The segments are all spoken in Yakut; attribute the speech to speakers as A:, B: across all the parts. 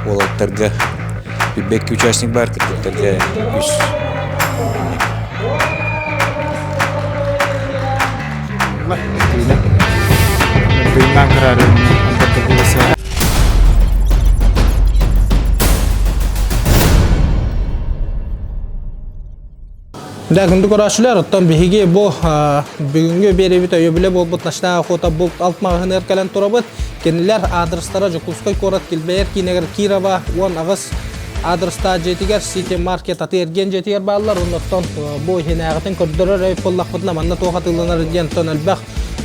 A: Уолаттарга 22 участник баар, кыргыттарга үс.
B: Да, күндү көрөөччүлэр, оттон биһиги бу бүгүҥҥү биэрэбит өйөбүлэ буолбут Ночная охота булт алт маҕаһыыныгар кэлэн турабыт. Кинилэр аадырыстара Дьокуускай куорат килбэйэр киинигэр Кирова 18 аадырыстаах дьиэтигэр Сити Маркет атыы-эргиэн дьиэтигэр бааллар. Оннуттан бу иһинээҕитин көрдөрөр өй буоллахпытына манна туох атыыланар диэн оттон элбэх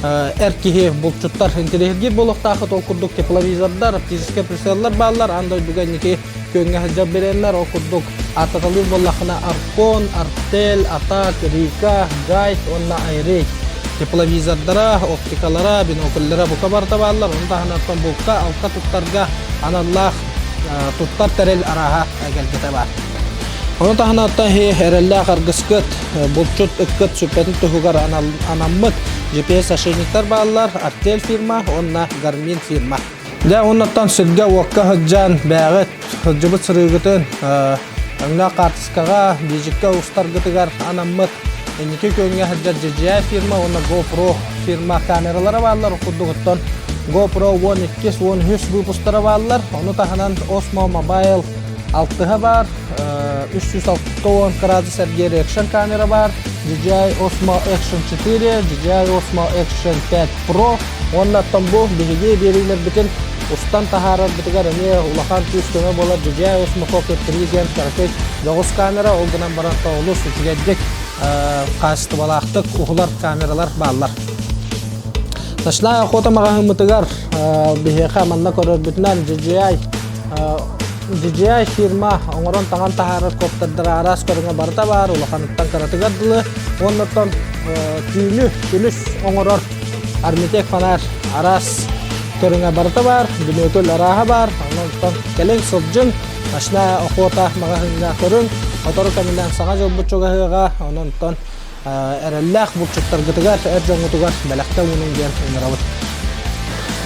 B: эр киһи булчуттар интэриэһиргиир буолуохтаахыт. Ол курдук тепловизордар, оптическай прицеллар бааллар. Аан дойдуга инники күөҥҥэ сылдьар бириэмнэр. Ол курдук ааттаталыыр буоллаххына Аркон, Артель, Атак, Рика, Гайд уонна Айрей тепловизордара, оптикалара, бинокльлара бука барыта бааллар. Ону таһынан булка, алка туттарга аналлаах туттар тэрил арааһа эгэлгэтэ баар. Ону таһынан эрэллээх аргыскыт, булчут ыккыт сүппэтин туһугар анаммыт GPS-ошейниктар бааллар, Артель фирма уонна Гармин фирма. Дьэ, оннуттан сиргэ-уокка сылдьан, бэйэҕит сылдьыбыт сырыыгытын өҥнөөх хаартыскаҕа, биидьиккэ устаргытыгар анаммыт инники күөҥҥэ сылдьар DJI фирма уонна GoPro фирма камералара бааллар. Ол курдук оттон GoPro 12, 13 выпустара бааллар. Ону таһынан Osmo Mobile алтыһа баар, 360 градус эргиэр экшн камера баар, DJI Osmo Action 4, DJI Osmo Action 5 Pro уонна оттон бу биһиги биэриилэрбитин устан таһаарарбытыгар эмиэ улахан күүс-көмө буолар DJI Osmo Pocket 3 диэн кыракый дьоҕус камера, ол гынан баран олус үчүгэйдик хаачыстыбалаахтык уһулар камералар бааллар. Ночная охота маҕаһыыммытыгар биһиэхэ манна көрөрбүтүнэн DJI DJI фирма оҥорон таҥан таһаарар коптердара араас көрүҥэ барыта баар, улаханыттан кыратыгар дылы. Уоннаттан түүнү күнүс оҥорор Армитек фонарь араас көрүҥэ барыта баар, бүнүөкүл арааһа баар. Онон кэлиҥ сылдьыҥ, ночная охота маҕаһыыҥҥа көрүҥ. Сотору кэминэн саҥа дьылбыт чугаһыаҕа, онон эрэллээх булчуттаргытыгар, эр дьоҥҥутугар бэлэхтэ уунуҥ диэн ыҥырабыт.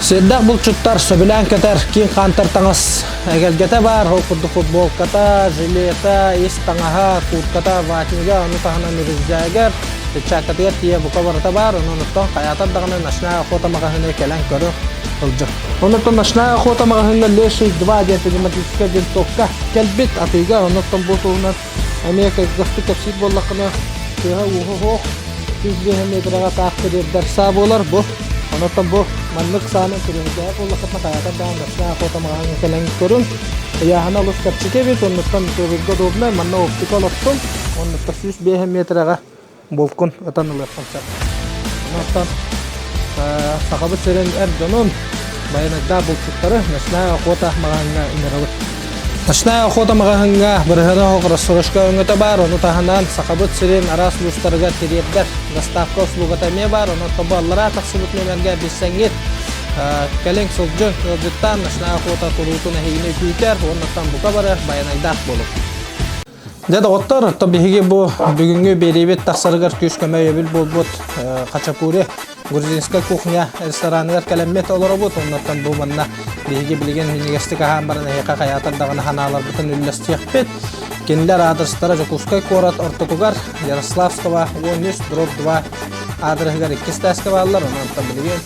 B: Сиэрдээх булчуттар сөбүлээн кэтэр киин хаантар таҥас эгэлгэтэ баар. Ол курдук футболката, жилета, ис таҥаһа, куртката, ватнига, ону таһынан үрүсдээгэр, перчаткатыгар тиийэ бука барыта баар. Онон оттон хайаатар даҕаны ночная охота маҕаһыыны кэлэн көрүҥ, сылдьыҥ. Онон ночная охота маҕаһыыҥҥа Леший 2 диэн пневматическай винтовка кэлбит атыыга. Онон бу туһунан Эмиэ кылгастык кэпсиир буоллаххына, тыаһа-ууһа суох, 105 метрэҕэ таах тириэрдэр саа буолар бу. Онон бу маннык сааны тириэрдээт буоллаххытына хайаатар даҕаны ночная охота маҕаһыыҥҥа кэлэн көрүҥ. Ыйааһына олус чэпчэки эбит, оннуттан тыабырга удобнай, манна оптика олохтун, оннуттан 105 метрэҕэ булкун ытан ылыаххын сөп. Онон Сахабыт сирин эр дьонун байанайдаах булчуттары Ночная охота маҕаһыҥҥа ыҥырабыт. Ночная охота маҕаһыҥҥа бырыһыана оһох рассрочка өҥөтө баар, ону таһынан Сахабыт сирин араас улуустарыгар тириэрдэр доставка услугата эмиэ баар, онон тобу аллараа тахсыбыт нүөмэргэ билсэҥҥит кэлиҥ сылдьыҥ, ыалдьыттаан Ночная охота куруутун эһигини күүтэр, уоннаттан бука бары байанайдаах буолуҥ. Дьэ, доҕоттор, оттон биһиги бу бүгүҥҥү биэриибит тахсарыгар күүс-көмө өйөбүл буолбут Хачапури грузинскай кухня рестораныгар кэлэммит олоробут. Оннуттан бу манна биһиги билигин минньигэстик аһаан баран эһиэхэ хайаатар даҕаны ханааларбытын үллэстиэхпит. Кинилэр аадырыстара Дьокуускай куорат ортотугар Ярославского 13 дробь 2 аадырыһыгар иккис тааска бааллар. Онон билигин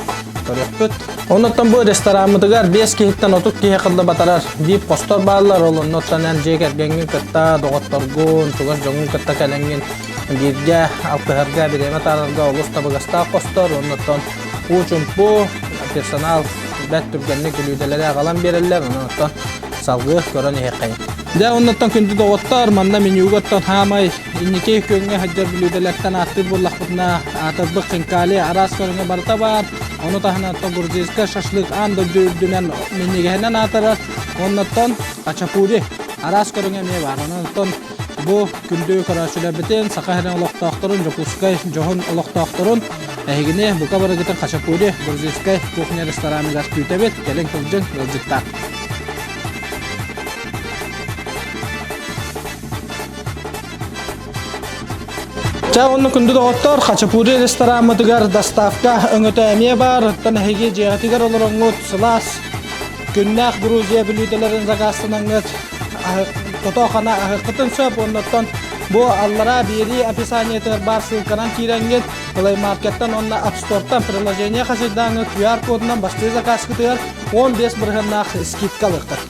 B: көрүөхпүт. Оннуттан бу рестораммытыгар 5 киһиттэн 30 киһи кылла батарар биир постор бааллар. Ол оннуттан эн дьиэ кэргэҥҥин кытта, доҕотторгун, чугас дьоҥҥун кытта кэлэҥҥин бииргэ алтыһарга, бириэмэ таарарга олус табыгастаах постор. Оннуттан уу-чумпу персонал бэрт түргэнник бүлүүдэлэри аҕалан биэрэллэр. Оннуттан салгыы көрөн иһиэххэйин. Дьэ, оннуттан күндү доҕоттор, манна менюга оттон хаамай инники күөҥҥэ сылдьар бүлүүдэлэртэн ааттыыр буоллахпытына, аатырбыт хинкали араас көрүҥэ барыта баар. Ону таһынан грузинскай шашлык аан дойду үрдүнэн минньигэһинэн аатырар. Оннуттан хачапури араас көрүҥэ эмиэ баар. Онон бу күндү көрөөччүлэрбитин, Саха сирин олохтоохторун, Дьокуускай дьоһун олохтоохторун эһигини бука барыгытын хачапури грузинскай кухня рестораныгар күүтэбит. Кэлиҥ сылдьыҥ, ыалдьыттаан. Чэ, онно күндү доҕоттор, Хачапури рестораммытыгар доставка өҥөтө эмиэ баар. Оттон эһиги дьиэҕитигэр олороҥҥут сылаас. Күннээх Грузия бүлүүдэлэрин заказтанаҥҥыт тото-хана аһыаххытын сөп. Оннуттан бу аллараа биэрии описаниетыгар баар ссылканан киирэҥҥит Play Markеттан уонна App Store'тан приложение хасыйдааҥҥыт QR-кодунан бастыы заказкытыгар 15 бырыһыаннаах скидка ылыаххыт.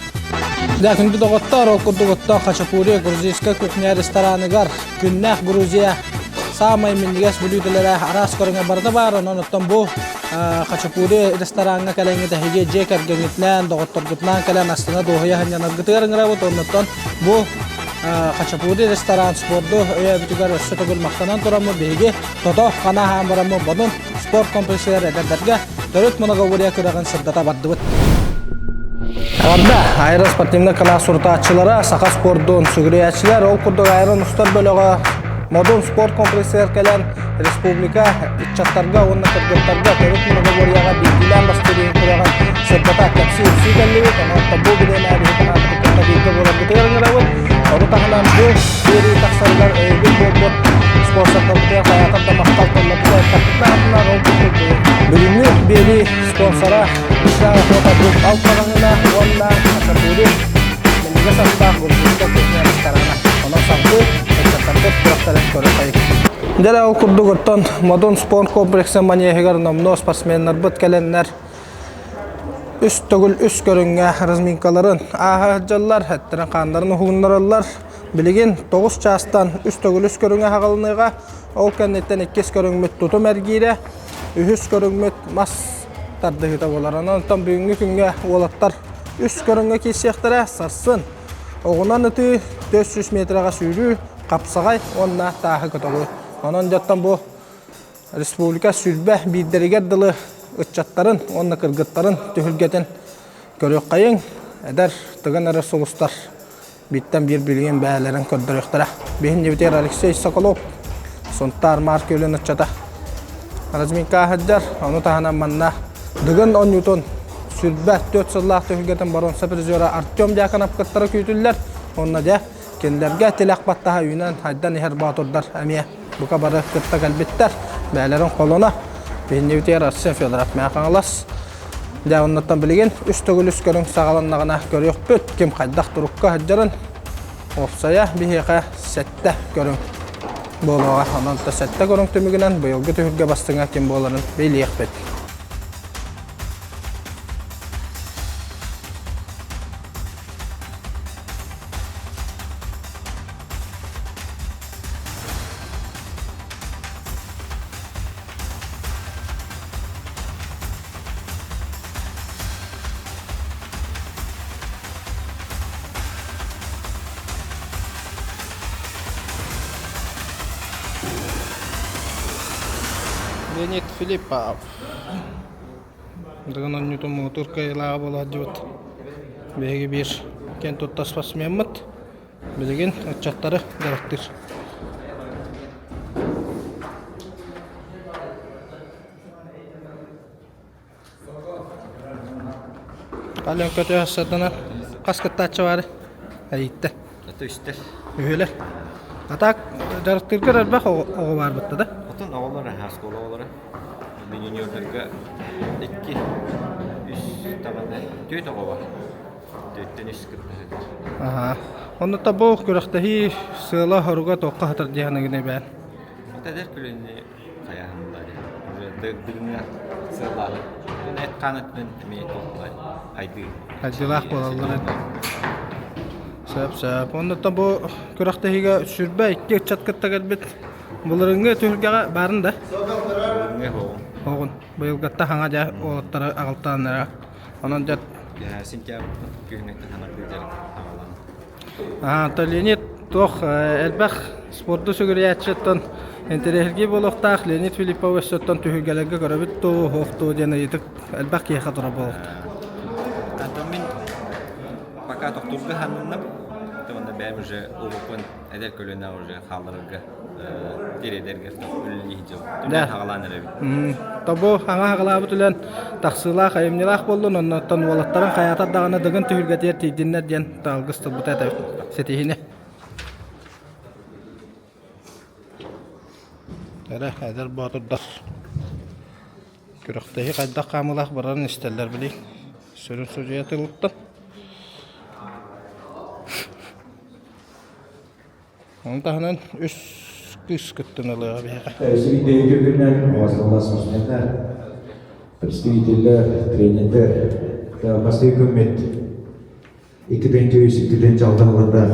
B: Дьэ, күндү доҕоттор, ол курдук оттон Хачапури грузинскай кухня рестораныгар күннээх Грузия саамай минньигэс бүлүүдэлэрэ араас көрүҥэ барыта баар. Онон оттон бу Хачапури рестораҥҥа кэлэҥҥит эһиги дьиэ кэргэҥҥитинээн, доҕотторгутунаан кэлэн астына дуоһуйа сынньанаргытыгар ыҥырабыт. Оннуттан бу Хачапури ресторан спорду өйөөбүтүгэр өссө төгүл махтанан тураммыт биһиги тото хана аһаан бараммыт Бодун спорт комплексыгар эдэрдэргэ төрүт многоборье күрэҕин сырдата бардыбыт. Эҕэрдэ! Айрон спортивнай канал сурутааччылара, саха спордун сүгүрүйээччилэр, ол курдук Айрон устар бөлөҕө Модун спорт комплексыгар кэлэн республика ыччаттарга уонна кыргыттарга төрүт многоборьеҕа биирдиилээн бастыырын күрэҕин сырдата кэпсии-ипсии кэллибит. Онон бу бириэмэ биһиги каналбытын кытта бииргэ буоларгытыгар ыҥырабыт. Ону таһынан бу биэрии тахсарыгар өйөбүл буолбут спонсордарбытыгар хайаатар да махтал тылларбытын эттэхпитинэ ол курдук бүгүҥҥү биэрии спонсора Исаа Охота Групп Алтаҕаҥына уонна Хачапури минньигэс астаах грузинскай кухня ресторана. Онон салгыы ыччаттарбыт күрэхтэрин көрө хайык. Дьэ ол курдук оттон Модун спорт комплексын манеһыгар номнуо спортсменнарбыт кэлэннэр үс төгүл үс көрүҥҥэ разминкаларын ааһа сылдьаллар, эттэрин-хааннарын уһугуннараллар. Билигин 9 чаастан үс төгүл үс көрүҥэ аҕалыныаҕа. Ол кэнниттэн иккис көрүҥмүт тутум эргиирэ, үһүс көрүҥмүт мас тардыһыыта буолар. Онон оттон бүгүҥҥү күҥҥэ уолаттар үс көрүҥҥэ киирсиэхтэрэ. Сарсын оҕунан ытыы, 400 метрэҕэ сүүрүү, хапсаҕай уонна тааһы көтөҕүү. Онон дьоттон бу республика сүүрбэ биирдэригэр дылы ыччаттарын уонна кыргыттарын түһүлгэтин көрүөххэйиҥ. Эдэр тыгын эрэ сулустар бииртэн биир билигин бэйэлэрин көрдөрүөхтэрэ. Биһиннибитигэр Алексей Соколов, Сунтаар Маар күөлүн ыччата разминка сылдьар. Ону таһынан манна Дыгын оонньуутун 24 сыллаах түһүлгэтин боруонса призера Артем Дьяконов кыттара күүтүллэр. Онно дьэ кинилэргэ тилэх баттаһа үүнэн хайдан иһэр боотурдар эмиэ бука бары кытта кэлбиттэр. Бэйэлэрин холоно биһиннибитигэр Арсен Федоров Мэҥэ Хаҥалас. Дьэ оннуттан билигин үс төгүл үс көрүҥ саҕаланнаҕына көрүөхпүт ким хайдах турукка сылдьарын. Уопсайа биһиэхэ сэттэ көрүҥ буолуоҕа. Онон сэттэ көрүҥ түмүгүнэн быйылгы түһүлгэ бастыҥа ким буоларын билиэхпит. Леонид Филиппов Дыгын оонньуутун муҥутуур кыайыылааҕа буола сылдьыбыт биһиги биир киэн туттар спортсмеммыт билигин ыччаттары дьарыктыыр. Аленка төһө хас кыттааччы баары? Эрийтэ.
A: Это үстэр.
B: Үһүөлэр. А так дьарыктыыргар элбэх оҕо баар бытта да?
A: Отон оҕолор оскуола оҕолоро. Юниордарга икки, үс даҕаны түөрт оҕо бар. Түөртэн үс кыттыһыгар.
B: Аха. Онно бу күрэхтэһии сыала-соруга туохха сытар дии саныгын эбээн?
A: Эдэр көлүөнэ хайааһыннар дыгыҥҥа сыаллааһын эт-хаан өттүнэн эмиэ туохтулар хайдыы
B: хайдыылаах буолаллар сөп сөп оннуттан бу күрэхтэһиигэ 22 ыччат кытта кэлбит былырыыҥҥы түһүлгэҕэ баарын да
A: былырыыҥҥы хоҕун
B: хоҕун быйылгатта хаҥа дьэ уолаттары аҕалтааннара онон дьэ
A: сентябрь күһүҥҥүттэн ханардыы дьарык аҕалан
B: То Леонид туох элбэх спорду сүгүрүйээччиттэн интэриэһиргии буолуохтаах Леонид Филиппович өттөн түһүлгэлэргэ көрөбүт дуу, суох дуу диэн ыйытык элбэх киһиэхэ турар буолуохтаах.
A: Антон мин пока тохтуурга сананным. Уонна бэйэм уже уруккун эдэр көлүөнэ уже хаалларарга тириэдэргэ үлэлии сылдьабын. Түмэн хаҕалаан эрэбин.
B: Тобу хаҥа хаҕалаабыт үлэн тахсыылаах, айымньылаах буоллун, оннуттан уолаттарын хайаатар даҕаны дыгын түһүлгэтигэр тиийдиннэр диэн алгыс тылбыта этэбит. Ситиһини. Эрэ, эдэр боотурдар күрэхтэһии хайдах хаамыылаах барарын истэллэр билий. Сүрүн судьуйа тылыттан. Ону таһынан үс кыыс кыттын ылыаҕа биһиэхэ.
C: Сибииннэйи күннэр оҕослолар спортсменнар, представителлэр, тренердэр бастакы күммүт 2 3 2 6 сыллардаах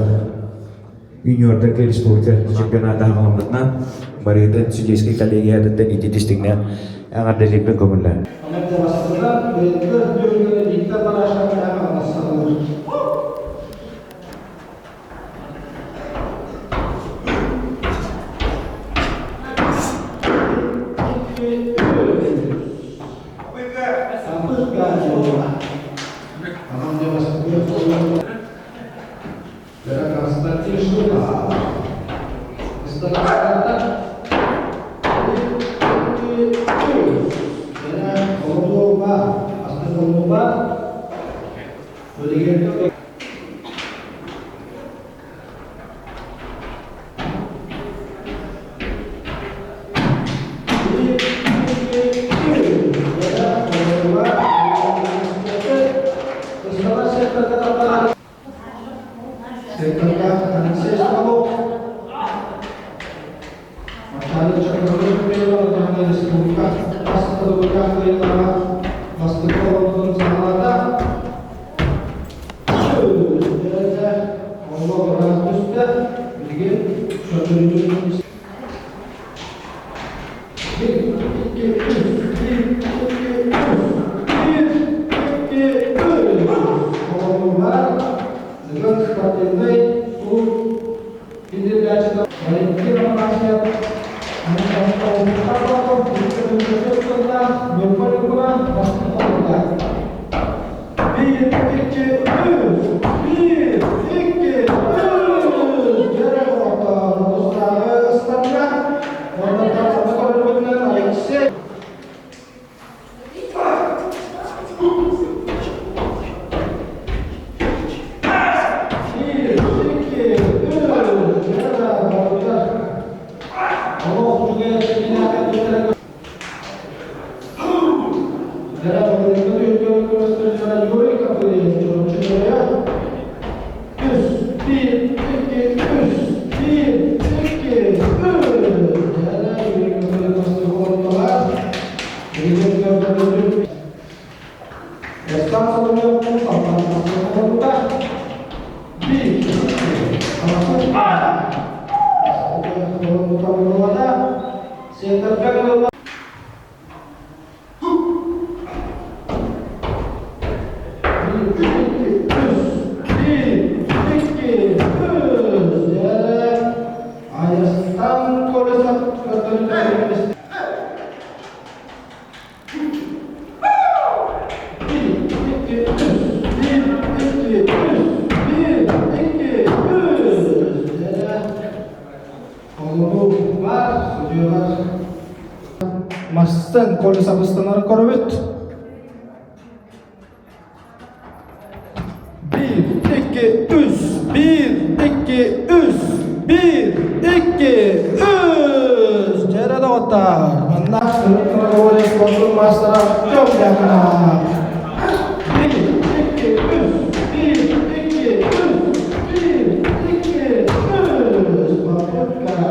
C: юниордарга республика чемпионата аҕаламмытынан барыытын судейскай коллегиятыттан ититистигинэн эҕэрдэлиирбин көҥүллээн.
B: Мастан колесабыстанары көрөбүт. 1, 2, 3, 1, 2, 3, 1, 2, 3. Дьэрэ доҕоттор, манна Сүрүн спортун маастара Артем Дьяконов. 1, 2, 3, 1, 2, 3, 1, 2, 3. Попытка.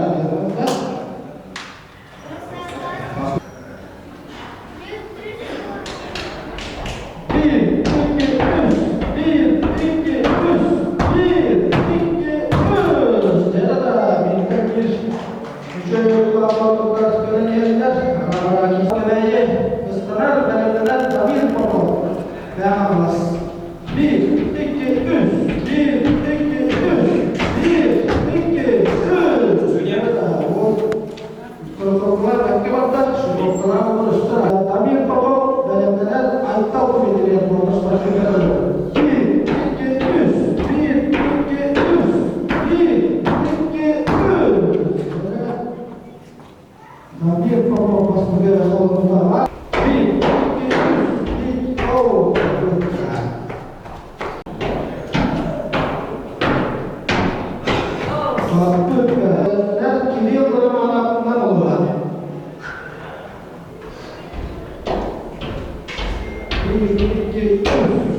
D: 1, 2, 3.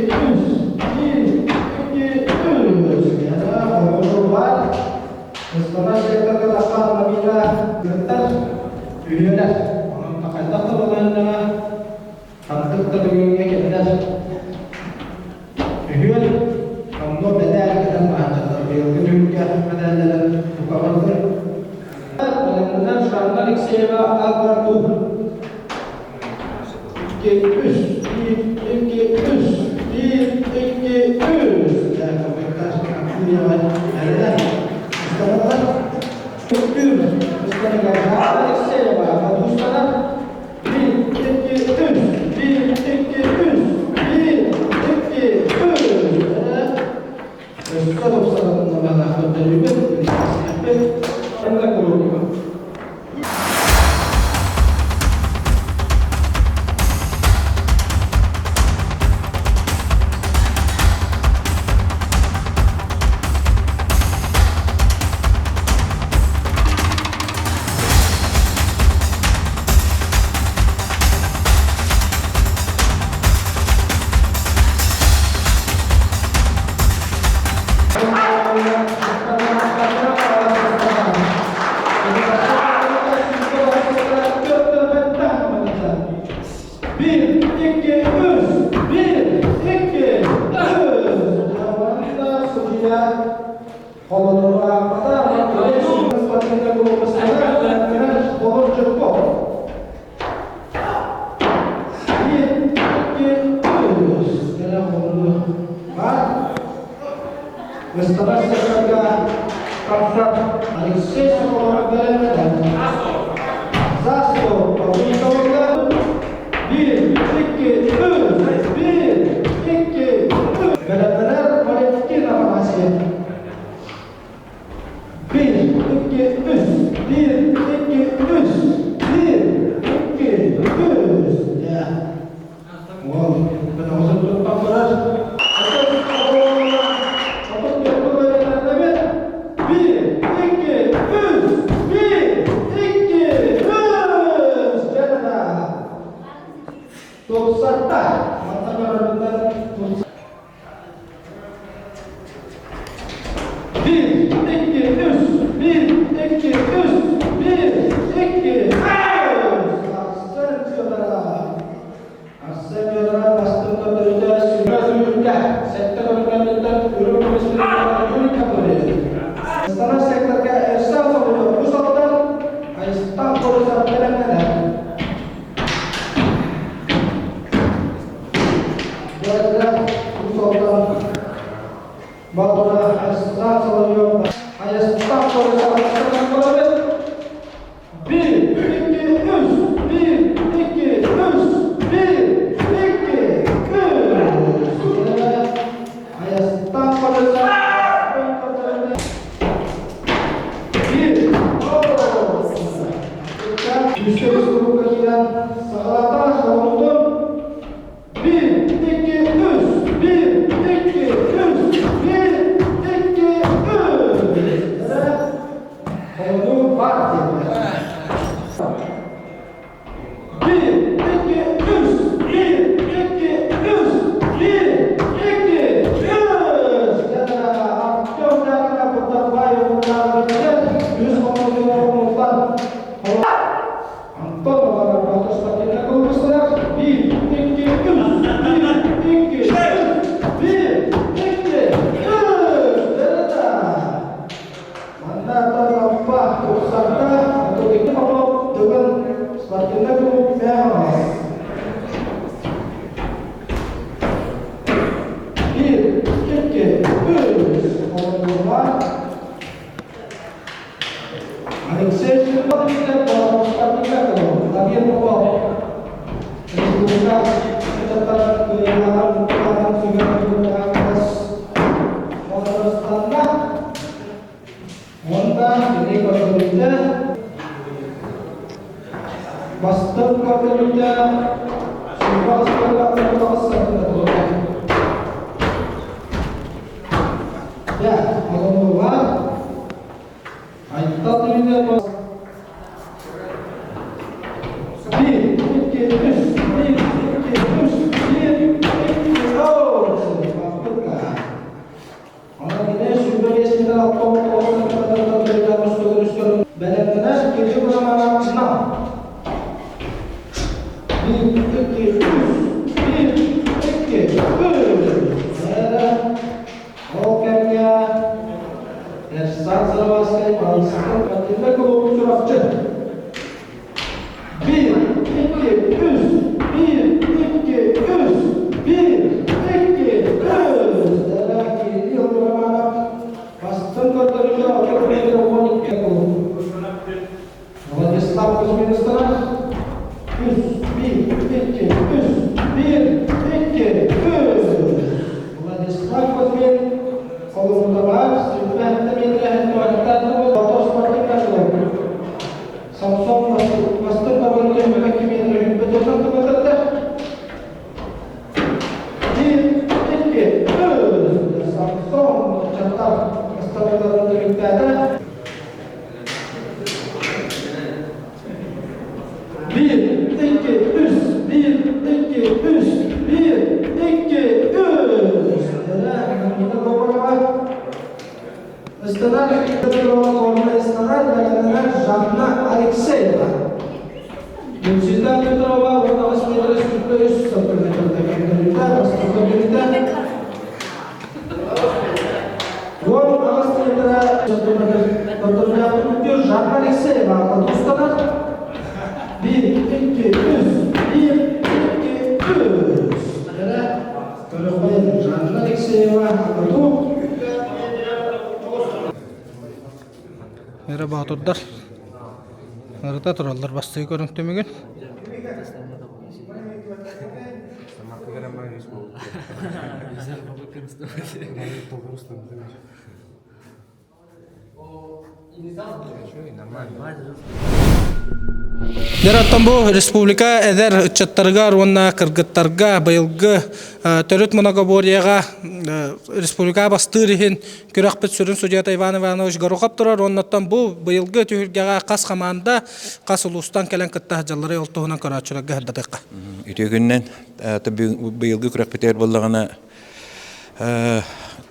B: үс, bir, iki, үс. Yana бар. Ыстана секторга тахсан Мамина кыттар үһүөлэр. Онон хайдах да балайыннаҕа хантык да бүгүҥҥэ кэллэр. Үһүөн онно мэдээр кэтэн баһааччылар быйылгы түһүлгэ мэдээллэрин тукабаллар. Балайыннан Жанна Алексеева Агарту. 2, 3, 1, 2, 3, 1, 2, 3. 1, 2, 3, 1, 2, 3, 1, 2, 3. 1, 2, 3, 1, 2, 3. 1, 2, 3, 1, 2, 3. Beraber Valentin Afanasyev. 1, 2, 3, 1, 2, 3, 1, 2, 3. Ya. Ол, мен осы тұтқан барар. 1, 2, 3, 1, 2, 3. Топсатта. 1, 2, 3, 1, 2, 3, 1, 2, 3. Арсен Федоров. Арсен Федоров бастырда дөрөтө сүрә сектор органнар үрүм көмүс Стана секторга Эрсан Соболев Усалтан Айстан Борисов белемнәнә. Усалтан Батура Айстан Соловьев Айстан Борисов 1, 2, 3, 1, 2, 3, 1, 2, 3. Айстан Борисов 1, Үстөбүз группа киирэн саҕалата холонутун 1, 2, 3, 1, 2, 3, 1, 2, 3. Холону бар диэн. 1, 2, 3, 1, 2, 3, 1, 2, 3. Артем Дяконов Баттарбаев үс холонугар Антон Баларов спортивный клуб 1, 2, 3, 1, 2, 3, 1, 2, 3. Манна Тараппа Курсакта, Атогекте Попов, Дөгөн спортивный клуб Мягонос. 1, 2, 3. Холонугар Алексей Широков, спортивный клуб, Владимир Попов. Республика tetap kehilangan juga atas Motorstanna Онда ini көрдөрүтэ бастын көрдөрүтэ Я, олонуга айтта тилиде 1, 2, 3, 1, 2, 3, 1, 2, 1, 2, 3, 1, 2, 3. Ол кэмҥэ Эрсан Сыроватскай Палыстан спортивнай кулуубун Чурапчы. 1, 2, 3, 1, 2, 3, 1, 2, 3. Кирилл Романов бастыҥ көрдөрүүтэ 30 метр 12 кулууп. Владислав Кузьминистана 3, 1, 2, 3, 1, 2, 3. Владислав Кузьмин Холумутабаев 27 метр туалеттан спортивный клуб. Самсон бастыҥ көрдөрүүтэ 22 метр 24 сантиметрда. 1, 2, 3. Самсон ыччаттар ыстарыыларын түмүктээтэ. 1, 2, 3, 1, 2, 3, 1, 2, 3. Нина Копорова. Ыстанар Петрова ыстанар бэлэмнэнэр Жанна Алексеева. Гүлсүтэ Петрова 18 метр 43 сантиметрда көрдөрүүтэ, бастакы көрдөрүүтэ. 18 метр сантиметр көрдөрүүлээх Жанна Алексеева тутустанар. 1, 2, 3, 1, 2, 3. Көрөхпүн Жанна Алексеева Ату. Эрэ боотурдар ырыта тураллар бастыы көрүҥ түмүгүн. Дьэ, бу республика эдэр ыччаттарыгар уонна кыргыттарга быйылгы төрүт многоборьеҕа республика бастыыр иһин күрэхпит сүрүн судьуйата Иван Иванович Горохов турар. Оннуттан бу быйылгы түһүлгэҕэ хас хамаанда хас улуустан кэлэн кытта сылдьалларый ол туһунан көрөөччүлэргэ сырдатыахха.
C: Үтүө күнүнэн быйылгы күрэхпитигэр буоллаҕына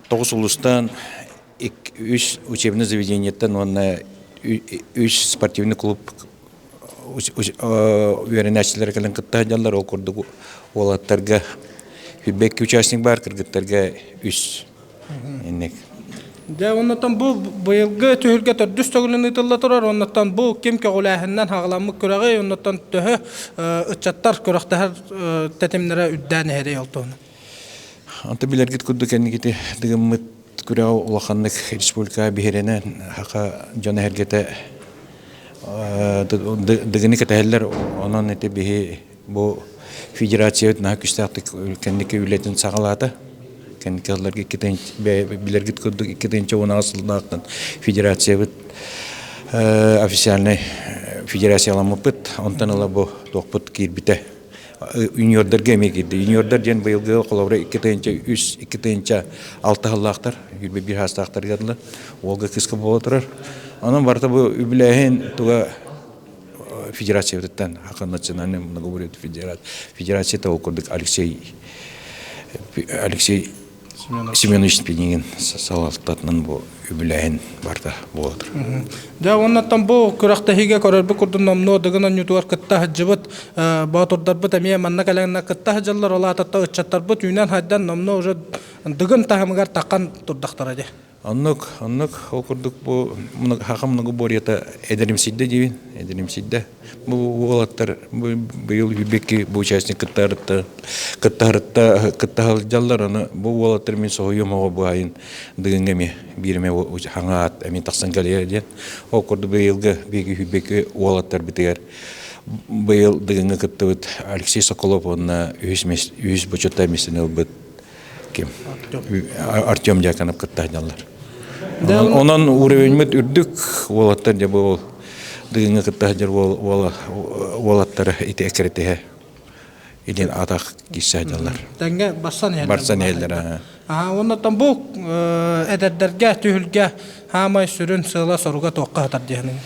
C: тоҕус улуустан үс учебное заведениеттан уонна үс спортивный клуб үөрэнээччилэрэ кэлэн кытта сылдьаллар. Ол курдук уолаттарга 22 участник баар, кыргыттарга үс. Инник.
B: Дьэ, оннуттан бу быйылгы түһүлгэ төрдүс төгүлүн ыытылла турар. Оннуттан бу ким көҕүлээһиннэн хаҕаламмыт күрэҕи, оннуттан төһө ыччаттар күрэхтэһэр тэтимнэрэ үрдээн иһэрий ол туһунан.
C: Онто билэргит курдук кэнникити дыгыммыт күрэҕи улаханнык республика биһирэнэн хака дьон эһэргэтэ дыгыны кэтэһэллэр. Онон ити биһи бу федерациябыт наһаа күстээхтик кэнники үлэтин саҕалаата. Кэнники сылларга билэргит курдук 2016 сыллаахтан федерациябыт официальный федерацияламмыппыт. Онтон ыла бу туохпут киирбитэ юниордарга эмиэ киирдэ. Юниордар диэн быйылгы холобура 2 3, 2 6 сыллаахтар, 21 саастаахтарга дылы уолга кыыска буола турар. Онон барыта бу үбүлээһин туга федерациябытыттан Хака национальный многоборье федерацията ол курдук Алексей Алексей Семенович Пинигин салалтатынан бу үбүлээһин барда буола турар.
B: Дьэ оннуттан бу күрэхтэһиигэ көрөрбүт курдук номнуо Дыгын оонньуутугар кытта сылдьыбыт боотурдарбыт эмиэ манна кэлэннэр кытта сылдьаллар, ол аата ыччаттарбыт үүнэн-хайдан номнуо уже Дыгын таһымыгар таххан турдахтара дии.
C: Оннук, оннук, ол курдук бу хаха многоборьета эдэримсийдэ диибин, эдэримсийдэ. Бу уолаттар быйыл Юбекки бу участник кыттарытта кыттаһырытта кыттаһылдьаллар, аны бу уолаттар мин соһуйуом оҕо бу айын дыгыҥҥа эмиэ биир эмэ хаҥаат эмиэ тахсан кэлиэ диэн. Ол курдук быйылгы биһиги Юбекки уолаттарбытыгар быйыл дыгыҥҥа кыттыбыт Алексей Соколов уонна үһүс үһүс бочуоттай миэстэни ылбыт ким Артем Дьяконов кытта сылдьаллар. Онон уровеньмыт үрдүк уолаттар дьэ бу дыгыҥҥа кытта сылдьар уолаттары ити эккирэтиһэ илин атах киирсэ сылдьаллар.
B: Тэҥҥэ барсан иһэллэр.
C: Барсан иһэллэр.
B: Аа оннуттан бу эдэрдэргэ түһүлгэ хаамай сүрүн сыала-соруга туохха сытар диэхин.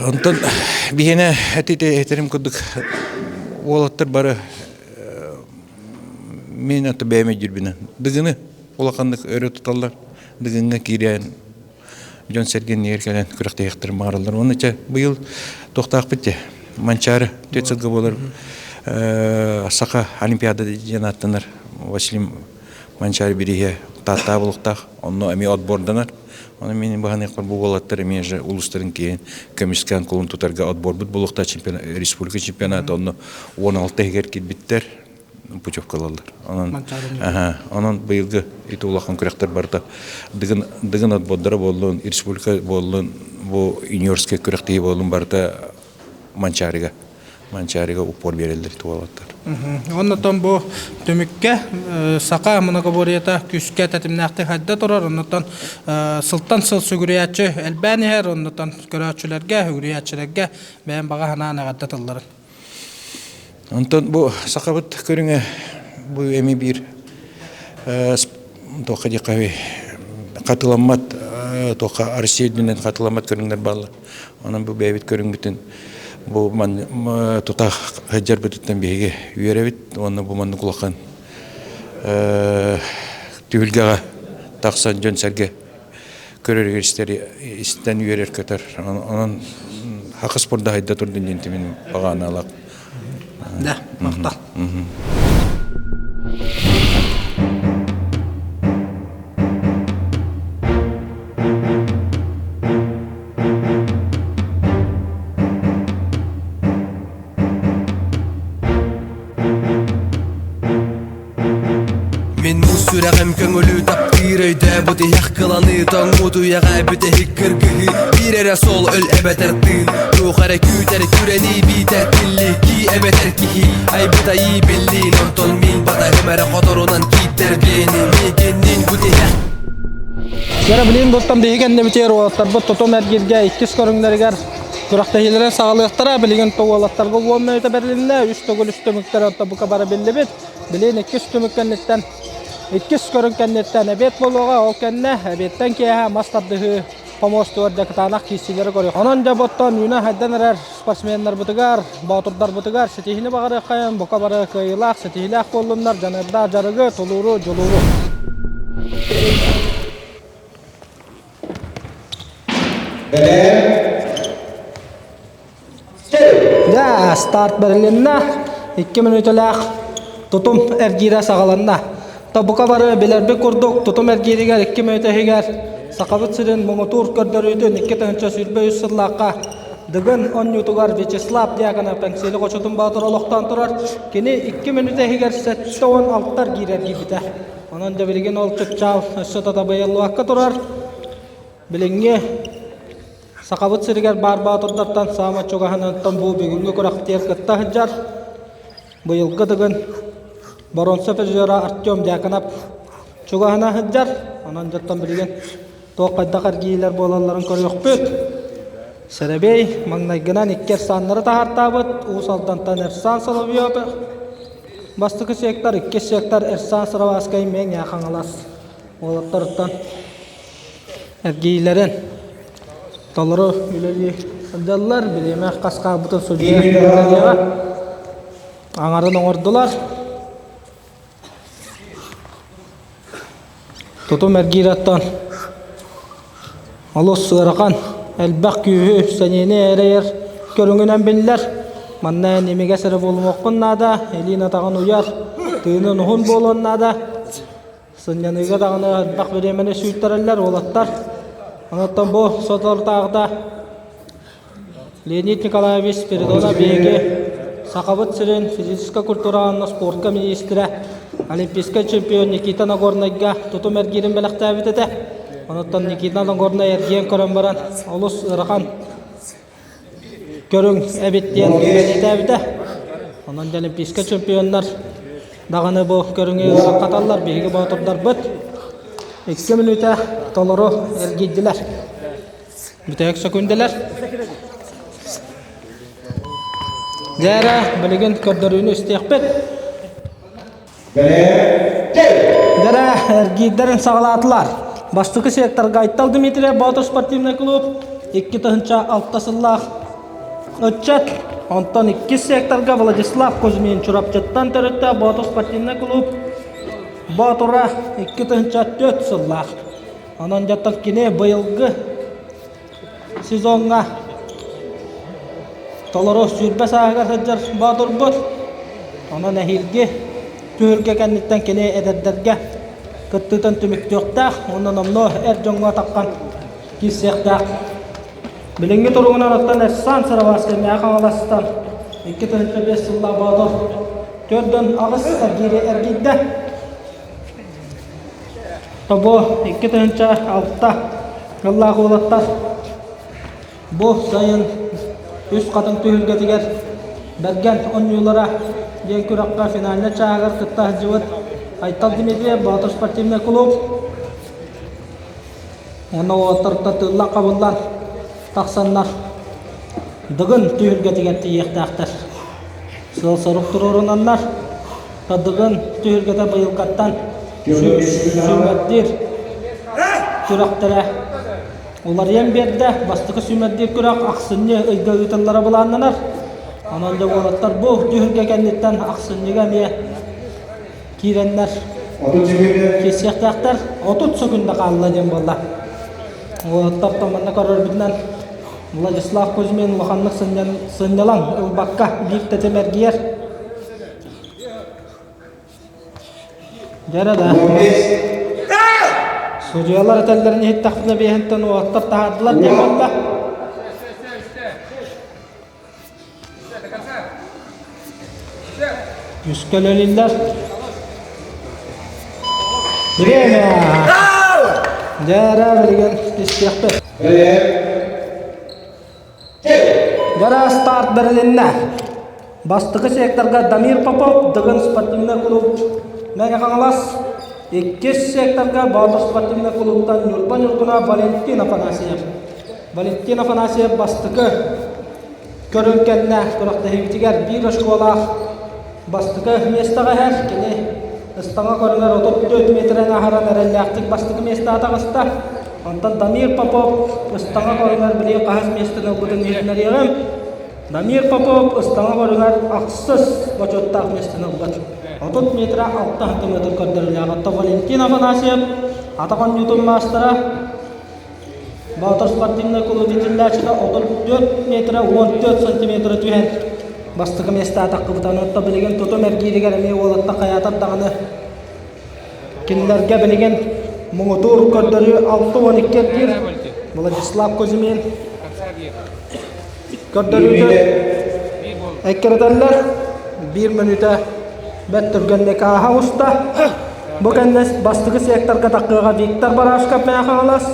C: Онтон биһиэнэ этэрим курдук уолаттар бары мин аты бэйэм өйдүүрбүнэн Дыгыны улаханнык өрө туталлар. Дыгыҥҥа киирэн дьон-сэргэ иннигэр кэлэн күрэхтэһиэхтэрин баҕараллар. Уонна чэ быйыл туохтаахпыт дии Манчаары түөрт сылга буолар. Саха Олимпиада диэн ааттанар Василий Манчаары бирииһэ Тааттаа булуктаах, онно эмиэ отборданар. Ону мин баһаныахпар бу уолаттар эмиэ же улуустарын киһин көмүскээн кулун тутарга отборбут булуктаах чемпионат, республика чемпионата онно 16 иһигэр киирбиттэр путевка ылаллар. Онон, онон быйылгы ити улахан күрэхтэр барыта дыгын, дыгын отбордара буоллун, республика буоллун, бу юниорскай күрэхтэһии буоллун барыта Манчаарыга Манчаарыга упор биэрэллэр туолаттар.
B: Оннотон бу түмүккэ саха многоборьета күүскэ тэтимнээхтик хайда турар. Оннотон сылтан сыл сүгүрүйээччи элбээн иһэр. Оннотон көрөөччүлэргэ, сүгүрүйээччилэргэ бэйэм баҕа санаан эҕэрдэ тылларын.
C: Онтон бу сахабыт көрүҥэ бу эми биир туохха диэххэ хатыламмат туохха Россия үрдүнэн хатыламмат көрүҥнэр бааллар. Онон бу бэйэбит көрүҥмүтүн бу тута сылдьарбытыттан биһиги үөрэбит уонна бу маннык улахан түһүлгэҕэ тахсан дьон-сэргэ көрөрүгэр истэн үөрэр-көтөр. Онон хакы спорда хайда турдун диэн тимин баҕанаалаах.
B: Да, махтал.
D: Мин муус сүрэҕим көҥүлү таптыыр өйдөөбүт иһэх кыланыы тоҥмут үйэҕэ бүтэһик кыргыһыы биир эрэ суол өл эбэтэр тыын туох эрэ күүтэр күрэнии биитэр тиллии кии эбэтэр киһи айбыт айыы биллиин онтон мин батаһым эрэ хоторунан кииттэр биэни миигинниин бу тиһэх
B: Дьэ, билигин буттан биһиги кэннибитигэр уолаттарбыт тутум эргииргэ иккис көрүҥнэригэр күрэхтэһиилэрин саҕалыахтара. Билигин уолаттарга уон мүнүүтэ бэрилиннэ. Үс төгүл үс түмүктэр онто бука бара биллибит. Билигин иккис түмүк кэнниттэн иккис көрүҥ кэнниттэн эбиэт буолуоҕа. Ол кэннэ эбиэттэн киэһэ мас тардыһыы помостугар дьэ кытаанах киирсиилэри көрүөх. Онон дьэ буттан үүнэ хайдан эрэр спортсменнарбытыгар, боотурдарбытыгар ситиһиини баҕарыаххайын, бука бары кыайыылаах, ситиһиилээх буоллуннар, дьаныардаах дьарыгы, тулууру, дьулууру. Дьэ, старт бэрилиннэ. 2 мүнүүтэлээх тутум эргиирэ саҕаланна. Тобука бары билэрбит курдук, тутум эргииригэр 2 мүнүүтэ иһигэр Сахабыт сирин муҥутуур көрдөрүүтүн 2023 сыллаахха Дыгын оонньуутугар Вячеслав Дьяконов Эҥсиэли хочотун боотур олохтоон турар. Кини 2 мүнүүтэ иһигэр 76 эргиир эргийбитэ. Онон дьэ билигин ол чыпчаал өссө да табыйыллыбакка турар. Билиҥҥи Сахабыт сиригэр баар боотурдартан саамай чугаһынан бу бүгүҥҥү күрэхтиэр кытта сылдьар. Быйылгы Дыгын боруонса призера Артем Дьяконов чугаһына сылдьар. Онон дьоттон билигин туох хайдах эргиилэр буолалларын көрүөхпүт. Сэрэбиэй маҥнайгынан икки Эрсааннары таһаартаабыт. Уус Алдантан Эрсан Соловьев бастакы сектор, иккис сектор Эрсан Сыроватскай Мэҥэ Хаҥалас уолаттарыттан эргиилэрин толору үлэлии сылдьаллар. Бириэмэ хас хаалбытын судьуйа биллэриэҕэ. Аҥарын оҥордулар. Тутум эргиир оттон олус ыарахан, элбэх күүһү, сэниэни эрэйэр көрүҥүнэн биллэр. Манна эн имигэс эрэ буолумуоххун наада, илиин атаҕын уйар, тыынын уһун буолуон наада. Сынньаныыга даҕаны элбэх бириэмэни сүүйтэрэллэр уолаттар. Онон бу соторутааҕыта Леонид Николаевич Спиридонов биһиги Сахабыт сирин физическэй культураҕа уонна спортка миниистирэ, олимпийскай чемпион Никита Нагорнайга тутум эргиирин бэлэхтээбит этэ. Онуттан Никита Нагорнай эргийэн көрөн баран олус ыарахан көрүҥ эбит диэн бэлиэтээбитэ. Онон олимпийскай чемпионнар даҕаны бу көрүҥү ыарахаталлар биһиги боотурдарбыт. 2 мүнүүтэ толору эргийдилэр. Бүтэһик сөкүндэлэр. Дьэ эрэ, билигин көрдөрүүнү истиэхпит. Дьэ эргиирдэрин саҕалаатылар. Бастакы секторга Айтал Дмитриев Боотур спортивнай клуб 2006 сыллаах ыччат. Онтон иккис секторга Владислав Кузьмин Чурапчыттан төрүттээх Боотур спортивнай клуб Боотура 2004 сыллаах. Онон дьэ кини быйылгы сезоҥҥа толору 20 сааһыгар сылдьар боотурбут. Онон эһиилги түһүлгэ кэнниттэн кини эдэрдэргэ кыттыытын түмүктүөхтээх уонна номнуо эр дьоҥҥо таххан киирсиэхтээх. Билиҥҥи туругунан оттон Эрсан Сыроварскай Мэҥэ Хаҥаластан 2005 сыллаах Боотур 48 эргиири эргийдэ. Тобо 2006 сыллаах уолаттар бу сайын Үс Хатыҥ түһүлгэтигэр Бэргэн оонньуулара диэн күрэххэ финальнай чааһыгар кытта сылдьыбыт Айтал Дмитриев Боотур спортивнай кулууп Уонна уолаттар тыыллан-хабыллан тахсаннар Дыгын түһүлгэтигэр тиийиэхтээхтэр. Сыал-сорук туруорунаннар Дыгын түһүлгэтэ быйылгаттан сүүмэрдиир күрэхтэрэ уларыйан биэрдэ. Бастакы сүүмэрдиир күрэх ахсынньы ыйга ыытыллара былааннанар. Онон да уолаттар бу түһүлгэ кэнниттэн ахсынньыга эмиэ киирэннэр киирсиэхтээхтэр. 30 секунда хаалла диэн буолла. Уолаттар манна көрөрбүтүнэн Владислав Кузьмин улаханнык сынньалаҥ ылбакка биир тэтим эргийэр. Дьэрэ да. Судьуйалар этэллэрин иһиттэхпинэ биэһинтэн уолаттар таһаардылар диэн буолла. Үскэ өлөлүллэр. Время! Дьэрэ билигин истиэхпит. Дьэрэ старт бэрилиннэ. Бастакы секторга Дамир Попов, Дыгын спортивный клуб Мэҥэ Хаҥалас. Иккис секторга Боотур спортивный клубтан Ньурба Ньургуна Валентин Афанасьев. Валентин Афанасьев бастакы көрүҥ кэннэ күрэхтэһиибитигэр биир оскуолаах бастакы миэстэҕэ иһэр. Кини ыстаҥа көрүҥэр 34 миэтэрэн аһаран эрэллээхтик бастакы миэстэҕэ таҕыста. Онтон Дамир Попов ыстаҥа көрүҥэр билигин хаһыс миэстэни ылбытын иһитиннэриэҕим. Дамир Попов ыстаҥа көрүҥэр ахсыс бочуоттаах миэстэни ылбыт. 30 метрэ 6 сантиметр көрдөрүүлээх. Оттон Валентин Афанасьев атах оонньуутун маастара Боотур спортивнай кулууп иитиллээччитэ 34 метрэ 14 сантиметры түһэн бастакы миэстэ атаххыбытан отто билигин тутум эргииригэр эмиэ уолаттар хайаатар даҕаны кинилэргэ билигин муҥутуур көрдөрүү 6-12 эргиир Владислав Кузьмин көрдөрүүтүн эккирэтэллэр биир мүнүүтэ бэрт түргэнник ааһа уста бу кэннэ бастакы секторга таххыаҕа Виктор Барашков Мэҥэ Хаҥалас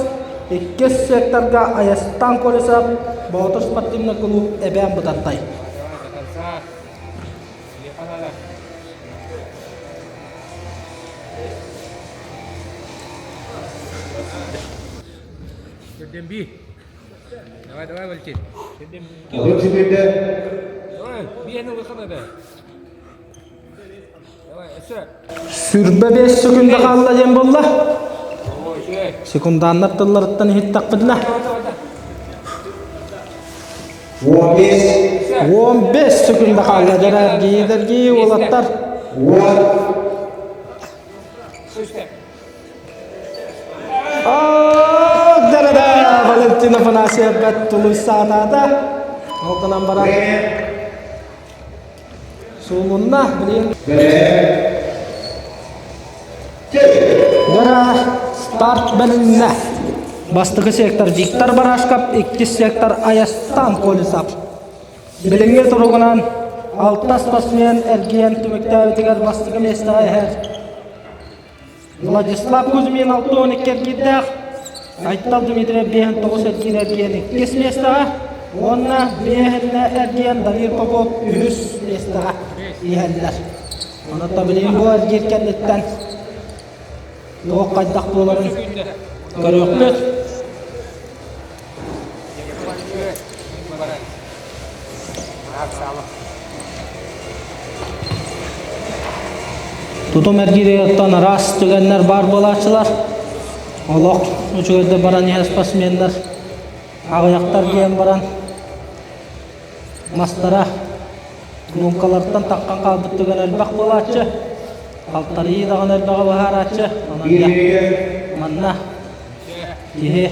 B: иккис секторга Айастан Колесов Боотур спортивный клуб Эбээн Бытантай
E: Давай, давай, Валентин. Давай, биэни улахан эбэ. Давай, өссө.
B: Сүрбэ 5 секунда хаалла диэн буолла. Секундааннар тылларыттан иһиттэхпитинэ. 15 секунда хаалла дьэрэ эргийдэргии уолаттар. Да-да-да! Валентина Афанасьевна тулуйсаатаата. Ол гынан баран суулунна, билигин. Дара старт бэрилиннэ. Бастакы сектор Виктор Барашков, иккис сектор Аястан Колесов. Билиҥҥи туругунан алта спортсмен эргийэн түмүктээбитигэр бастакы миэстэҕэ иһэр Владислав Кузьмин 62 эргиирдээх, Айтал Дмитриев 59 эргиир эргиэн иккис миэстэҕэ уонна биэһиннэ эргиэн Дамир Попов үһүс миэстэҕэ иһэллэр. Онон билигин бу эргиир кэнниттэн туох хайдах буоларын көрүөхпүт. Тутум эргиириттэн араас түгэннэр баар буолааччылар. Олох үчүгэйдик баран иһэр спортсменнар аҕыйахтар диэн баран мастара луҥкалартан таххан хаалбыт түгэн элбэх буолааччы. Халтарыйыы даҕаны элбэҕи быһаарааччы. Онон дьэ манна киһи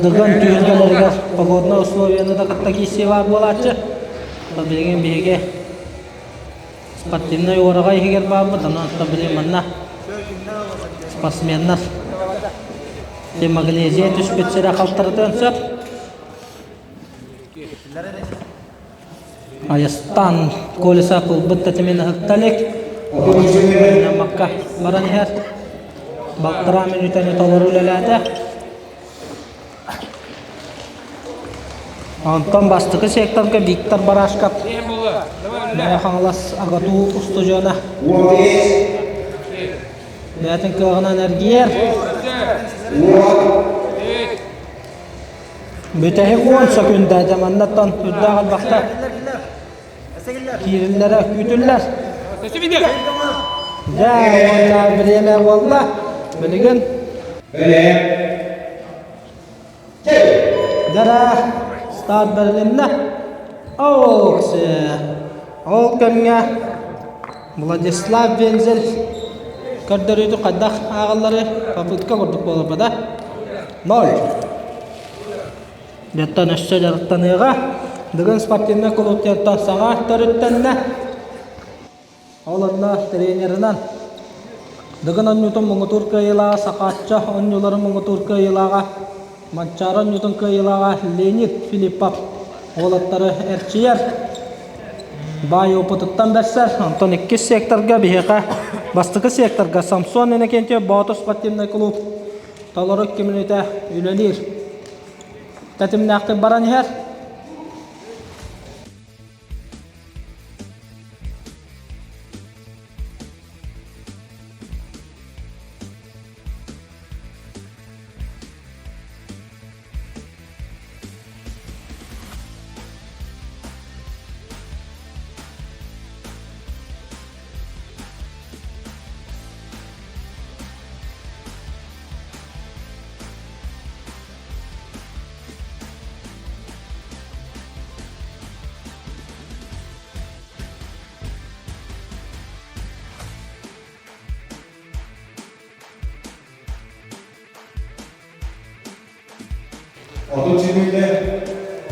B: Дыгын түһүлгэлэригэр погоднай условияны да кытта киирсии баар буолааччы. Оттон билигин биһиги спортивнай уораҕай иһигэр баарбыт, онон оттон билигин манна спортсменнар магнезия түспүт сирэ халтарытыан сөп. Айастан колеса ылбыт тэтимин ыһыкта илик. Макка баран иһэр. Балтараа мүнүүтэни толору үлэлээтэ. Онтон бастакы секторга Виктор Барашков Мэҥэ Хаҥалас АГАТУ устудьуона бэйэтин кыаҕынан эргийэр. Бүтэһик 10 сөкүндэ дьэ маннаттан үрдээх элбэхтэ киириллэрэ күүтүллэр. Дьэ уонна бириэмэ буолла. Билигин Дьара старт бэрилиннэ. Ол кэмҥэ Владислав Вензель көрдөрүүтү хайдах ааҕаллары попытка курдук буолар да? Ноль. Дьэттэн өссө дьарыктаныаҕа. Дыгын спортивнай кулууптартан саҥа төрүттэннэ. Ол онно тренерынан Дыгын оонньуутун муҥутуур кыайыылааҕа Сахаачча оонньууларын муҥутуур кыайыылааҕа Манчаары оонньуутун кыайыылааҕа Леонид Филиппов уолаттары эрчийэр. Баай опытыттан бэрсэр. Онтон иккис секторга биһиэхэ бастакы секторга Самсон Иннокентьев Боотур спортивнай клуб толору 2 мүнүүтэ үлэлиир. Тэтимнээхтик баран иһэр.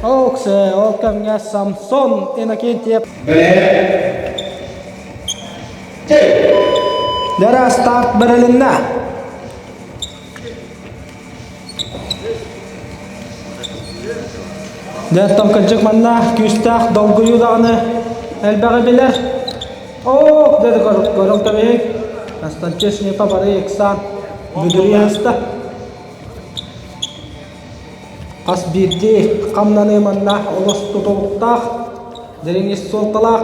B: Оксе, ол кэмҥэ Самсон Иннокентьев Дара старт бэрилиннэ. Дьэ, кырдьык манна күүстээх долгуйуу даҕаны элбэҕи билэр. Оо, деді көрүҥ тэбиһик. Константин Шнипа бары ыксаан бүдүрүйэ сыста. Хас биирдии хамнаныы манна олус тутулуктаах, дириҥ ис суолталаах.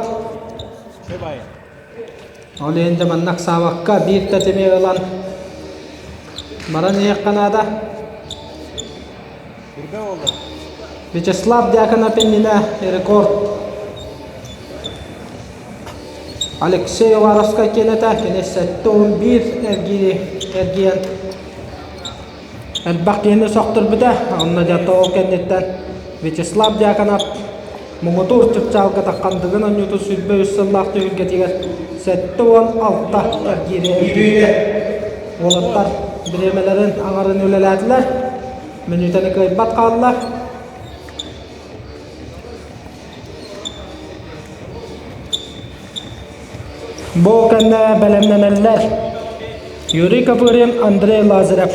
B: Ол иһин дьэ манна ыксаабакка биир тэтими ылан баран иһиэххэ наада. Вячеслав Дьяконов иннинэ рекорд Алексей Уваровскай киэнэтэ кини 71 эргиири эргийэн элбэх киһини сөхтөрбүтэ. Онно дьэ ол кэнниттэн Вячеслав Дьяконов муҥутуур чыпчаалга таххан Дыгын оонньуутун 23 сыллаах түһүлгэтигэр 76 эргиири эргийдэ. Уолаттар бириэмэлэрин аҥарын үлэлээтилэр. Мүнүүтэни кыайбат хаалла. Бу кэннэ бэлэмнэнэллэр Юрий Копырин, Андрей Лазарев.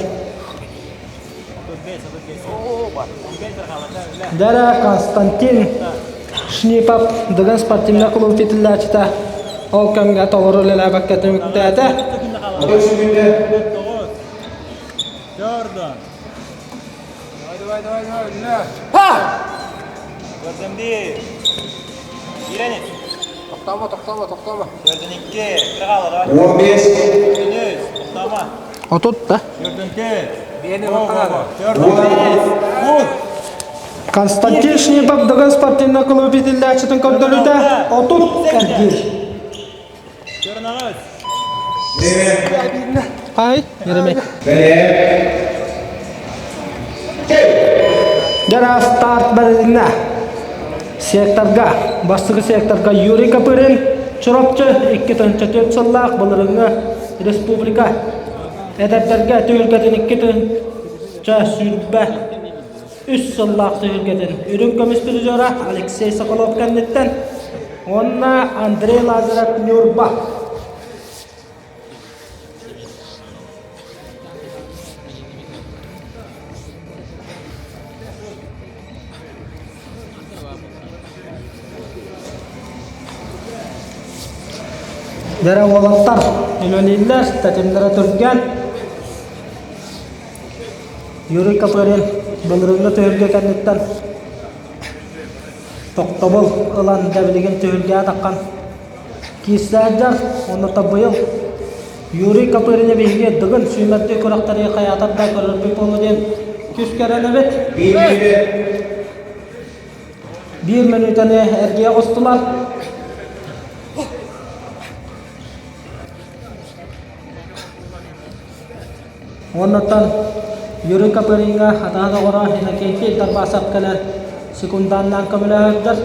B: Дара Константин Шнипов Дыгын спортивнай клуб титуллааччыта ол кэмҥэ толору үлэлээбэккэ түмүктээтэ.
E: Давай, давай, давай, давай, үлэ.
A: Көрдüm bir. Иренец.
E: Тоқтама, тоқтама, тоқтама.
A: Көрдün iki. Kırık давай.
F: 15,
A: Көрдүнүз. Тоқтама.
B: Отут да.
A: Көрдün төрт.
E: Биэни баттанады.
A: Көрдün бес. Vur.
B: Константин Шнипов Дыгын спортивнай клуб титуллааччытын көрдөрүүтэ 30 эргиир.
A: Көрün ağız.
B: Ай, Еремей. Дьара старт бэрилиннэ. Секторга, бастакы секторга Юрий Копырин, Чурапчы 2 сыллаах былырыҥҥы республика эдэрдэргэ түһүлгэтин 2 сүүрбэ. үс сыллаах түһүлгэтин үрүҥ көмүс призера Алексей Соколов кэнниттэн уонна Андрей Лазарев Ньурба. Дьэрэ уолаттар үлэлииллэр, тэтимнэрэ түргэн. Юрий Копырин былырыыҥҥы түһүлгэ кэнниттэн тохтобул ылан да билигин түһүлгэҕэ таххан киирсээддэр уонна быйыл Юрий Копырины биһиги Дыгын сүүмэрдии күрэхтэри хайаатар да көрөрбүт буолуо диэн күүскэ эрэнэбит. Биир мүнүүтэни эргийэ оҕустулар. Уоннаттан Юрий Копыриҥҥа хатаһа доҕоро Иннокентий Дарбасов кэлэн секунданнаан көмөлөһөрдөр.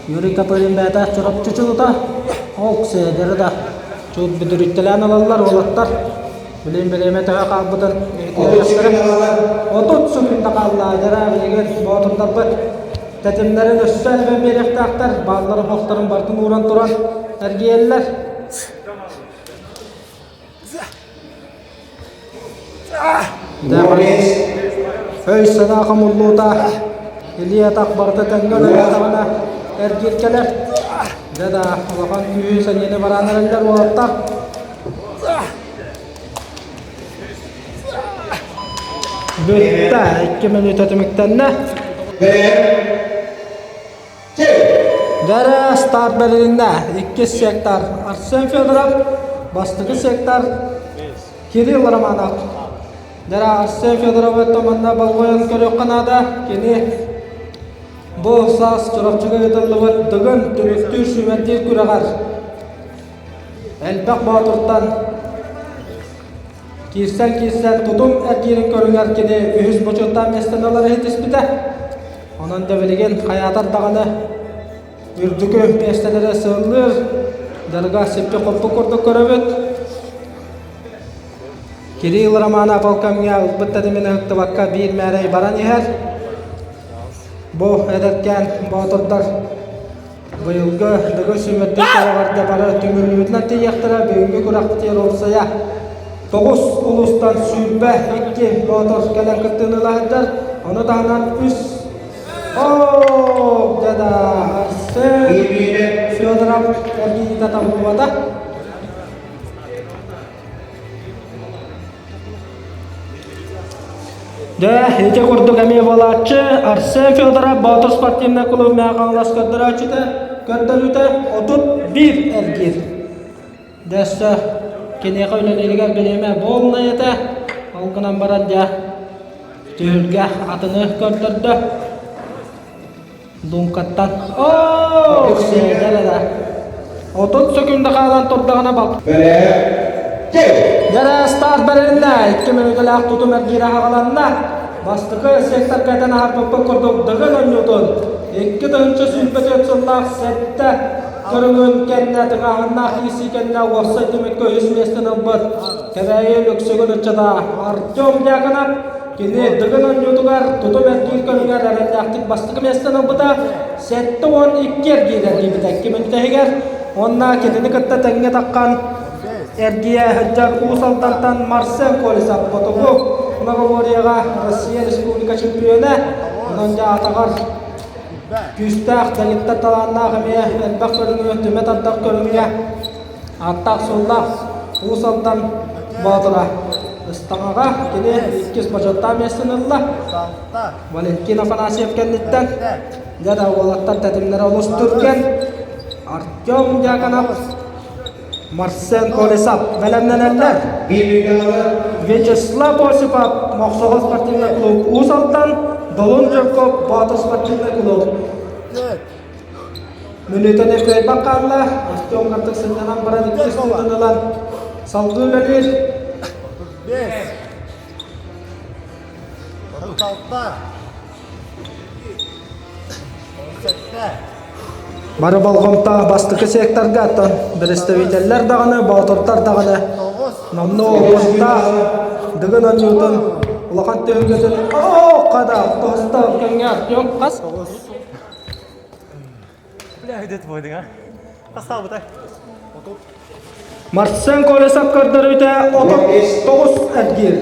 B: Юрий Копырин бэйэтэ Чурапчы чулута, ол сээдэри да чуут бүдүрүйтэлээн ылаллар уолаттар. Билин бириэмэ төһө хаалбытын 30 секунда хаалла дьара билигин боотурдарбыт тэтимнэрин өссө эбэн биэриэхтээхтэр, баалларын хохторун барытын ууран туран эргийэллэр. Өй-санаа хомуллуута, илии-атах барыта тэҥҥэ үлэлээтэҕинэ эргиир кэлэр. Дьэ да, улахан күүһү сэниэни бараан эрэллэр уолаттар. Бүттэ, 2 мүнүүтэ түмүктэннэ. Дьэрэ старт бэрилиннэ. Иккис сектор Арсен Федоров, бастакы сектор Кирилл Романов. Дьэрэ Арсен Федоровы томанна болҕойон көрүөххэ наада. Кини бу саас Чурапчыга ыытыллыбыт Дыгын түмүктүүр сүүмэрдиир күрэҕэр элбэх боотуртан Киирсэн-киирсэн тутум эргиирин көрүҥэр кини үһүс бочуоттаах миэстэни ылар иһитиспитэ. Онон да билигин хайаатар даҕаны үрдүкү миэстэлэри сыаллыыр дьарыга сиппи-хоппу курдук көрөбүт. Кирилл Романов ол кэмҥэ ылбыт тэтимин ыһыктыбакка биир мээрэй баран иһэр. Бу эдэркээн боотурдар Быйылгы Дыгын сүүмэрдиир кэрэҕэрдэ бары түмүллүбүтүнэн тиийиэхтэрэ. Бүгүҥҥү күрэхпитигэр уопсайа 9 улуустан 22 боотур кэлэн кыттыыны ыла сылдьар. Ону таһынан үс Оо, дада Арсен Федоров эргийиитэ табыллыбата. Дьэ, ити курдук эмиэ буолааччы Арсен Федоров Боотур спортивнай клуб Мэҥэ Хаҥалас көрдөрөөччүтэ көрдөрүүтэ 31 эргиир. Дьэ, өссө киниэхэ үлэлииригэр бириэмэ буолла этэ. Ол гынан баран дьэ, түһүлгэ атыны көрдөрдө. Луҥкаттан оо сиэдэр эрэ. 30 секунда хаалан турдаҕына бал. Дьэрэ старт бэрилиннэ. 2 мүнүүтэлээх тутум эргиирэ аҕаланна. Бастакы секторга этэн аһарбыппыт курдук Дыгын оонньуутун 2024 сыллаах сэттэ көрүҥүн кэннэ тыҥааһыннаах киирсии кэннэ уопсай түмүккэ үһүс миэстэни ылбыт Кэбээйи Лүксүгүн ыччата Артем Дьяконов Кини Дыгын оонньуутугар тутум эргиир көрүҥэр эрэллээхтик бастакы миэстэни ылбыта, 72 эргиир эргийбитэ икки мүнүүтэ Уонна кинини кытта тэҥҥэ таххан эргийэ сылдьар Уус Алдантан Марсен Колесов хотугу многоборьеҕа Россия Республика чемпиона. Онон дьэ атаҕар күүстээх, дэгиттэр талааннаах эмиэ элбэх көрүҥү түмэ тардар көрүҥҥэ Ааттаах-суоллаах Уус Алдан Боотура ыстаҥаҕа кини иккис бочуоттаах миэстэни ылла. Валентин Афанасьев кэнниттэн дьэ да уолаттар тэтимнэрэ олус түргэн. Артем Дьяконов, Марсен Колесов бэлэмнэнэллэр. Вячеслав Осипов Мохсоҕол спортивнай клуб Уус Алдан, Долун Жирков Боотур спортивнай клуб. Мүнүүтэни кыайбат хаалла, Артем кырдык сынньанан баран иккис тыытын ылан салгыы үлэлиир.
F: 35. 36. 37.
B: Бары болҕомто бастакы секторга оттон представителлэр даҕаны, боотурдар даҕаны номнуо уопуттаах Дыгын оонньуутун. улахан түһүлгэтин оо хада тоһуста кэмҥэ Артем хас? Марсен Колесов көрдөрүүтэ 39 эргиир.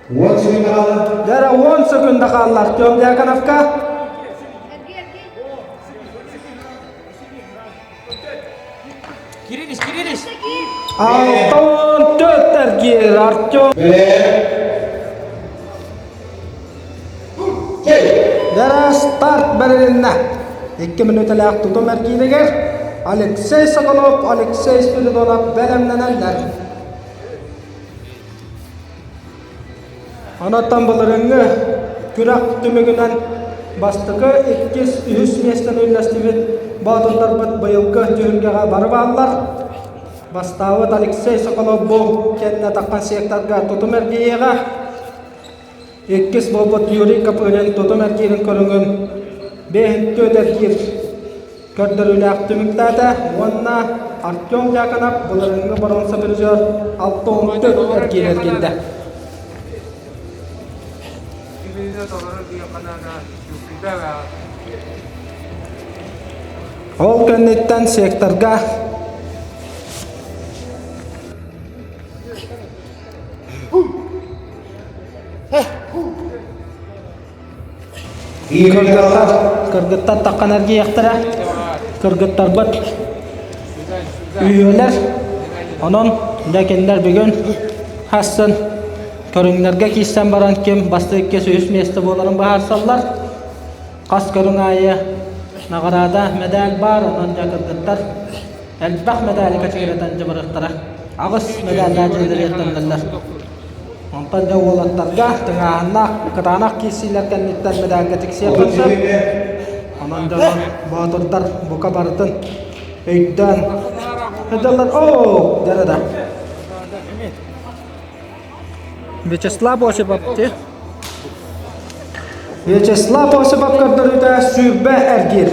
G: 10 секунда хаалла.
B: Дара 10 секунда хаалла Артем Дьяконовка.
E: Кирилич, Кирилич!
B: 64 эргиир Артем. Дара старт бэрилиннэ. 2 мүнүүтэлээх тутум эргииригэр Алексей Соколов, Алексей Спиридонов бэлэмнэнэллэр. Онон былырыыҥҥы күрэх түмүгүнэн бастакы, иккис, үһүс миэстэни үллэстибит боотурдарбыт быйылгы түһүлгэҕэ бары бааллар. Бастаабыт Алексей Соколов бу кэннэ таххан секторга тутум эргийиэҕэ. Иккис буолбут Юрий Копырин тутум эргиирин көрүҥүн 5 эргиир көрдөрүүлээх түмүктээтэ уонна Артем Дьяконов былырыыҥҥы боруонса призер 64 эргиир эргийдэ. Ол кэнниттэн секторга Кыргыттар, кыргыттар таххан эргийиэхтэрэ. Кыргыттарбыт үһүөлэр. Онон дьэ кинилэр бүгүн хассын көрүҥнэргэ киирсэн баран ким бастакы үһүс миэстэ буоларын быһаарсаллар. Хас көрүҥ аайы наҕараада мэдээл баар, онон дьэ кыргыттар элбэх мэдээли кэчигирэтэн дьабарыахтара. Аҕыс мэдээллээх дьиэлэриэттэннэллэр. Онтон дьэ уолаттарга тыҥааһыннаах, кытаанах киирсиилэр кэнниттэн мэдээлгэ тиксиэххин сөп. Онон дьонон боотурдар бука барытын өйдөөн сылдьаллар. Оо, дьэ да. Вячеслав Осипов Вячеслав Осипов көрдөрүүтэ 20 эргиир.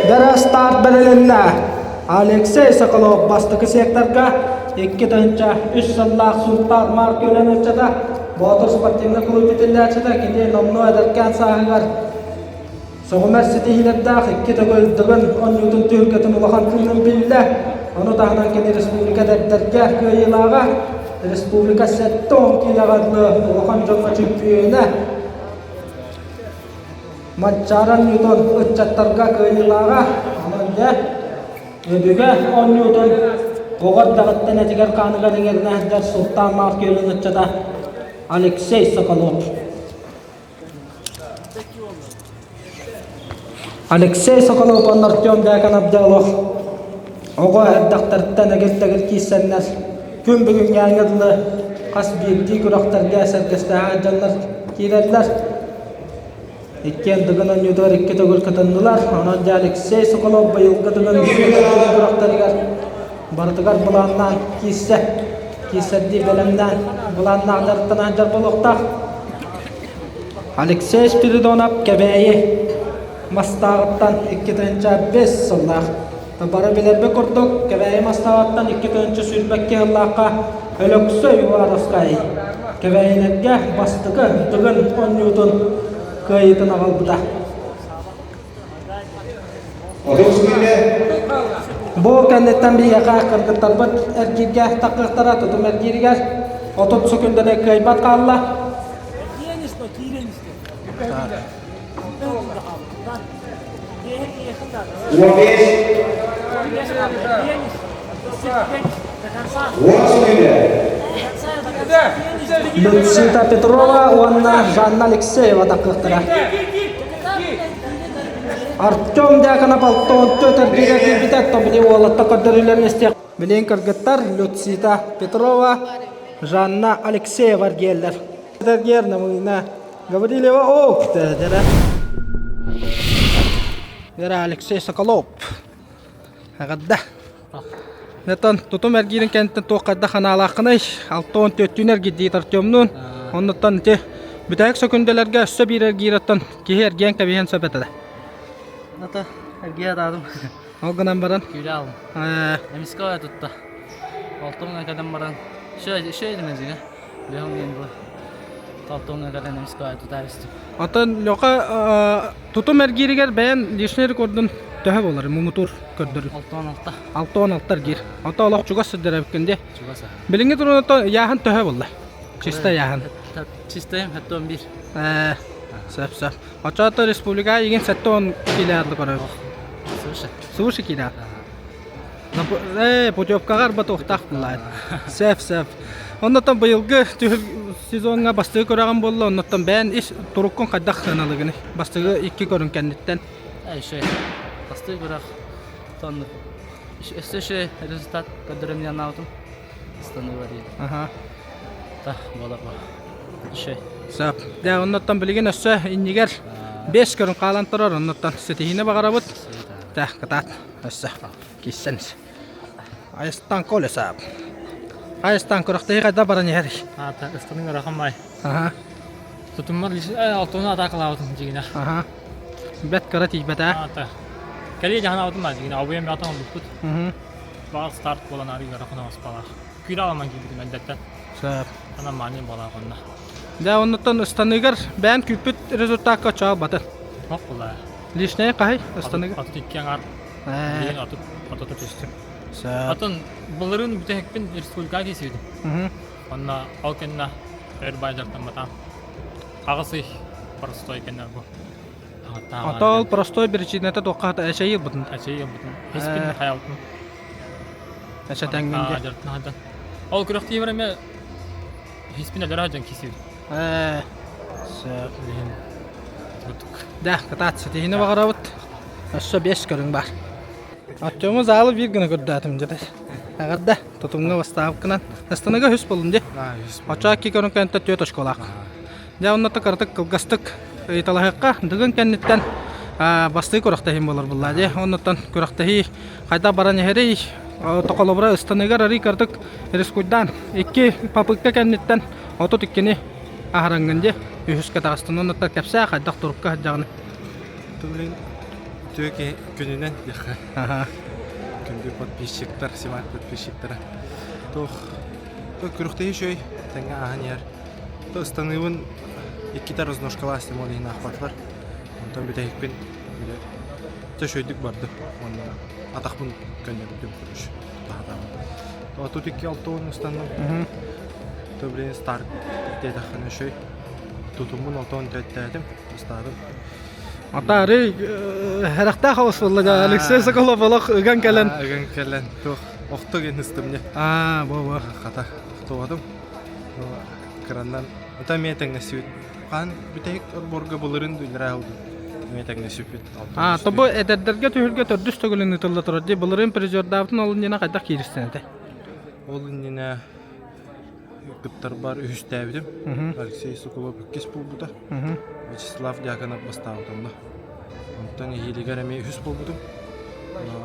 B: Дара старт бэлэлэннэ. Алексей Соколов бастакы секторга 2003 сыллаах Сунтаар Марк көлөн ыччата Боотур спортивнай клуб итиллээччитэ кини номнуо эдэркээн сааһыгар сөҕүмэр ситиһиилэрдээх икки төгүл Дыгын оонньуутун түһүлгэтин улахан тыынын биллэ. Ону таһынан кини республика эдэрдэргэ кыайыылааҕа, республика 70 киилэҕэ дылы улахан дьоҥҥо чөмпүйүөнэ Манчаары оонньуутун ыччаттарга кыайыылааҕа, онон дьэ, өбүгэ оонньуутун оҕо эрдэҕиттэн этигэр-хааныгар иҥэринэ сылдьар Султан Маар күөлүн ыччата Алексей Соколов. Алексей Соколов уонна Артем Дьяконов дьэ олох оҕо эрдэхтэриттэн эгил-тэгил киирсэннэр күн бүгүҥҥээҥҥэ дылы хас биирдии күрэхтэргэ сэргэстэһэ дьоннор киирэллэр. Иккиэн Дыгын оонньуутугар икки төгүл кытыннылар. Онон дьэ Алексей Соколов быйылгы Дыгын күрэхтэригэр барытыгар былааннаан киирсэ, киирсэрдии бэлэмнээн былааннаах дьарыктана сылдьар буолуохтаах. Алексей Спиридонов Кэбээйи Мастааҕыттан 2005 сыллаах. Бары билэрбит курдук, Кэбээйи Мастааҕыттан 2022 сыллаахха Өлөксөй Уваровскай Кэбээйилэргэ бастакы Дыгын оонньуутун кыайыытын аҕалбыта. Бу кэнниттэн биһиэхэ кыргыттарбыт эргииргэ таххыахтара тутум эргииригэр 30 секундадай кыайбат хаалла. Люцита Петрова уонна Жанна Алексеева таххыахтара. Артем Дьяконов 64 эргиирэ киирбитэ, Тобили уолатта көрдөрүүлэрин истиэх. Билин кыргыттар Люцита Петрова, Жанна Алексеева эргиэллэр. Эргиэр Намыына Гаврильева ок дэрэ. Вера Алексей Соколов. Аҕадда. Нэтон тутум эргиирин кэнниттэн туох хайдах ханаалааххыный? 64-түүн эргийдиит Артемнуун. Оннуттан ити бүтэһик сөкүндэлэргэ өссө биир эргиир оттон киһи эргийэн кэбиһиэн сөп этэ.
H: Ата эргийэ атаатым.
B: Ол гынан баран
H: Күүрэ алым. Эмискэ тутта. Алтоҥҥа кэлэн баран шөй димэ Лехом диэн бу Алтоҥҥа кэлэн эмискэ тутаар истим.
B: Оттон Леха тутум эргииригэр бэйэн личный рекордун төһө буолар муҥутуур көрдөрүү?
H: 66.
B: 66 эргиир. Онто олох чугас сылдьар эбиккин дии.
H: Чугас.
B: Билиҥҥи туругунан ыйааһын төһө буолла? Чисто ыйааһын.
H: Чистайым 71.
B: Сөп сөп. Оччоҕо республика игин 70 килэ атлы көрөбүт.
H: Свыше.
B: Свыше килэ. Э, путевкаҕа арба туохтаах буллаат. Сөп, сөп. Оннотон быйылгы түһүл сезоҥҥа бастыгы көрөҕүн буолла, оннотон бэйэн ис туруккун хайдах сыаналыгыный? Бастыгы икки көрүҥ кэнниттэн.
H: Э, еще бастыгы көрөх тонну. Өссө еще результат көрдөрөм диэн Станылар
B: Аха.
H: Та буолар бу. Еще.
B: Сөп. Дьэ, оннуттан билигин өссө иннигэр бес көрүн хаалан турар, оннуттан ситиһиини баҕарабыт. Тэ, кытаат. Өссө. Киссен. Айыстан колесап. Айыстан күрэхтэһии хайда баран иһэр?
I: Аата, ыстаның ырахан бай.
B: Аха.
I: Тутуммар алтуна атаакалаабытым дьигинэ.
B: Аха. Бэт кыра тиийбэтэ.
I: Аата. Кэлии дьаһанаабытым баа дьигинэ. Абыйам баатан олбуппут. Баар старт буолан арыы ыарахан оҥоспалаах. Күүрэ аламан киирбитим эрдэттэн.
B: Сөп.
I: Анан маанньа буолаах онно.
B: Дьэ, оннуттан ыстаныыгар бэйэн күүппүт результакка чаалбатын.
I: Ох була.
B: Лишнее хаһый ыстаныыга?
I: Атыт икки аҥаар. Билигин атыт атыта түстүм.
B: Сөп.
I: Атын былырыын бүтэһикпин республикаҕа киирсибитим. Онно ол кэннэ өр бай дьарыктамматаҕым. Аҕыс ый простой кэннэ бу.
B: Ото ол простой причината туохха эчэйи ылбытын.
I: Эчэйи ылбытын. Испин хайалытын.
B: Эчэ тэҥҥин
I: дьарыктан Ол күрэхтиибэр эмэ испин өлөрө дьон кисибит.
B: Ээ сөп. Да, кытаат ситиһини баҕарабыт. Өссө бес көрүҥ бар. Артему залы биир гына көрдөтүм дьэ. Эҕэрдэ, тутумҥа бастаабыккынан. Астанага үс боллун дии. Оччоҕо икки көрүҥ кэнниттэн түөрт очколаах. Дьэ, онно кыратык кылгастык ыйыталаһыахха. Дыгын кэнниттэн бастыы күрэхтэһиим буолар буллаа дии. Оннуттан күрэхтэһии хайдах баран иһэрий? Токолобура ыстаныгар арый кыратык рискуйдаан икки попытка кэнниттэн 32-ни аһарангын дии. Үһүскэ таҕыстын. Оннуттан кэпсээ хайдах турукка сылдьаҕыный?
J: Блин, үтүө күнүнэн диэххэ. Күндү подписчиктар, симак подписчиктара. Туох күрэхтэһии үчүгэй, тэҥҥэ ааһан иһэр. Ыстаныыбын иккитэ разножкалаас ол иһин аахпатылар. Онтон бүтэһикпин бile төшөйдүк бардым уонна атахпын көннөрдүм короче таһатаабын. Тут икки алтуон ыстанным. То блин старт диэтэххинэ үчүгэй. Тутуммун алтуон төттөөтүм, ыстаатым.
B: Атаары харахтаах хаос буолла Алексей Соколов олох ыган кэлэн.
J: Ыган кэлэн туох охто гин ыстым не.
B: Аа, бу бу.
J: Хата охтубатым. Кыраннан ата эмиэ тэҥнэсибит. Хаан бүтэһик отборга былырын дүллэрэ ылдым. Эмиэ тэҥнэсиппит.
B: Аа, тобу эдэрдэргэ түһүлгэ төрдүс төгүлүн ыытылла турар дии. Былырыын призердаабытын ол иннинэ хайдах кииристэн этэ?
J: Ол иннинэ кыттарбар үһүстээбитим. Алексей Соколов иккис буолбута. Вячеслав Дьяконов бастаабыта онно. Онтон эһиилигэр эмиэ үһүс буолбутум.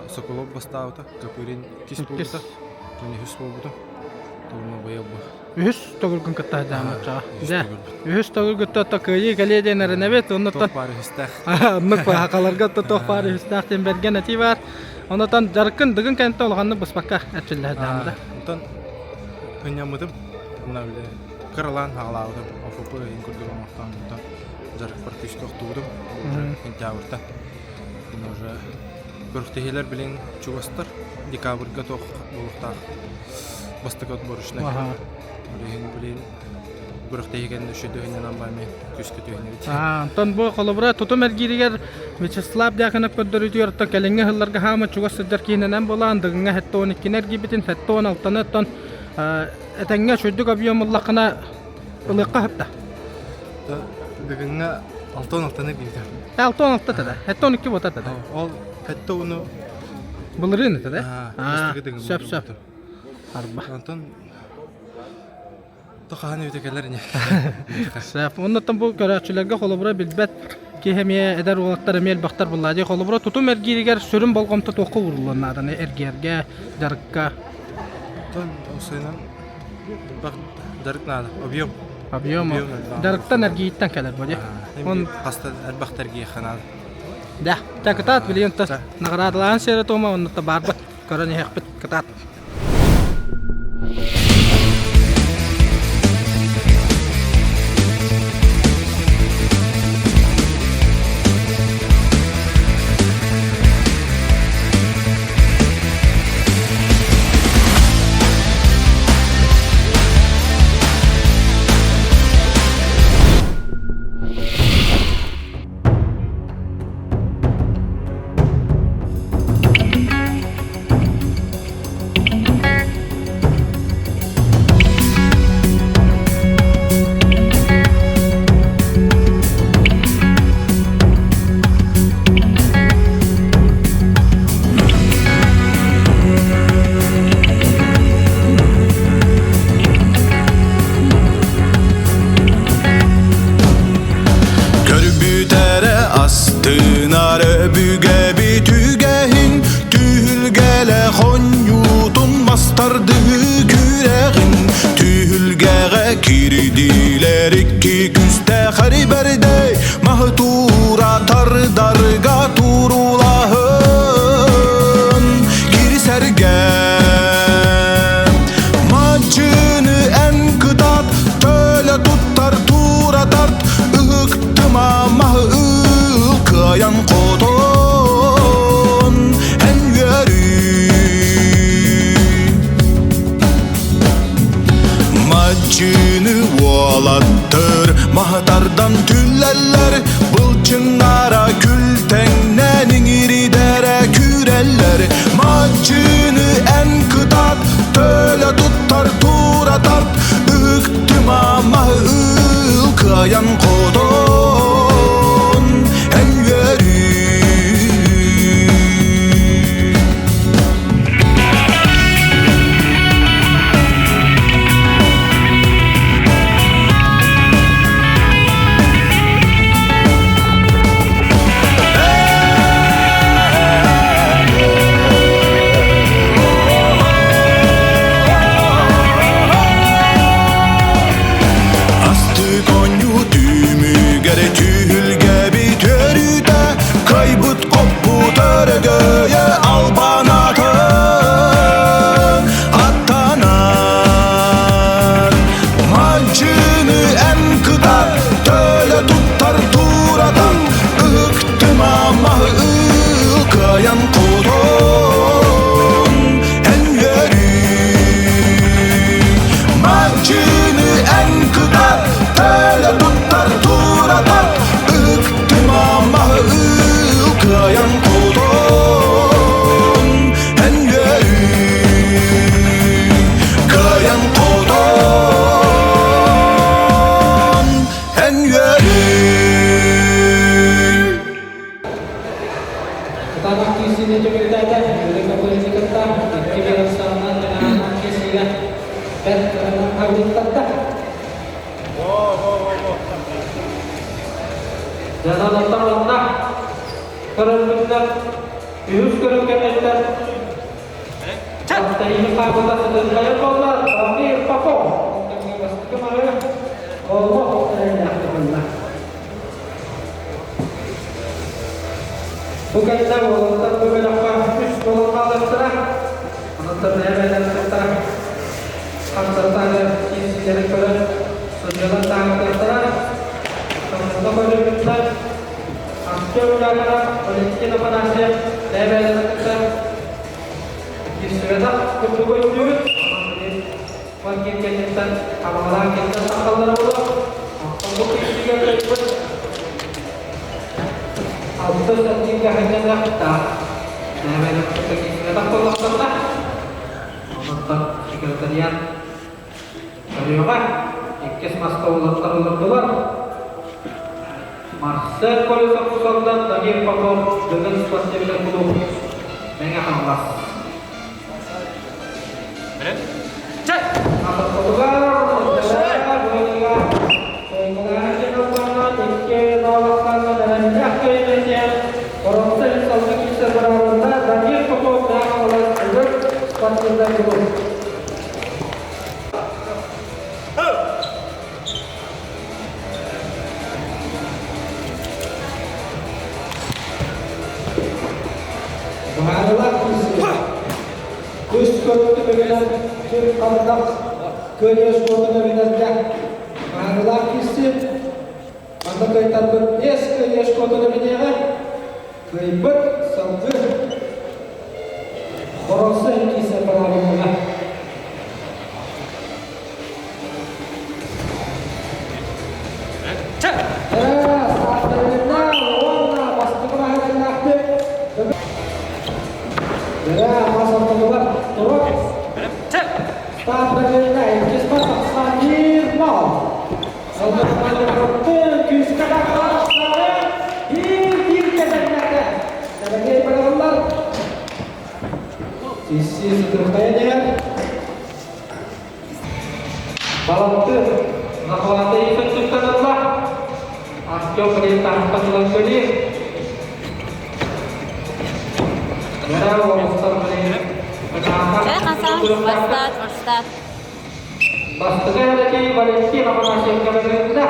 J: Соколов бастаабыта, Копырин иккис буолбута. Мен үһүс буолбутум. Тугуна быйыл бу.
B: Үһүс төгүлгүн кытта сылдьаҕын Дьэ, үһүс төгүл кытта отто кыайыы кэлиэ диэн эрэнэбит. Оннуттан
J: Туох баар үһүстээх.
B: Оннук хахаларга отто туох баар үһүстээх диэн бэргэн этии баар. Онотон жарыккын дыгын кэнтэ улаханнык быспакка эрчиллэ сылдьаҕын да.
J: Онтон ынньаммытым. Мына били кыралаан хаалаабытым. ОФП ыйын курдук оҥортоон онтон жарыкпар күүскэ охтубутум. Уже сентябрьта. Уже Күрэхтэһиилэр билин чугастар. Декабрьга туох буолуохтаах бастакы отборочнай. Билигин билин күрэхтэһии кэннэ үчүгэй баами күүскэ түһүнэбит.
B: Онтон бу холобура тутум эргииригэр Вячеслав Дьяконов көрдөрүүтүгэр оттон кэлиҥҥи сылларга хаама чугас сылдьар киинэнэн буолан Дыгыҥҥа 72-ни эргийбитин 76-ны оттон этэҥҥэ үчүгдүк объем ыллаххына ылыахха сөп да?
J: Дыгыҥҥа 66-ны эргийбитим.
B: 66 да? 72 буолта да?
J: Ол хэтте уну
B: Былырыын этэ да? Сөп сөп. Арба.
J: Онтон тохаһан эбитэ кэлэр ини.
B: Сөп. Оннуттан бу көрөөччүлэргэ холобура билбэт киһи эмиэ эдэр уолаттар эмиэ элбэхтэр буоллаа дии. Холобура тутум эргииригэр сүрүн болҕомто туохха ууруллуон нааданы эргиэргэ, дьарыкка.
J: Онтон усуйунан элбэх дьарык наада. Объем.
B: Объем. Дьарыктан эргииттэн кэлэр бу дии.
J: Он хаста элбэх эргиэххэ наада.
B: Да, так кытаат билигин наҕараадалаан сиэрэ туома онно баарбыт көрөн иһэхпит кытаат.
K: Көрбүтэрэ астынар өбүгэбит үгэһин Түһүлгэлэ хонньуутун мастардыы күрэҕин Түһүлгэҕэ кирдиилэр икки күстээх эрибэрдэй Маһы туура тардарга туруулаһын Кирсэргэ Мадьыны эн кытаат төлө туттар туура тарт Ыһыктыма маһы ыл кыайан хотон эн үөрүү Мадьыны уолаттар маһытардан түллэллэр Былчыҥнара күлтэҥнэн иҥиридэрэ күүрэллэр Мадьыны эн кытаат төлө туттар туура тарт Ыһыктыма маһы ыл кыайан хотон эн үөрүү Астык оонньуу түмүгэр түһүлгэбит өрүүтэ кыайбыт хоппут өрөгөйө албанаатын аттанар Мадьыны эн кытар төлө туттар туратан ыһыктыма маһы ыл кыайан хотон эн үөрүү Мадьыны эн кытар төлө туттар туратар ыһыктыма маһы ыл кыайан хотон эн үөрүү Кыайан хотон эн үөрүү
B: Кытаанах киирсиини түмүктээтэ Юрий Копырин кытта икки версиянан тыҥааһыннаах киирсиигэ бэрт кыранан хабылыттарда. Дьонон оттон онно көрөрбүтүнэн үһүс көрүҥ кэнниттэн Таһиһи хаабыта сытырҕайа буолла Дамир Попов бастакы мары олох эрэллээхтик ылла. Бу кэннэ уолаттар бу бөлөххө үс буолан хаалыахтара. Онон бэйэ-бэйэлэрин кытта хамсатаары киирсиилэрин көрөн судьуйалар таһаартыахтара. Сонно көрүллүбүттэр Артем Дьяконов, Валентин Афанасьев бэйэ-бэйэлэрин кытта киирсибэтэх курдук өйдүүбүт. Онон кэнниттэн абаҕалаан кэнниттэн сахаллара буолуо. Оттон бу киирсиигэ кыайбыт алтыс эргииргэ ханньаныахтаах. Бэйэ-бэйэлэрин кытта киирсибэтэх буоллахтарына, онон секретариат көрүөҕэ. Иккис маска уолаттар олордулар. Марсель Колесов Солдан, Дамир Попов, Дыгын спортивнай клуб, Мэҥэ Хаҥалас. Дамир Попов, Мэҥэ Хаҥалас, Дыгын спортивнай клуб.
G: түмүгүнэн сүр хандах кыайыы спордун эбинэргэ маанылаах киирсии. Манна кыайтарбыт биэс кыайыы спордун эбиниэҕэ. Кыайбыт салгыы боруоса киирсэр быраабыллара.
B: Баланты захвата иккүттэн Артем Притахтан Бастакы эрэки Валентин Афанасьевка бэрилиннэ.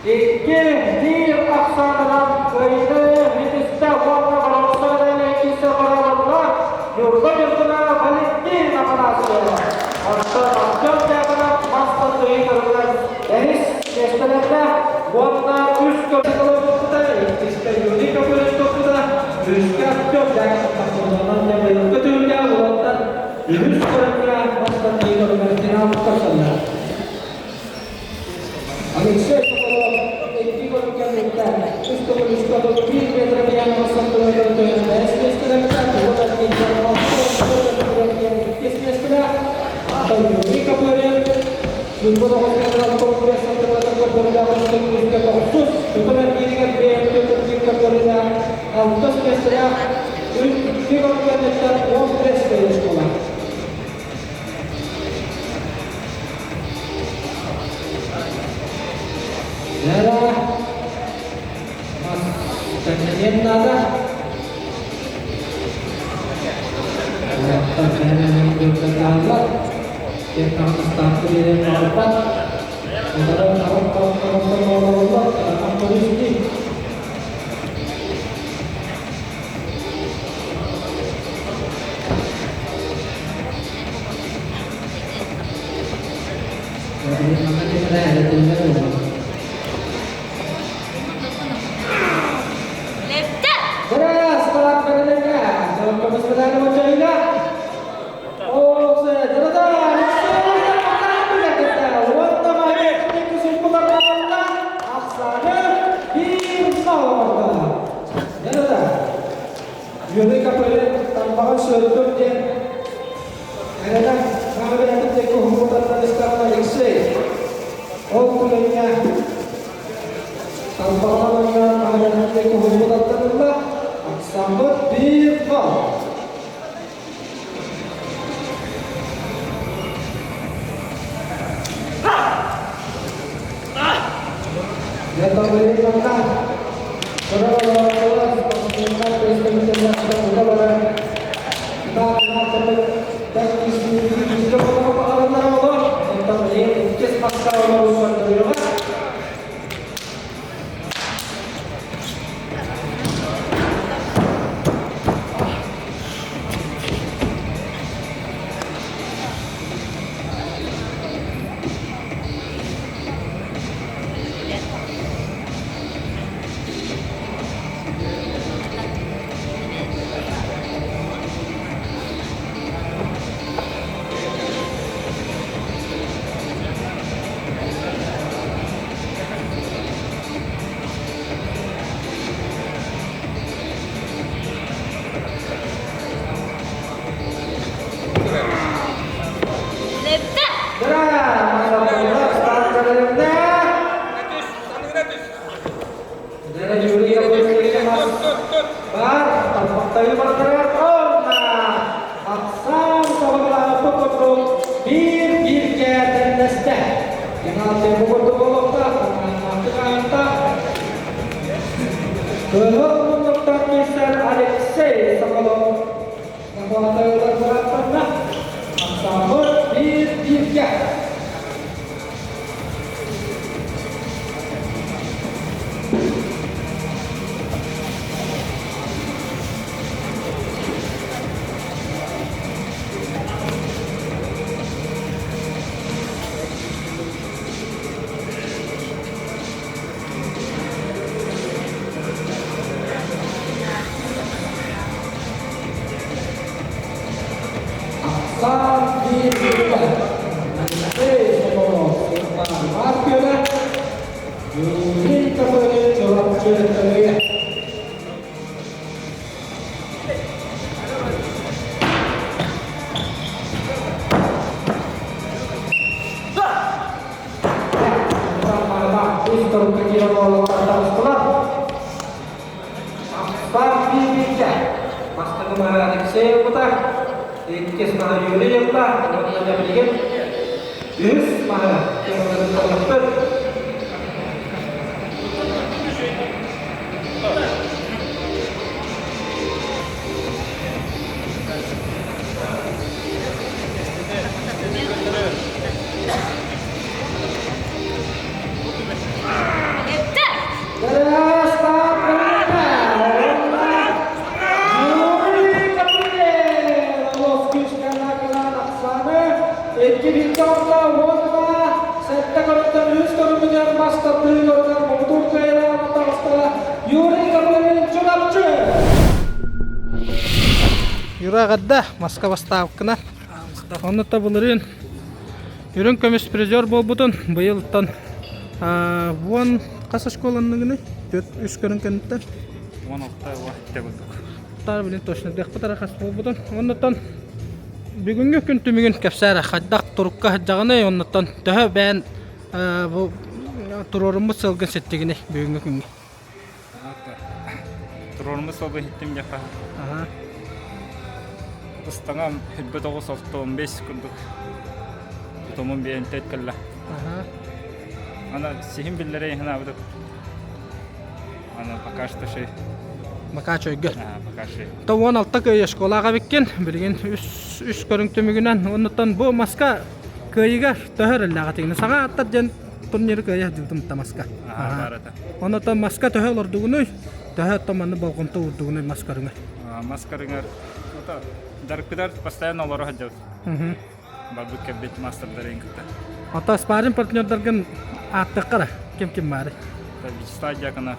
B: Икки биир ахсаанынан кыайыыны Митистэ уонна Боронсо иккисэ бараллар Ньурба Ньургуна Валентин Афанасьев. Онтон Артем Дьяконов мас тардыһыы көрүҥэр бэһис миэстэлэрдэ уонна үс көрүҥ иккискэ Юрий Копылин туппута, үскэ Артем Дьяконов тахсыбытынан быйылгы түһүлгэ уолаттар үһүс көрүҥҥэ мас тардыһыы көрүҥэр финал көрсөллөр. Алексей Соколов икки көрүҥҥэ бүттэ. Үс төгүл үскэ 31 метр диаметр сантиметр бэс миэстэлэммитэ, тугу да иккис миэстэлээх. Юрий Копырин Ньурба тоҕус 65 сантиметр көрдөрүүлээх үс төгүл үскэ тохсус, тутум эргииригэр бэйэм көрдөрүүлээх алтыс миэстэлээх. Икки көрүҥҥэ 15 бэйэс буолар. Лера Тэннэниэн наада. Юрий Копырин тарбаҕын сөрүтүм диэн эрэнэн хаамыйатын диэки уһуммутаттан истэҕинэ Алексей ол түгэҥҥэ тарбаҕынан оонньоон хаамыйатын диэки уһуммутаттан ылла Оксаммыт биир бал. Алексей Соколов.
G: биир бииргэ Алексей Соколов Сылтаан Күөлэ Юрий Копырин Чурапчы Төлөйө. Бастакы маһы Алексей ылбыта, иккис маһы Юрий ылла, уонна билигин үһүс маһы ким Юра эҕэрдэ Москва бастаабыккына. Онно табылырын Үрүҥ көмүс призер буолбутун быйылтан уон хас оскуоланныгыный? Төрт үс көрүҥ кэнниттэн.
I: 16 уа курдук.
B: Таар билин точно диэхпит эрэ хас буолбутун. Оннуттан бүгүҥҥү күн түмүгүн кэпсээр хайдах турукка сылдьаҕыный, оннуттан төһө бэйэн бу туруоруммут сылгын ситтигиний бүгүҥҥү күҥҥэ?
I: Туруоруммут сылгы иһиттим диэххэ. Ыстаҥам 29 65 курдук тутумун биэрэн тэт кэллэ. Ана сиһим биллэрэ иһин Ана пока что шей.
B: Пока чөйгө.
I: Пока шей.
B: То 16 кыайы школаға биккен, билигин үс үс көрүҥ түмүгүнэн, оннуттан бу маска кыайыга төһөр эллэҕэ тигини саҥа аттар диэн турниры кыайа сылдьыбытым маска. Оннуттан маска төһө олордугунуй, төһө оттон манны болҕомто уурдугунуй мас көрүҥэр?
I: Мас көрүҥэр дарыкпытар постоянно олоро сылдьабыт. Барбыт кэлбит мастердарын кытта.
B: Ата спарринг партнердаргын ааттыахха ким ким баары?
I: Вячеслав Дьяконов,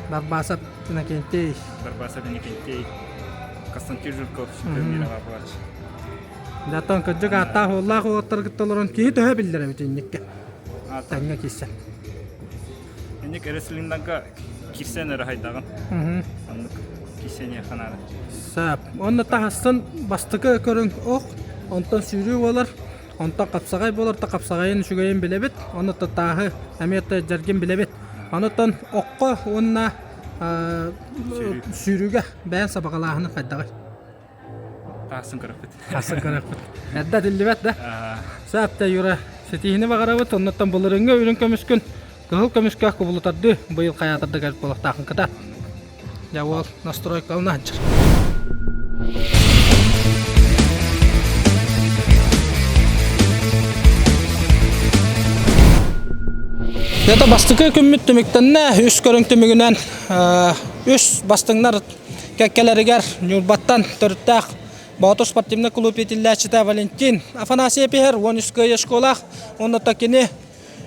B: Барбасов Иннокентий.
I: Барбасов Иннокентий, Константин Жирков, чемпион мира врач.
B: Дьаттан кырдьык ааттаах уоллаах уолаттар кытта олорон киһи төһө биллэр эбит инникке? Тэҥҥэ киирсэн.
I: Инник рестлингнарга кирсэн эрэ хайдаҕын. Оннук кирсение ханаада.
B: Сөп. Онно таһастан бастакы көрүҥ ох, онтон сүүрүү буолар, онтон хапсаҕай буолар, та хапсаҕайын үчүгэйин билэбит, онно тааһы эмиэ дьэргин билэбит. Онтон окко уонна сүүрүүгэ бэйэн сабаҕалааһыны хайдаҕый?
I: Таасын көрөппүт.
B: Таасын көрөппүт. Эрдэ этиллибэт да. Сөп да Юра, ситиһини баҕарабыт. Оннуттан былырыҥҥы үрүҥ көмүскүн кыһыл көмүскэ кубулутардыы быйыл хайаатарда кэлбит буолуохтаахын кыта. Дьэ уол настройкалана сылдьар. Это бастакы күммүт түмүктэннэ, үс көрүҥ түмүгүнэн үс бастыҥнар Кэккэлэригэр Ньурбаттан төрүттээх Боотур спортивнай клуб иитиллээччитэ Валентин Афанасьев иһэр 13 кыайыы школаах. Онно кини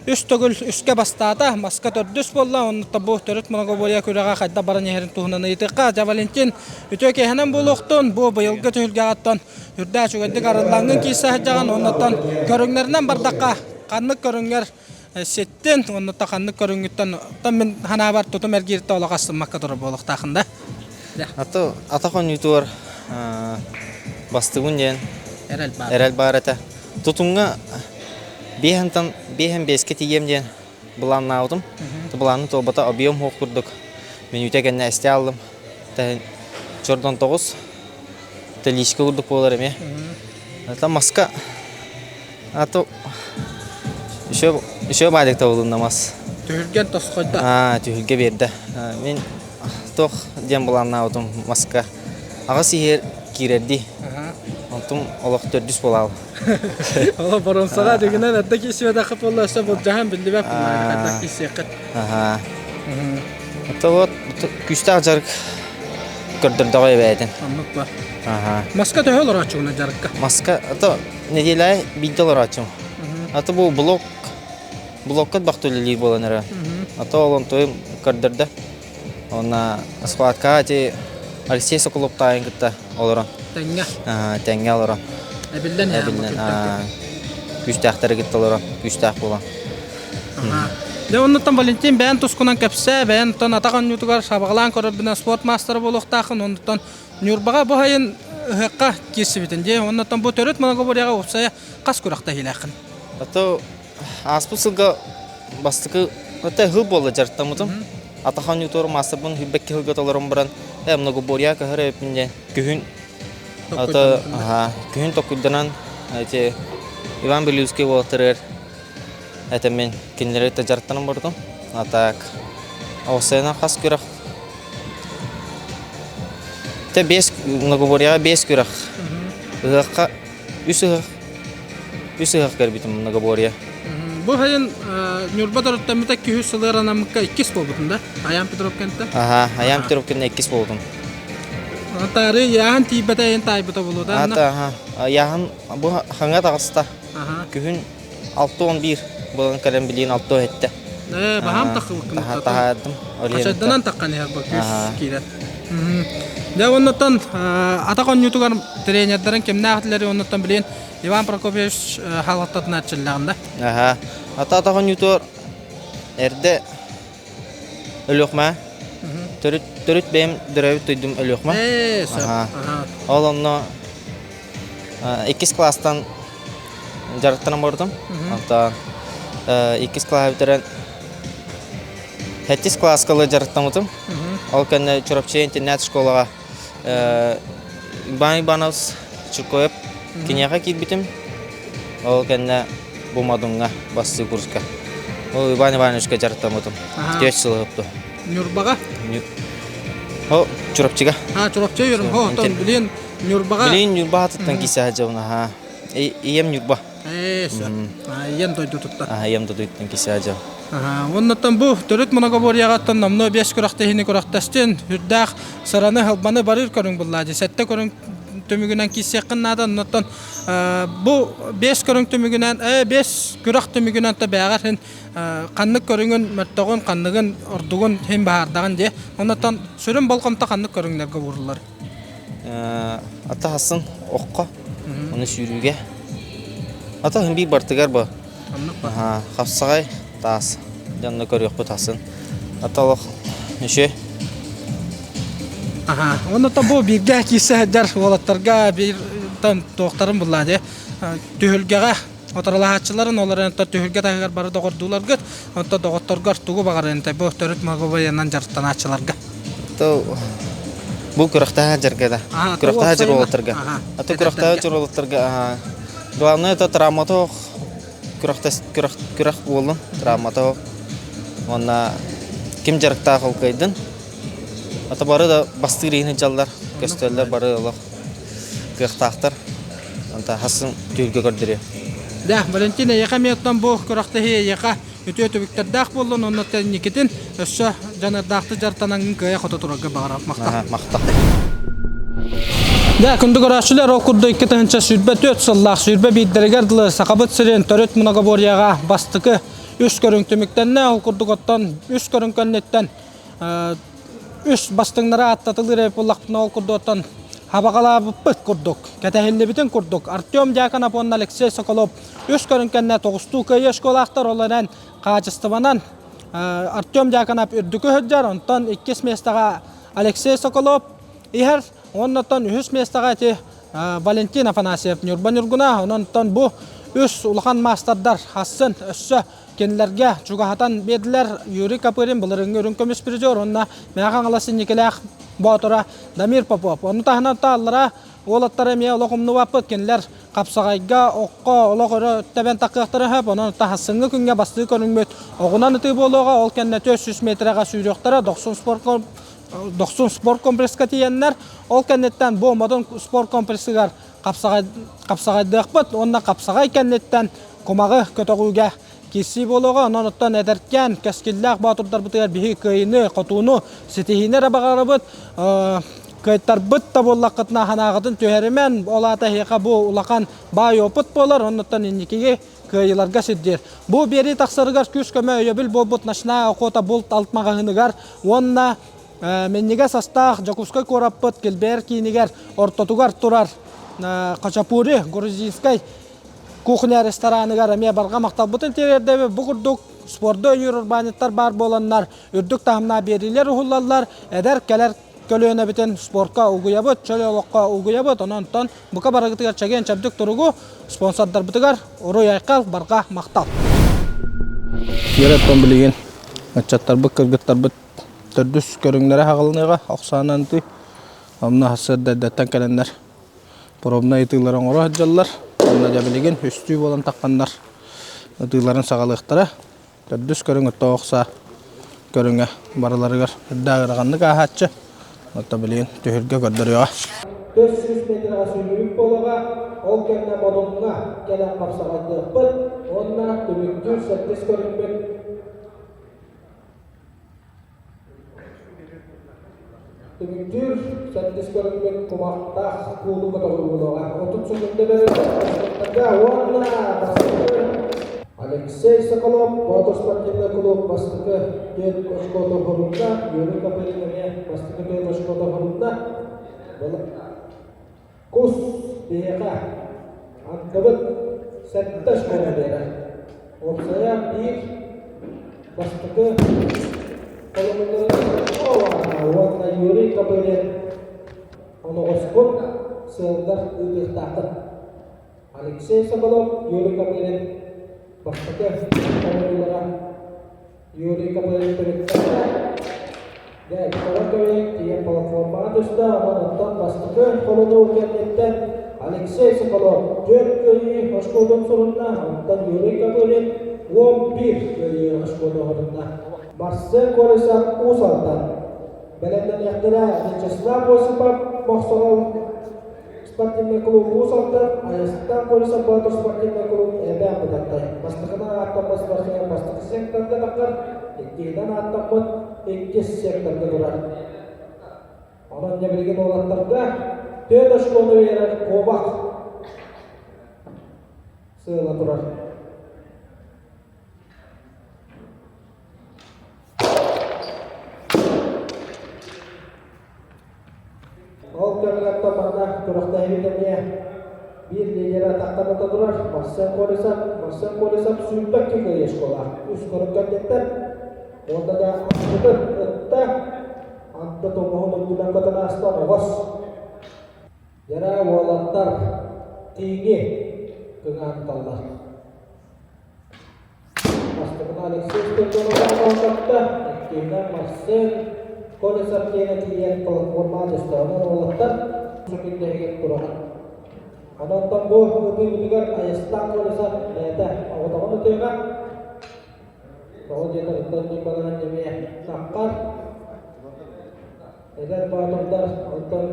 B: үс төгүл үскэ бастаата, маска төрдүс буолла. Онно бу төрүт многоборье күрэҕэ хайдах баран иһэрин туһунан ыйытыахха. Дьэ, Валентин, үтүө киэһэнэн буолуохтун. Бу быйылгы түһүлгэҕиттэн үрдээх үчүгэйдик арыллаҥҥын киирсэ сылдьаҕын. Оннуттан көрүҥнэринэн бардахха, ханнык көрүҥҥэр ситтин, оннуттан ханнык көрүҥҥүттэн оттон мин санаабар тутум эргииртэ олох астыммакка турар буолуохтаахын да.
L: Ато атах оонньуутугар бастыгын диэн
B: эрэл баар.
L: Эрэл баар этэ. Тутумҥа биэһэнтэн биэһэн биэскэ тиийиэм диэн былааннаабытым. Былааным туолбата объем суох курдук. Мүнүүтэ кэннэ эстэ ааллым. Чордон тоҕус Теличка курдук буолар эмиэ. Это маска А то еще еще баадык табылынна мас.
B: Түһүлгэн тосхойдо.
L: Аа, түһүлгэ биэрдэ. Мин туох диэн былааннаабытым маска. Аҕыс иһэр киирэрдии. Онтум олох төрдүс буолаал.
B: Олох боронсаға дегенен эрдэ киирсибэтэххэ буолла өссө былдьаһан биллибэт хайдах киирсиэххит.
L: Аха. Это вот күүстээх дьарык көрдөрдөҕө эбээтин.
B: Оннук ба.
L: Аха.
B: Маска төһө олорооччугуна дьарыкка?
L: Маска ато Нэдиэлэ биирдэ олорооччум. Аты бу блок блокка бахты үлэлиир буолан эрэ. А то ол онтуйум көрдөрдө. Уонна схваткаҕа ити Алексей Соколовтааҕын кытта олорон.
B: Тэҥҥэ.
L: Тэҥҥэ олорон.
G: Эбиллэн
L: Эбиллэн күүстээхтэри кытта олорон күүстээх буолан.
G: Дьэ оннуттан Валентин бэйэн тускунан кэпсээ, бэйэн оттон атах оонньуутугар сабаҕалаан көрөрбүнэн спорт маастара буолуохтааххын, оннуттан Ньурбаҕа бу сайын ыһыахха киирсибитин дии. Оннуттан бу төрүт многоборьеҕа уопсайа хас күрэхтэһиилээххин?
L: Ото ааспыт сылга бастакы это ыһыл буолла дьарыктаммытым. Атах оонньуутугар маастарбын хүлбэкки сылга толорон баран э многоборьеҕа көһөр эбиппин диэн күһүн ото күһүн токуйданан эти Иван Белювский уолаттарыгар Это мин кинилэри кытта дьарыктанан бардым. А так Оҕусайынан хас күрэх Тэ биэс многоборьеҕа биэс күрэх. Ыһыахха үс ыһыах үс ыһыах көрбүтүм многоборье.
G: Бу сайын Ньурба төрүттэммитэ күһүс сылыгар анаммыкка иккис буолбутун да? Аян Петров кэнтэ?
L: Аха, Аян Петров кэннэ иккис буолбутум.
G: Тары яаһын тиийбэтэ эйин таайбыта буолуо да?
L: Ата, аха. Яаһын бу хаҥа таҕыста. Күһүн 61 буолан кэлэн билигин 67.
G: Ээ, баһаам таххыбыккын.
L: Таһаардым.
G: Хачайданан таххан иһэр бу күүс киирэр. Дьэ, оннуттан атах оонньуутугар тренердэрин кимнээх этилэри оннуттан билигин Иван Прокопьевич хаалаттатына эрчиллэҕин да?
L: Аха. Ата атах оонньуутугар эрдэ Өлүөхмэ. Төрүт төрүт бэйэм төрөөбүт дойдум Өлүөхмэ.
G: Ээ, сөп.
L: Ол онно иккис класстан дьарыктанан барбытым. Онтон иккис класс бүтэрэн сэттис класска дьарыктаммытым. Ол кэннэ Чурапчы интернет-школаҕа Иван Иванович Чиркоев киниэхэ киирбитим. Ол кэннэ бу Модуҥҥа бастыы курска. Ол Иван Ивановичка дьарыктаммытым. Түөрт сыл ыһыптым.
G: Ньурбаҕа?
L: О, Чурапчыга.
G: А, Чурапчы юрум. Хо, оттон билин Ньурбаҕа.
L: Билин Ньурба хатыттан кисе сылдьабын, аха. Ийэм Ньурба.
G: Ээ, сөп. Ийэм дойдутуттан.
L: Аха, ийэм дойдутуттан кисе сылдьабын.
G: Аха, оннуттан бу төрүт многоборьеҕаттан номнуо биэс күрэхтэһиини күрэхтэстин, үрдээх сыраны халбаны барыр көрүҥ буллаа дии. Сэттэ көрүҥ түмүгүнэн киирсиэххин наада. Оннуттан бу биэс көрүҥ түмүгүнэн, ээ, биэс күрэх түмүгүнэн то бээҕэр хин ханнык көрүҥүн мөлтөҕүн, ханныгын ордугун хин баһаардаҕын дии. Оннуттан сүрүн болҕомто ханнык көрүҥнэргэ ууруллар?
L: Ата хасын окко, оны сүүрүүгэ. Ата хын биир бартыгар бу. Хапсаҕай таас дьонно көрүөхпүт хасын. Ата олох үчү.
G: Аха, онно бу бииргэ киирсэ сылдьар уолаттарга биир тан туохтарын буллаа дии. Түһүлгэҕэ Отаралаһааччыларын ол эрэн түһүлгэ таһыгар бары доҕордууларгыт, онто доҕотторгор тугу баҕарыан бу төрүт многобоеннан дьарыктанааччыларга.
L: То бу күрэхтэһэ дьарга да. Күрэхтэһэ дьоруолаттарга. А то күрэхтэһэ дьоруолаттарга главное это травматох күрэхтэс күрэх күрэх буоллун травматох уонна ким дьарыктаах ол кыайдын. А то бары да бастыыр иһин дьаллар көстөллөр бары олох кыахтаахтар. Онта хасын түүлгэ көрдөрүө.
G: Да, Валентина, эйиэхэ эмиэ оттон бу күрэхтэһии эйиэхэ үтүө түбүктэрдээх буоллун, онно инникитин өссө дьаныардаахтык дьарыктанаҥҥын кыайа-хото турарга баҕарабын. Махтал.
L: Махтал.
G: Да, күндү көрөөччүлэр, ол курдук 2024 сыллаах сүүрбэ биирдэригэр дылы Сахабыт сирин төрүт многоборьеҕа бастакы үс көрүҥ түмүктэннэ. Ол курдук оттон үс көрүҥ кэнниттэн үс бастыҥнары ааттатылыыр эбит буоллахпына, ол курдук оттон хабаҕалаабыппыт курдук, кэтэһиллибитин курдук Артем Дьяконов уонна Алексей Соколов үс көрүҥ кэннэ тоҕустуу кыайыы оскуолаахтар, ол эрэн хаачыстыбанан Артем Дьяконов үрдүкү сылдьар, онтон иккис миэстэҕэ Алексей Соколов иһэр, уонна оттон үһүс миэстэҕэ ити Валентин Афанасьев Ньурба Ньургуна, онон бу үс улахан маастардар хассын өссө Кинилэргэ чугаһатан биэрдилэр Юрий Копырин былырыыҥҥы үрүҥ көмүс призер уонна Мэҥэ Хаҥалас инникилээх боотура Дамир Попов. Ону таһынан тааллара уолаттара эмиэ олох умнубаппыт. Кинилэр хапсаҕайга, окко олох өрө тэбэн таххыахтара сөп. Онон таһассыҥҥы күҥҥэ бастыы көрүҥмүт оҕунан ытыы буолуоҕа. Ол кэннэ 400 метрэҕэ сүүрүөхтэрэ. Дохсун спорт Дохсун спорт комплекска тиийэннэр, ол кэнниттэн бу Модун спорт комплексыгар хапсаҕайдыахпыт уонна хапсаҕай кэнниттэн кумаҕы көтөҕүүгэ киирсии буолуоҕа. Онон оттон эдэркээн кэскиллээх боотурдарбытыгар биһиги кыайыыны, хотууну, ситиһиини эрэ баҕарабыт. Кыайтарбыт да буоллаххытына санааҕытын түһэримэн, ол аата эһиэхэ бу улахан баай опыт буолар, оннуттан инникиги кыайыыларга сирдиир. Бу биэрии тахсарыгар күүс-көмө өйөбүл буолбут Ночная охота булт алт маҕаһыыныгар уонна минньигэс астаах Дьокуускай куораппыт Килбээр киинигэр ортотугар турар.
B: Хачапури грузинскай кухня рестораныгар эмиэ барҕа махталбытын тириэрдэбит. Бу курдук спорду өйүүр урбаанньыттар баар буоланнар үрдүк таһымнаах биэриилэр уһуллаллар. Эдэр кэлэр көлүөнэбитин спортка угуйабыт, чөл олоххо угуйабыт. Онон бука барыгытыгар чэгиэн-чэбдик туругу спонсордарбытыгар уруй-айхал, барҕа махтал. Үөрэттэн билигин ыччаттарбыт, кыргыттарбыт төрдүс көрүҥнэрэ хаҕылыныаҕа охсоонон тыы онно сарсыарда эрдэттэн кэлэннэр пробнай ытыылары оҥоро сылдьаллар. Онно дьэ билигин үстүү буолан тахханнар ытыыларын саҕалыахтара. Төрдүс көрүҥ оттоох охсаа көрүҥэ барыларыгар үрдээх ыараҕаннык ааһааччы. Оттон билигин түһүлгэ көрдөрүөҕэ. 400 метрга сүүрүүк буолуоҕа, ол кэннэ Модуҥҥа кэлэн хапсаҕайдыахпыт уонна түмүктүүр сэттис көрүҥмүт Түмүктүүр сэттис көрүҥмүт кумахтаах куулу көтөҕүү буолуоҕа. 30 секунда бэриллэр уонна бастакы Алексей Соколов Боотур спортивнай клуб бастакы түөрт очкото хорунна, Юрий Копырин эмиэ бастакы түөрт очкото хорунна. Кус биһиэхэ андыбыт сэттэ очкону биэрэр. Уопсайа биир бастакы холобурдарын уонна Юрий Копырин оноҕоспун сыалгар ыытыахтааххын. Алексей Соколов, Юрий Копырин бастакы холобурлара Юрий Копырин төрүттэрэ Дьэ, второй көрүҥ тиийэн платформаҕа түстэ, онон оттон бастакы холонуу кэнниттэн Алексей Соколов түөрт кыайыы очкотун сурунна, онтон Юрий Копырин 11 кыайыы очкотун оһорунна. Марсен Колесов Уус Алдан бэлэмнэниэхтэрэ Вячеслав Осипов Мохсоҕол спортивный клуб Уус Алдан, Айастан Колесов Боотур спортивный клуб Эбээн Бытантай. Бастакынан ааттаммыт спортсмен бастакы секторга таххар, иккиһинэн ааттаммыт иккис секторга турар. Онон дьэ билигин уолаттарга түөрт очкону биэрэр куобах сыала турар. Ол кэмҥэ манна күрэхтэһиибит эмиэ биир лидерэ атахтаныта турар Марсен Колесов. Марсен Колесов сүүрбэккэ кыайыы школа үс көрүҥ кэнниттэн уонна да антытын ытта анты тумуһун үрдүнэн көтөн ааста оҕос. Дьара уолаттар тииҥи кыҥаан ыталлар. Бастакына Алексей Спиридонов оҥордо, иккиһинэн Марсен Колесов диэн тиийэн платформаҕа түстэ. Онон уолаттар сүкүндэһигэр тураҕын. Онон бу ытыыбытыгар Айастаах Колесов бэйэтэ оҕотоҕун ытыаҕа. Тоҕо диэтэр оттон ньымалаһан эмиэ таххар. Эдэр боотурдар онтон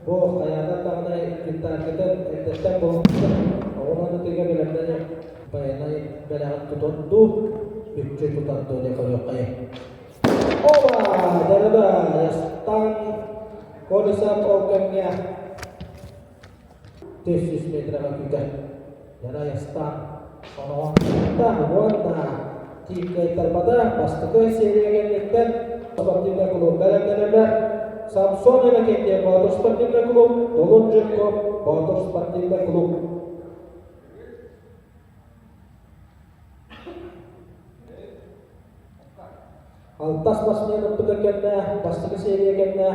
B: бу хайаатар даҕаны инвентарькытын эрдэттэн булуммутун оҕунан ытыыга бэлэмнэнэн байанай бэлэҕин тутан дуу, мүччү тутан дуу диэн көрүөххэйиҥ. Оба! Дьарыда Ястан Колесов ол кэмҥэ 400 метрға күүтэр. Яра Ястан оноҕон уонна тииккэйтарбата бастакы серия кэнниттэн спортивнай клуб бэлэмнэнэллэр. Самсон Иннокентьев Боотур спортивнай клуб, Долун Жирков Боотур спортивнай клуб. Алтас спортсмен ыппыта кэннэ, бастакы серия кэннэ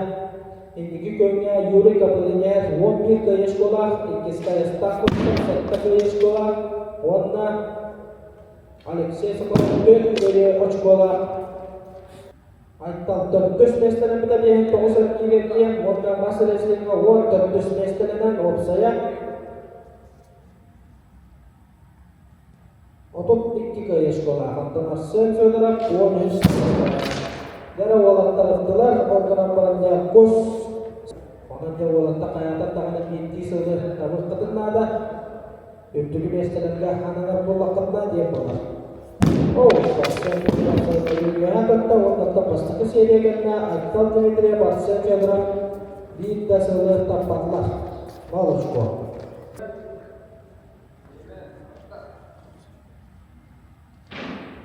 B: инники күөҥҥэ Юрий Копыринев 11 кыайыы школаах, иккис Кайыстаах курдук сэттэ кыайыы школаах уонна Алексей Соколов түөрт кыайыы очколаах. Айтал төрдүс миэстэлэммитэ биэһин тоҕус эркиигэ тиийэн уонна мас рестлиҥҥэ 14 миэстэлэнэн уопсайа 32 кыайыы школаах, оттон Арсен Федоров 13 Дьэ уолаттар ыттылар, ол гынан баран дьэ кус онон дьэ уолаттар хайаатар даҕаны биирдии сылы табыаххытын наада, үрдүкү миэстэлэргэ ананар буоллаххытына диэн буолар. Оо, Арсен Федоров үөһэ көттө уонна бастакы серия кэннэ Айтал Дмитриев, Арсен Федоров биир да сылы таппатылар. Молочко.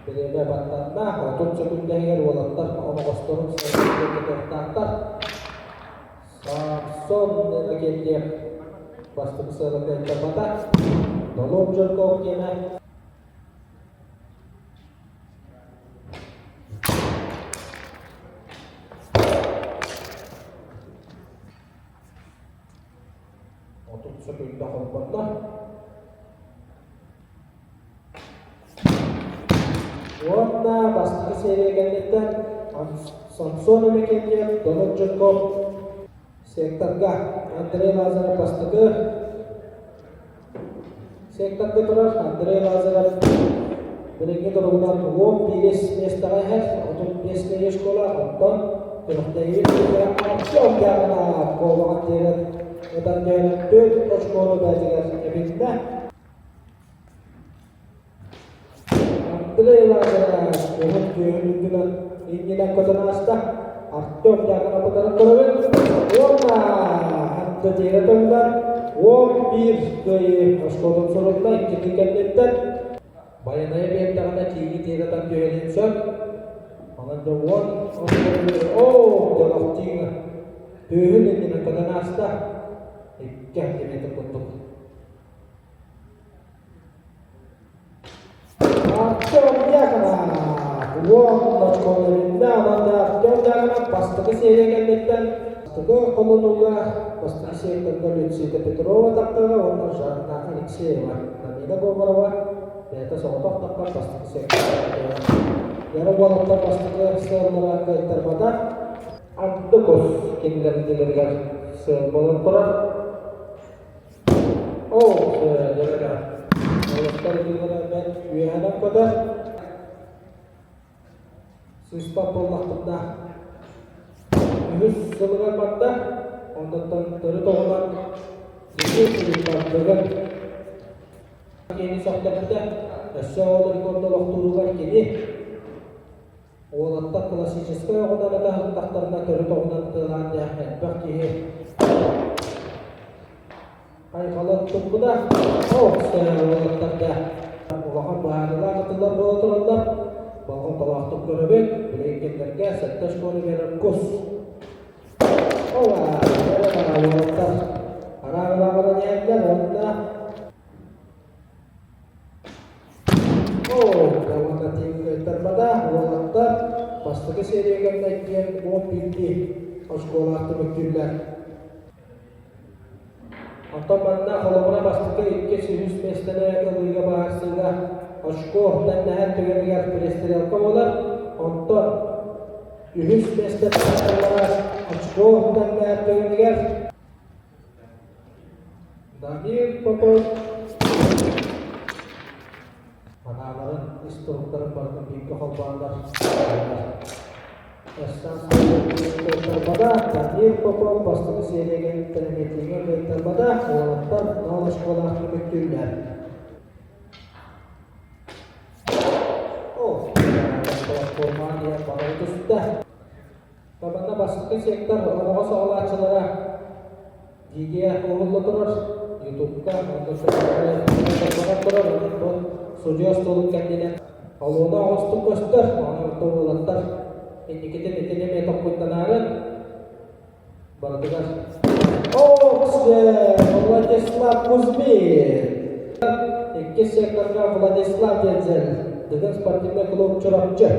B: Бириэмэ баттанна, 30 сөкүүндэ иһигэр уолаттар оноҕосторун сыаналыыр кытыахтаахтар. Самсон Иннокентьев. Бастакы сыала кыайтарбата. Долун Жирков диэнэ 30 сөкүүндэ холбонно. Уонна бастакы серия кэнниттэн Самсон Иннокентьев, Донат Жирков секторга Андрей Лазарев бастакы секторга турар Андрей Лазарев билиҥҥи туругунан 11 миэстэҕэ иһэр 35 нэһилиэк школа оттон күрэхтэһии Артем Дьяконов куобаҕын тиэрэн ытан түһэрэн 4 очкону бээтигэр эбиннэ. Андрей Лазарев уһун түөһүн үрдүнэн иннинэн көтөн ааста. Артем Дьяконов утары көрөбүт. Уонна Анды тиэрэ тыллар 11 кыайыы оскуолун сурулла иккитин кэнниттэн Байанайа биэрдэҕинэ тииҥи тиэрэ тан түһэриэн сөп. Онон дьэ уон оо дьолох тииҥ түөһүн иннинэн көтөн ааста. 2 сантиметр курдук. Артем Дьяконов уон очколарында онон Артем Дьяконов бастакы серия кэнниттэн бастакы холонууга бастакы секторга Люцита Петрова тахтаҕа уонна Жанна Алексеева Тамина Говорова бэйэтэ соҕотох таххан бастакы секторга Яра уолаттар бастакы сыаллара кыайтарбата Ардыкус кинилэр иннилэригэр сыал буолан турар. Оо, дьэ Олохтор ытыылара бэрт үөһэнэн көтөр. Сыыспат буоллахпытына үһүс сылыгар барда. Оннуттан төрүт оҕунан бардыгын кини сөхтөрбүтэ. Өссө ол рекорду олохтууругар кини Уолаттар классическай оҕунан ытаһыттахтарына төрүт оҕунан ытыалаан дьэ элбэх киһи хайҕалын туппута. Ол уолаттарга улахан быһаарыылаах ытыллар буола тураллар. Болҕомтолоохтук көрөбүт. Билигин кинилэргэ сэттэ школа биэрэр кус. Ол уолаттар арааҕылааҕынан иһэллэр уонна Оо, кыайтарбата, уолаттар бастакы серия кэнниттэн 11 оскуолаах түмүктүүллэр. Оттон манна холобура бастакы иккис үһүс миэстэни ылыыга баарсыыга очко тэннэһэр түгэнигэр перестрелка буолар. Онтон үһүс миэстэ очко тэннэһэр түгэнигэр Дамир Попов санааларын, ис туруктарын барытын бииргэ холбооннор Кыайтарбата, Дамир Попов бастакы серияга тэлэмиэтиигэ кыайтарбата, уолаттар нол оскуолаах түмүктүүллэр. О, платформаҕа диэн барыы түстэ. Табанна бастакы сектор оноҕос оҕолооччулара видео уһулла турар, ютубка онно турар, бу судьуйа остуолун кэннинэн олуона оҕустук көстөр, ону уолаттар инникитин итини эмиэ токкуйданаарын барытыгар О, Владислав Кузьмин! Иккис секторга Владислав Вензель, Дыгын спортивный клуб Чурапчы.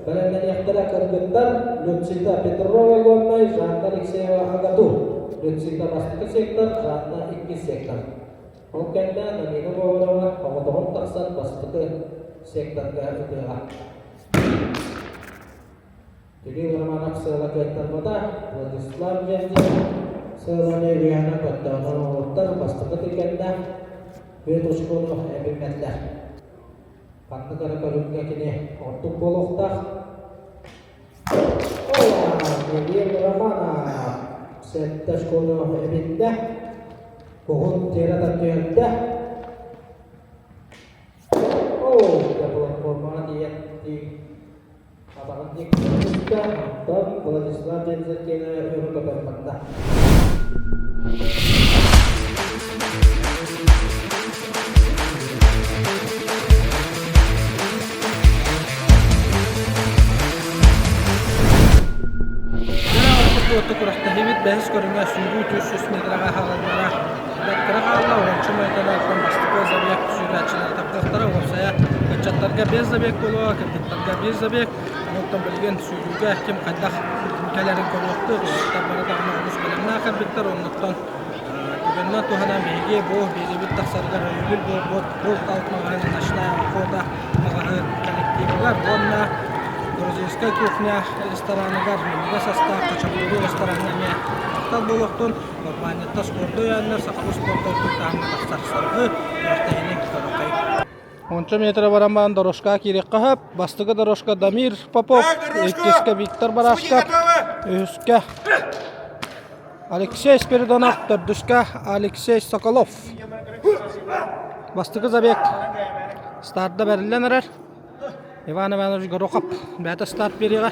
B: Бэлэмнэниэхтэрэ кыргыттар Люцита Петрова Горнай, Жанна Алексеева Агату. Люцита бастакы сектор, Жанна иккис сектор. Ол кэннэ Намина Говорова оҕотоҕун тахсан бастакы секторга ытыаҕа. Кирилл Романов сыала кыаттарбата, Владислав Дьэндин сыаланы үөһэнэн көрдөөнөн оҥоруттар бастакы тикэннэ Бүөт очкону эбиммэтилэр. Ханнык эрэ көрүҥҥэ кини ордук буолуохтаах. Кирилл Романов сэттэ очкону эбиннэ. Уһун тиэрэ тардыһарда. Оо, платформаҕа тиийэн Атаҕын диэки түстэ, онтон Владислав Дензеркены өрө көтөн барда. Күрэхтэһиибит бэһис көрүҥэ сүүрүү 400 метраҕа хаалаллара.
G: кыра хаалла. Уонча мүнүүтэлэртэн бастакы забег сүүрээччилэр тардыахтара. Уопсайа ыччаттарга 5 забег буолуо, кыргыттарга 1 забег. Онтон билигин сүүрүүгэ ким хайдах кэлэрин көрүөхпүт. Уолаттар бары даҕаны олус бэлэмнээх кэлбиттэр. Оннуттан түгэнинэн туһанан биһиги бу биэриибит тахсарыгар өйөбүл буолбут Булт алт маҕаһыын Ночная охота маҕаһыын коллективыгар уонна Грузинская кухня рестораныгар минньигэс астаах хачапури рестораҥҥа эмиэ махтал буолуохтун. Урбаанньыттар спорду өйөөннөр сахалыы спорт ордук таһымҥа тахсар салгыы күрэхтэһиини көрүөххэйиҥ. Онча метрэ баран баран дорожка киириэххэ сөп. Бастакы дорожка Дамир Попов, иккискэ Виктор Барашков, үһүскэ Алексей Спиридонов, төрдүскэ Алексей Соколов. Бастакы забег старта бэриллэн эрэр. Иван Иванович Горохов бэйэтэ старт биэриэҕэ.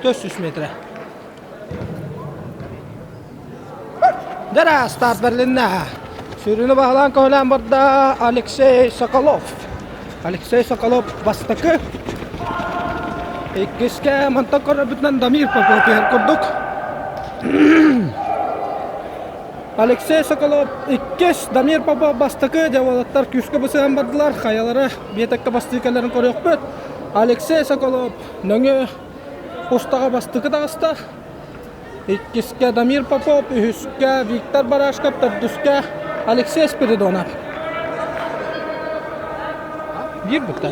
G: 400 метрэ. Дара старт бэрилиннэ. Сүрүнү баһылаан көһүлээн барда Алексей Соколов. Алексей Соколов бастакы. Иккискэ мантан көрөрбүтүнэн Дамир Попов иһэр курдук. Алексей Соколов иккис, Дамир Попов бастакы дьэ күүскэ бысыһан бардылар. Хайалара биэтэккэ бастыы кэлэрин көрүөхпүт. Алексей Соколов нөҥүө устаҕа бастакы таҕыста. Иккискэ Дамир Попов, үһүскэ Виктор Барашков, төрдүскэ Алексей Спиридонов. Биир букта.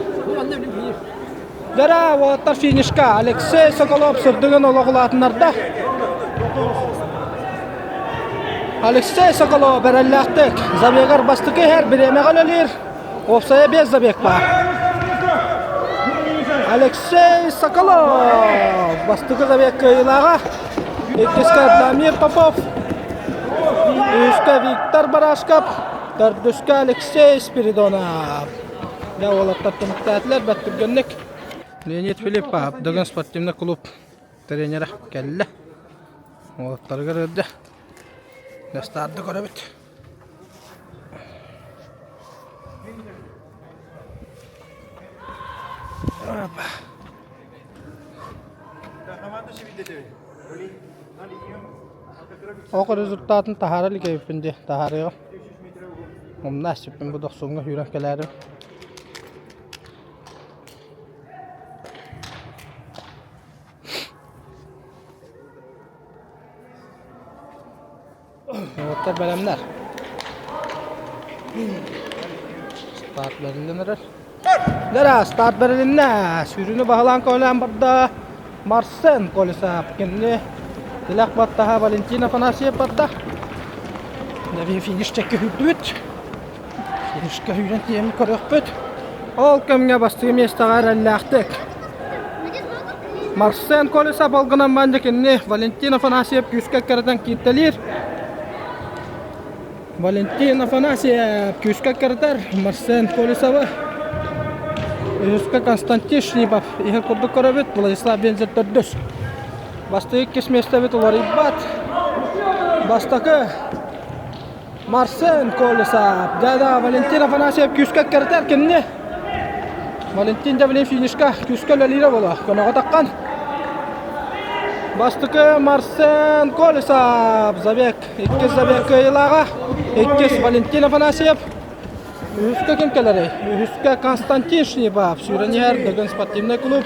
G: Дара, уолаттар финишка. Алексей Соколов сырдыгын олоҕулаатыннарда. Алексей Соколов эрэллээхтик забегар бастакы иһэр бириэмэҕэ үлэлиир. Уопсайа 5 забег баар. Алексей Соколов бастакы забег кыайыылааҕа. Иккискэ Дамир Попов. Үһүскэ Виктор Барашков. Төрдүскэ Алексей Спиридонов. Дьэ уолаттар түмүктээтилэр бэрт түргэнник. Леонид Филиппов, Дыгын спортивный клуб тренера кэллэ. Уолаттарыгар ыалдьа. Дастаарды көрөбүт. Оҕо результатын таһаара илик эбиппин дии, таһаарыаҕым. Умна сиппин бу дохсуҥҥа сүүрэн кэлээрим. Уолаттар бэлэмнэр. Старт бэриллэн эрэр. Дара, старт бэрилиннэ. Сүүрүүнү баһылаан көҕүлээн барда Марсен Колесов. Кинини тилэх баттаһа Валентин Афанасьев барда. Нэви финиш чекки сүүрдүбүт. Финишка сүүрэн тиийэн көрүөхпүт. Ол кэмҥэ бастакы миэстэҕэ эрэллээхтик Марсен Колесов ол гынан баран кинини Валентин Афанасьев күүскэ эккирэтэн кииртэлиир. Валентин Афанасьев күүскэ эккирэтэр Марсен Колесовы. Үһүскэ Константин Шнипов иһэр курдук көрөбүт. Владислав Вензель төрдүс. Бастакы иккис миэстэбит уларыйбат. Бастакы Марсен Колесов. Да-да, Валентин Афанасьев күүскэ эккирэтэр кинини. Валентин Давлин финишка күүскэ үлэлиирэ буолуо. Көмөҕө таххан. Бастакы Марсен Колесов. Забег. Иккис забег кыайыылааҕа. Иккис Валентин Афанасьев. Үһүскэ ким кэлэрий? Үһүскэ Константин Шнипов. Сүүрэн иһэр Дыгын спортивный клуб.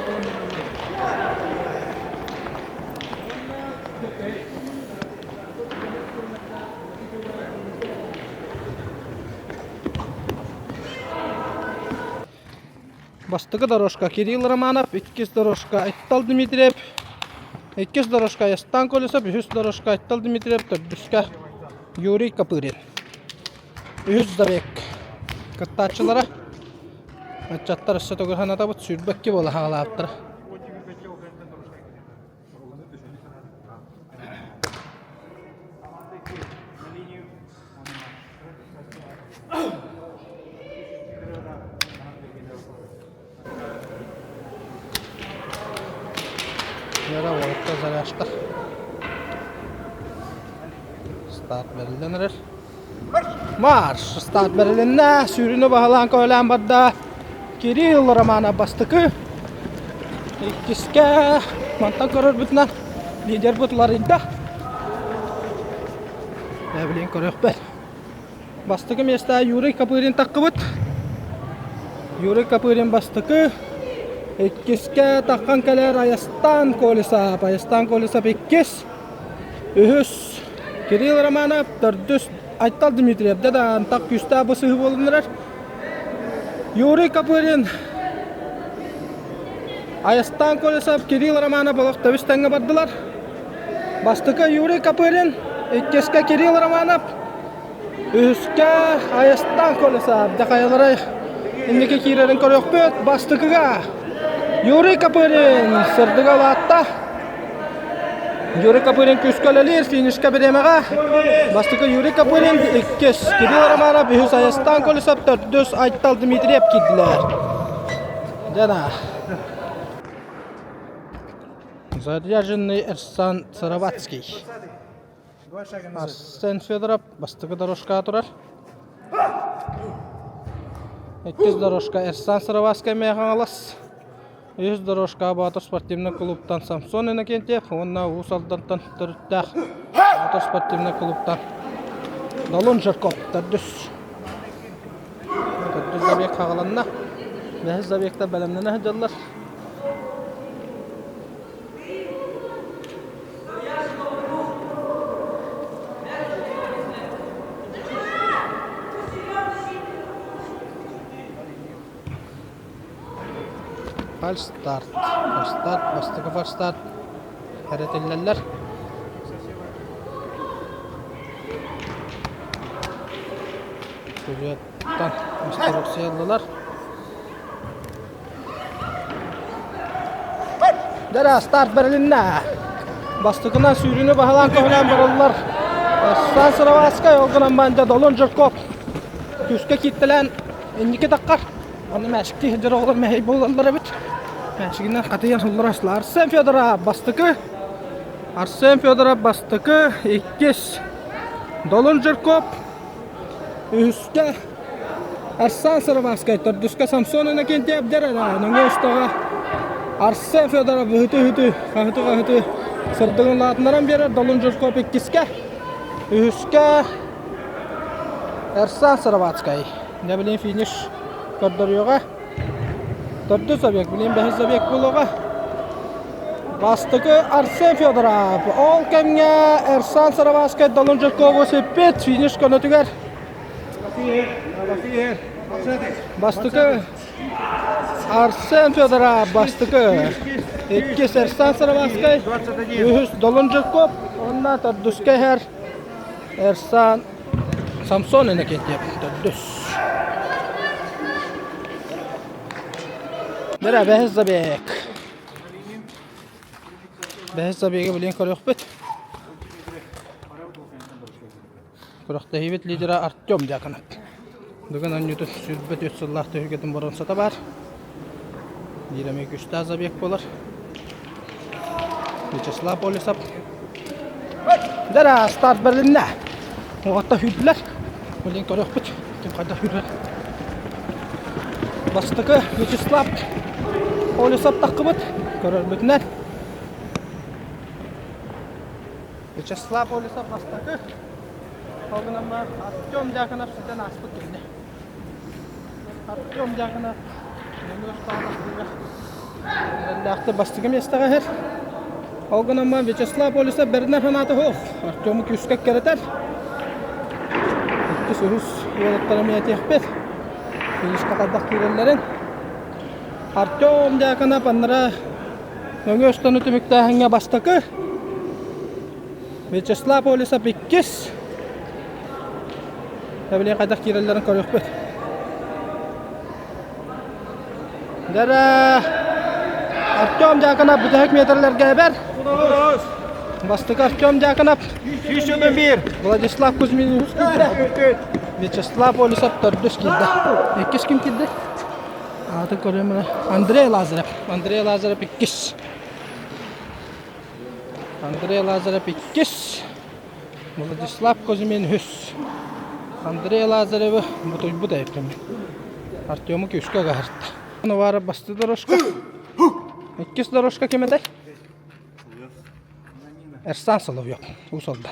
G: Бастакы дорожка Кирилл Романов, иккис дорожка Айтал Дмитриев, иккис дорожка Ястан Колесов, үһүс дорожка Айтал Дмитриев, төрдүскэ Юрий Копырин. Үһүс забег кыттааччылара ыччаттар өссө төгүл санатабыт 22 буола хаалаабыттара. Вера уолаттар заряжтар. Старт бэриллэн эрэр. Марш! Старт бэрилиннэ. Сүүрүнү баһылаан көһөлөөн барда. Кирилл Романов бастакы. Иккискэ мантан көрөрбүтүнэн лидербит уларыйда. Билигин көрүөхпүт. Бастакы миэстэ Юрий Копырин таххыбыт. Юрий Копырин бастакы. Иккискэ таххан кэлэр Айастан Колесов. Айастан Колесов иккис. Үһүс Кирилл Романов, төрдүс Айтал Дмитриев. Да да антах күүстээх бысыһы буолуннарар. Юрий Копырин Айастан Колесов, Кирилл Романов олох тэбис тэҥҥэ бардылар. Бастакы Юрий Копырин, иккискэ Кирилл Романов, үһүскэ Айастан Колесов. Дьахайалара инники киирэрин көрүөхпүт. Бастакыга Юрий Копырин сырдыга улаатта. Юрий Копырин күүскэ үлэлиир финишка бириэмэҕэ. Бастакы Юрий Копырин, иккис Кирилл Романов, үһүс Айастан Колесов, төрдүс Айтал Дмитриев киирдилэр. Дьэ Заряженный Эрсан Сыроватский. Арсен Федоров бастакы дорожкаҕа турар. Иккис дорожка Эрсан Сыроватскай Мэйэ Хаҥалас. Үһүс дорожкаҕа Боотур спортивнай клубтан Самсон Иннокентьев уонна Уус Алдантан төрүттээх Боотур спортивнай клубтан Долун Жирков төрдүс. Төрдүс забег хаҕаланна. Бэһис забегтар бэлэмнэнэ сылдьаллар. Фальстарт. Фальстарт, бастакы фальстарт эрэтиллэллэр. Күрүөттэн инструкция ыллылар. Дара старт бэрилиннэ. Бастакынан сүүрүүнү баһылаан көһүлээн бараллар. Сан Сыроватскай ол гынан баран Долун Жирков күүскэ кииртэлээн инники таххар. Аны мээчикти сылдьар оҕолор мэһэй буолаллар эбит. Мээчигинэн хатыйан сыллар Арсен Федоров бастакы. Арсен Федоров бастакы, иккис Долун Жирков, үһүскэ Арсен Сыроватскай, төрдүскэ Самсон Иннокентьев дьэрэрэ, нөҥүө устаҕа Арсен Федоров ыһыты-ыһыты, хаһыты-хаһыты сырдыгын улаатыннаран биэрэр Долун Жирков иккискэ, үһүскэ Эрсан Сыроватскай. Дьэ билигин финиш көрдөрүөҕэ. Төрдүс забег, билигин бэһис забег буолуоҕа. Бастакы Арсен Федоров. Ол кэмҥэ Эрсан Сыроватскай Долун Жиркову сиппит финиш көнөтүгэр. Бастакы Арсен Федоров бастакы. Иккис Эрсан Сыроватскай, үһүс Долун Жирков, уонна төрдүскэ иһэр Эрсан Самсон Иннокентьев төрдүс. Бэрэ бэһис забег. Бэһис забеги билин көрүөхпүт. Күрэхтэһиибит лидера Артем Дьяконов. Бүгүн онньутун 24 сыллаах түһүлгэтин боруонсата баар. Биир эмиэ күүстээх забег буолар. Вячеслав Олесов. Дара старт бэрилиннэ. Оҕотто сүүрдүлэр. Билин көрүөхпүт. Ким хайдах сүүрэр. Бастакы Вячеслав Олесов таххыбыт. Көрөрбүтүнэн. Вячеслав Олесов бастакы. Ол гынан баран Артем Дьяконов ситэн ааспыт кэннэ. Артем Дьяконов Эрэллээхтик бастакы миэстэҕэ иһэр. Ол гынан баран Вячеслав Олесов бэринэр санаата суох. Артему күүскэ эккирэтэр. Иккис, үһүс уолаттар эмиэ этиэхпит. Финишка хайдах киирэллэрин. Артем Дьяконов аннара нөҥүө устаны түмүктээһиҥҥэ бастакы. Вячеслав Олесов иккис. Эбилиэн хайдах киирэллэрин көрүөхпүт. Дэрэ Артем Дьяконов бүтэһик метрлэргэ эбэр. Бастакы Артем Дьяконов. 101. Владислав Кузьмин үһүс киирдэ. Вячеслав Олесов төрдүс киирдэ. Иккис ким киирдэ? Аатын көрүөм Андрей Лазарев. Андрей Лазарев иккис. Андрей Лазарев иккис, Владислав Кузьмин үһүс. Андрей Лазаревы бутуйбут эбиппин. Артему күүскэ аҕаһырта. Новара басты дорожка. Иккис дорожка ким этэй? Эрсан Соловьев. Уус Алдан.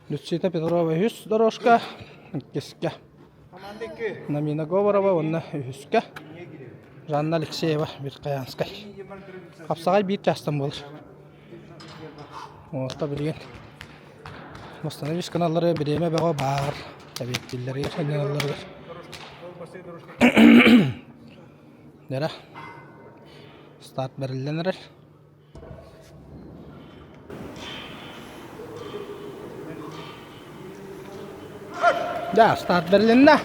G: Люцита Петрова үһүс дорожка, иккискэ Намина Говорова уонна үһүскэ Жанна Алексеева Верхоянскай. Хапсаҕай биир чаастан буолар. Оҕото билигин восстановить гыналлары бириэмэ бөҕө баар. Эбиэттииллэригэр сынньаналларыгар. Дьэ старт бэриллэн эрэр. Дьэ, старт бэрилиннэ.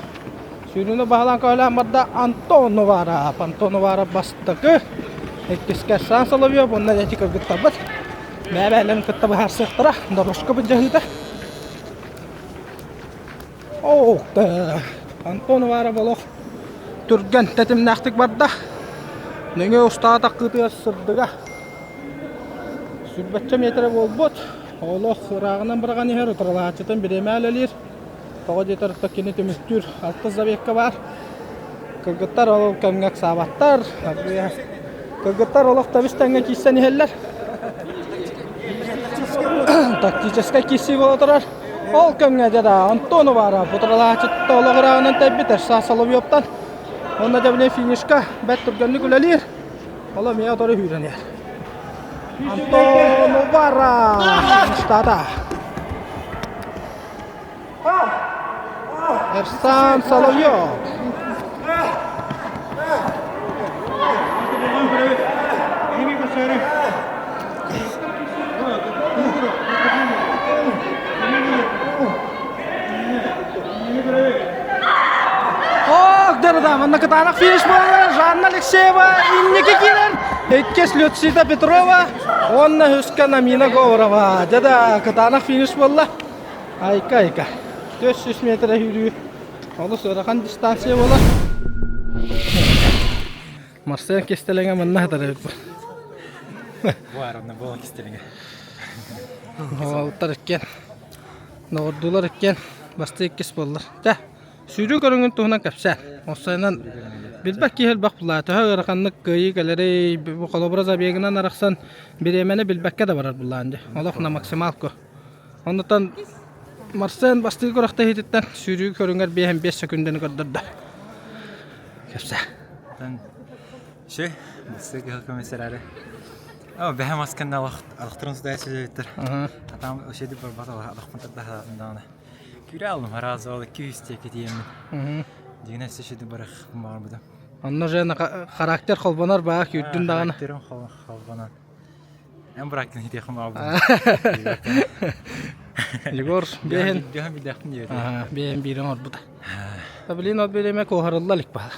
G: Сүүрүүнү баһылаан көһөлөөн барда Антон Уваров. Антон Уваров бастакы. Иккискэ Сан Соловьев уонна эти кыргыттарбыт. Бэйэ-бэйэлэрин кытта быһаарсыахтара. Дорожка былдьаһыыта. Ох, Антон Уваров олох түргэн тэтимнээхтик барда. Нөҥүө устаата кытыар сырдыга. Сүүрбэччэ миэтэрэ буолбут. Олох ырааҕынан быраҕан иһэр, утарылаһааччытын бириэмэ үлэлиир. Тоҕо диэтэр кини түмүктүүр алтыс забегка баар. Кыргыттар ол кэмҥэ ыксаабаттар. Кыргыттар олох тэбис тэҥҥэ киирсэн иһэллэр. Тактическай киирсии буола турар. Ол кэмҥэ дьэ да Антон Уваров утарылаһааччыта олох ырааҕынан тэйбит Эрса Соловьевтан. Уонна дьэ били финишка бэрт түргэнник үлэлиир. Ол эмиэ утары сүүрэн иһэр. Антон Уваров фиништаата. Эрсан Соловьев. Ох, дырда, манна кытаанах финиш буолар Жанна Алексеева инники киирэр. Иккис Люцита Петрова, уонна үскэ Намина Говорова. Дьэ да, кытаанах финиш буолла. Айка, айка. 400 метр сүүрүү олус ыарахан дистанция буолар. Марсен кистэлэҥэ манна сытар эбит.
A: Баарына буолан кистэлэҥэ.
G: Уолаттар иккиэн, доҕордуулар иккиэн бастыы иккис буоллар. Чэ, сүүрүү көрүҥүн туһунан кэпсээн. Уопсайынан билбэт киһи элбэх булаа. Төһө ыараханнык кыайыы кэлэрий, холобура забегынан арахсан бириэмэни билбэккэ да барар буллаан дии. Олох на максималку. Оннуттан Марсен бастыыр күрэхтэһиититтэн сүүрүү көрүҥэр 5 секундэни көрдөрдө. Кэпсээ.
A: Ши, бастыы кыһыл көмүс эрээри. О, бэһэ масканна алахтарын сыдая сүлүбүттэр. Атам ошеди барбат алахпын тарда даҕаны. Күрэ алым араас ол 200 тиэки тиэммин. Дигинэ өссө шеди барах баарбыта.
G: Онно же характер холбонор баа күүрдүн даҕаны.
A: Характерым холбонон. Эн бырааккын хитиэххин баҕарбытым.
G: Егор биэһин
A: Биэһин билдэхпин диэбит.
G: биэһин биирин оҥорбута. Блин ол бириэмэ куоһарылла илик баала.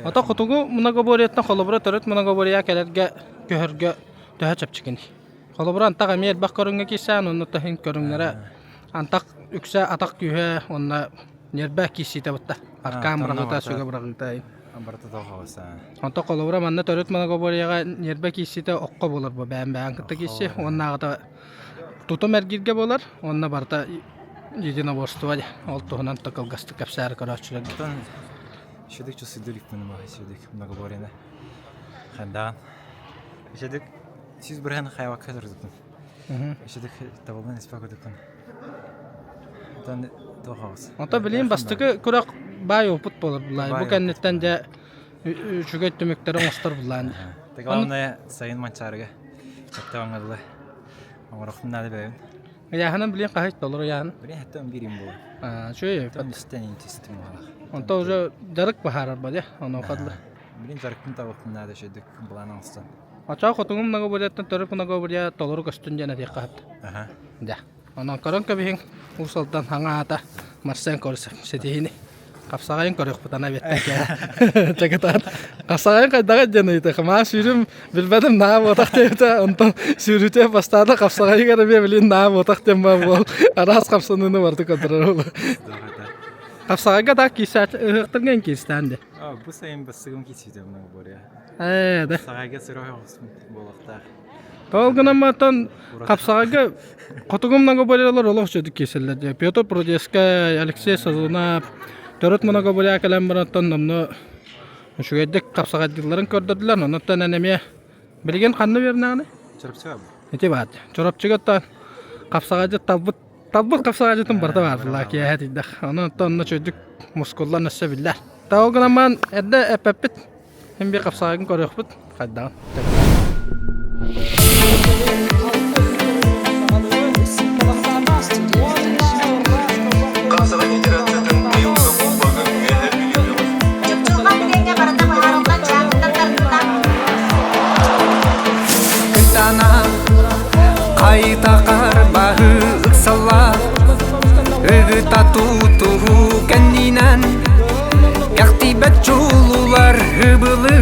G: Ото хотугу многоборьеттан холобура төрүт многоборье кэлэргэ көһөргө төһө чэпчэкиний? Холобура антах эмиэ элбэх көрүҥҥэ киирсээн, онно таһын көрүҥнэрэ антах үксэ атах күүһэ уонна ньиэрбэ киирсиитэ бытта. Аркаан быраҕыыта, сүгэ быраҕыыта.
A: Барыта тоҕоҕоса.
G: Онто холобура манна төрүт многоборьеҕа ньиэрбэ киирсиитэ окко буолар бу бээн-бээн кытта киирси уоннааҕыта тутум эргииргэ буолар уонна барыта единоборство дьэ ол туһунан да кылгастык кэпсээри көрөөччүлэргэ.
A: Оттон шедик чусудулик мын шедик многоборьены. Хандаан. Шедик сиз бирһен хайвакка турдуппун. Шедик табылдан испа көрдүкпүн. Оттон тоҕоҕос.
G: Онто билигин бастакы күрэх баай опыт буолар буллаан. Бу кэнниттэн дьэ үчүгэй түмүктэри оҥостор буллаан.
A: Ты главное сайын манчаарыга чэттэ оҥордулар. Оҥорохпун наада бэйэм.
G: Ыйааһынан билигин хаһый толору ыйааһын?
A: Билигин хэтте он биирим буолар.
G: Аа, үчүгэй.
A: Тон истэн интистим буолар.
G: Онто уже дьарык баһаарар ба дьэ, онуоха дылы.
A: Билигин дьарыкпын табыахпын наада үчүгүйдүк былаан оҥостон.
G: Оччоҕо хотугум многоборьеттан төрүт многоборье толору көстүн диэн этиэххэ сөп.
A: Аха.
G: Дьэ. Онон көрөн кэбиһиҥ, Уус Алдан хаҥа аата Марсен Корсев ситиһиини. Хапсаҕайын көрүөхпүт ана эбиэттэн кээ. Чакытаан. Хапсаҕайын хайдаҕый диэн ыйытыах. Маа сүүрүм билбэтим наа буотах диэбитэ. Онтон сүүрүүтэ бастаата хапсаҕайыгар эмиэ билин наа буотах диэн баа буол. Араас хамсаныыны барыта көрдөрөр буолла. Хапсаҕайга так киирсээччи ыһыахтарга эн киирстээн дии.
A: Бу сайын бастыгым киирсиитэ многоборье.
G: Ээ да.
A: Хапсаҕайга сырой оҕуспут буолуохтаах.
G: Ол гынан баран хапсаҕайга хотугу многоборьелар олох үчүгэй киирсэллэр дии. Петр Прудецкай, Алексей Сазонов төрүт многоборье кэлэн барантан номнуо үчүгэйдик хапсаҕайдыылларын көрдөрдүлэр. Оннуттан эн эмиэ билигин ханна үөрэнэҕиний?
A: Чурапчыга.
G: Ити баар. Чурапчыга хапсаҕайдьыт талбыт. Талбыт хапсаҕайдьытын барыта баардылаа киэһэ тиийдэх. Онон онно чөйдүк мускуллан өссө биллэр. Ол гынан эрдэ эппэппит. Хин биир хапсаҕайгын көрүөхпүт хайдаҕын.
M: Хапсаҕай Федерациятын быйылгы Кубогын Үөһээ Бүлүү
N: Чупчулҕан түгэҥҥэ барыта быһаарыллан дьаатыттан тардылла.
O: Күн хайта харбаһы ыксалла Ыгыта тутуһу кэннинэн Кэхтийбэт чулуулар ыбылы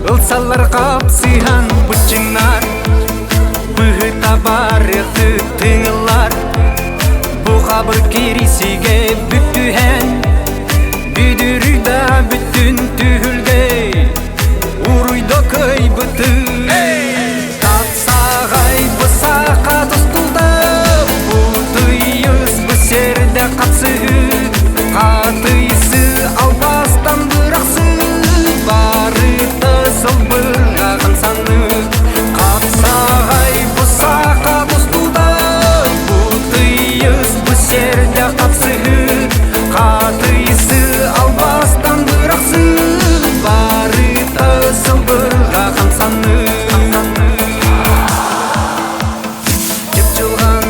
O: Ылсаллар хапсыһан быччыҥнар Быһыта барыахты тыҥыллар Бу хабыр кирисигэ бүттүһэн Бүдүрүй да бүттүн түһүлгэ Уруйда кыайбыты Татсағай бысақа тустулда Утыйыс бісерде қатсы Қатыйсы албастан бырақсы Барыты сылбырғаған саны Қапсағай бұсақа тустулда Утыйыс бісерде қатсы Қатыйсы албастан бырақсы Барыты сылбырғаған саны Чыпчылған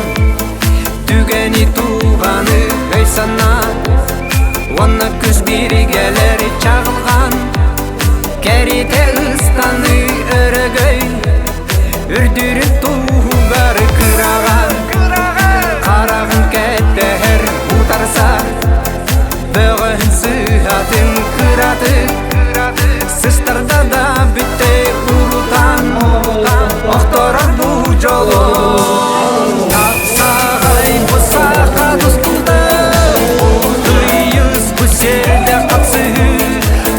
O: түгэни туғаны өй сана Онна күз биригелери чағылған Кәрите ыстаны өрөгөй Үрдүрүн туһугар кыраған Қарағын кәттәһэр утарса Бөҕөһүн сыһатын кыраты Сыстарда да бүтте урутан Охторор бу жолу Тапсағай бұсақа тустулда Утыйыс бу жерде қапсы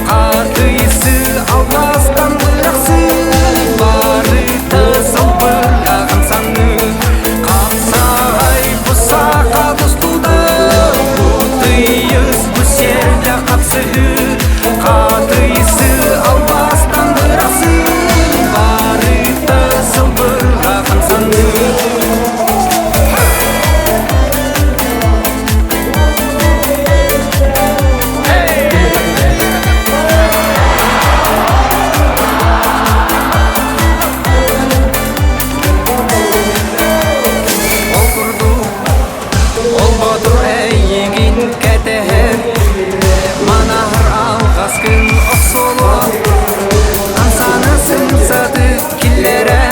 O: Қатыйсы албастан бырақсы Барыты сылбырғаған саны Қапсағай бұсақа тустулда Утыйыс бу жерде қапсы Қатыйсы албастан бырақсы Барыты сылбырғаған саны Ол курдук, ол ботур эйигин кэтэһэр Манаһар алҕаскын охсоло Ансаны сымсатык киллэрэ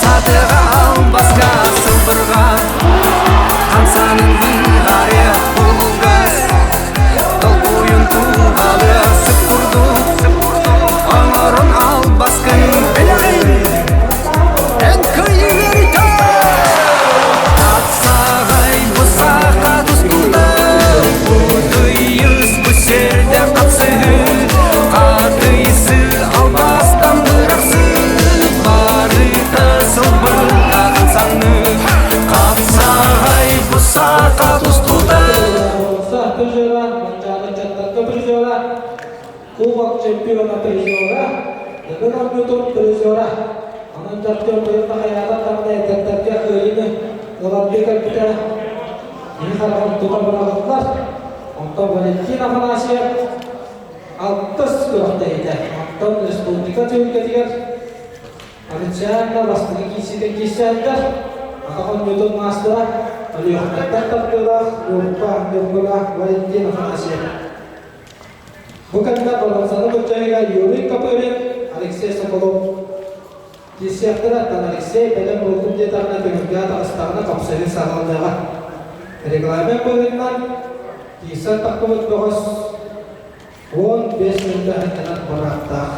O: Сатыга албаска сылбырга Хамсанын быһаарыа булгас Толкуйун туһалыа сып курдук Оҥорон албаскын бэлэҕин Эн кыайыгар Тапсағай бұсақа тустулда Утыйыс бұ жерде қапсы Қатыйсы албастан бырақсы Барыта сылбырғаған саны Қапсағай бұсақа тустулда
B: призера, Манчаары дьахтарга призера, Кубок чемпиона призера, Дыгын оонньуутун призера. Онон Артем быйыл да хайаатар даҕаны эдэрдэргэ кыайыыны ылардыы кэлбитэ киһи хараҕын тута быраҕыллар. Онтон Валентин Афанасьев алтыс күрэхтэһиитэ. Онтон республика түһүлгэтигэр Официально бастакы киирсиитин киирсээттэр, атах оонньуутун маастара Өлүөхүмэттэн тардыылаах Ньурба Ньургуна Валентин Афанасьев. Бу кэннэ боруонсаны былдьаһыыга Юрий Копырин, Алексей Соколов киирсиэхтэрэ, оттон Алексей бэлэм буоллум диэтэҕинэ түһүлгэҕэ таҕыстаҕына хапсыһыы саҕаланыаҕа. Регламент быһыытынан киирсэн таххыбыт бөҕөс 15 мүнүүтэ сынньанар бырааптаах.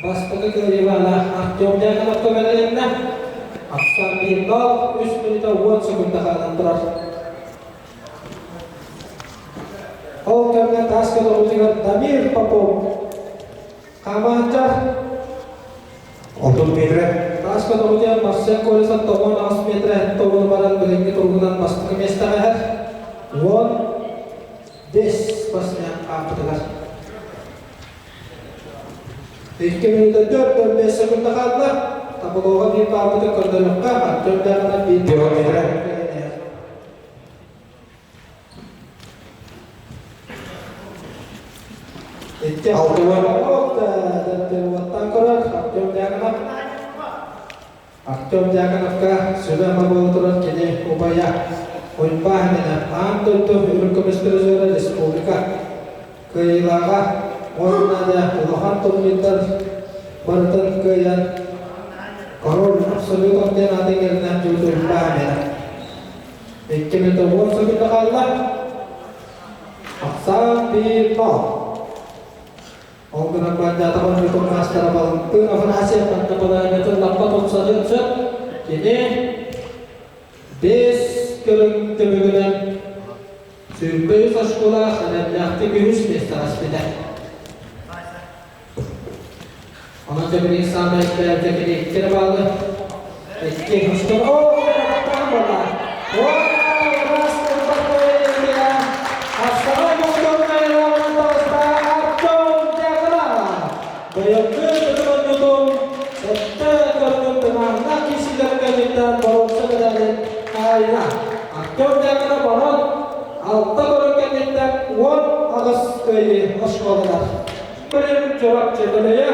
B: Бастакы кыайыылаах Артем Дьяконов көмөлөннө. Ахсаан биир бал, үс мүнүүтэ уон секунда хаалан турар. Ол кэмҥэ таас көтөҕүүтүгэр Дамир Попов хаамааччар
P: 30 метрэ.
B: Таас көтөҕүүтүгэр Марсен Колесов 98 метрэ тобуну баран билиҥҥи туругунан бастакы миэстэҕэ иһэр. 15 спортсмен хаампытыгар. Икки мүнүүтэ 4-5 секунда хаалла. Таблоҕа биир баалбытын көрдөрүөххэ, Артем Дяконов биир Икки Уоттан көрөр Артем Дяконов. Артем Дяконовка сүбэ-ама буола турар кини убайа Уйбаан аан дойду үрүҥ көмүс призера республика кыайыылааҕа уонна да улахан турнирдар барытын кыайан король абсолютов диэн ааты иҥэринэн Уйбаан 2 10 секунда хаалла. Ахсаан биир бал. Ол гынан баран бүтүн маастара Балантыын Афанасьев антапалаанньатын лаппа тупсарыан сөп. Кини бес көрүҥ түмүгүнэн 23 оскуолаах эрэллээхтик үһүс миэстэҕэ испитэ. Онон дьэ саамай бэйэтэ кини икки эрэ баалы. Икки устун оо буолла. Быйылгы тутумуннутун сэттэ көрүҥүн тыҥааһыннаах киирсиилэр кэнниттэн боруонса медалин хаайына. Артем Дьяконов онон алта көрүҥ кэнниттэн 18 кыайыы оскуолалар. Көрүҥ Чурапчы Төлөйө,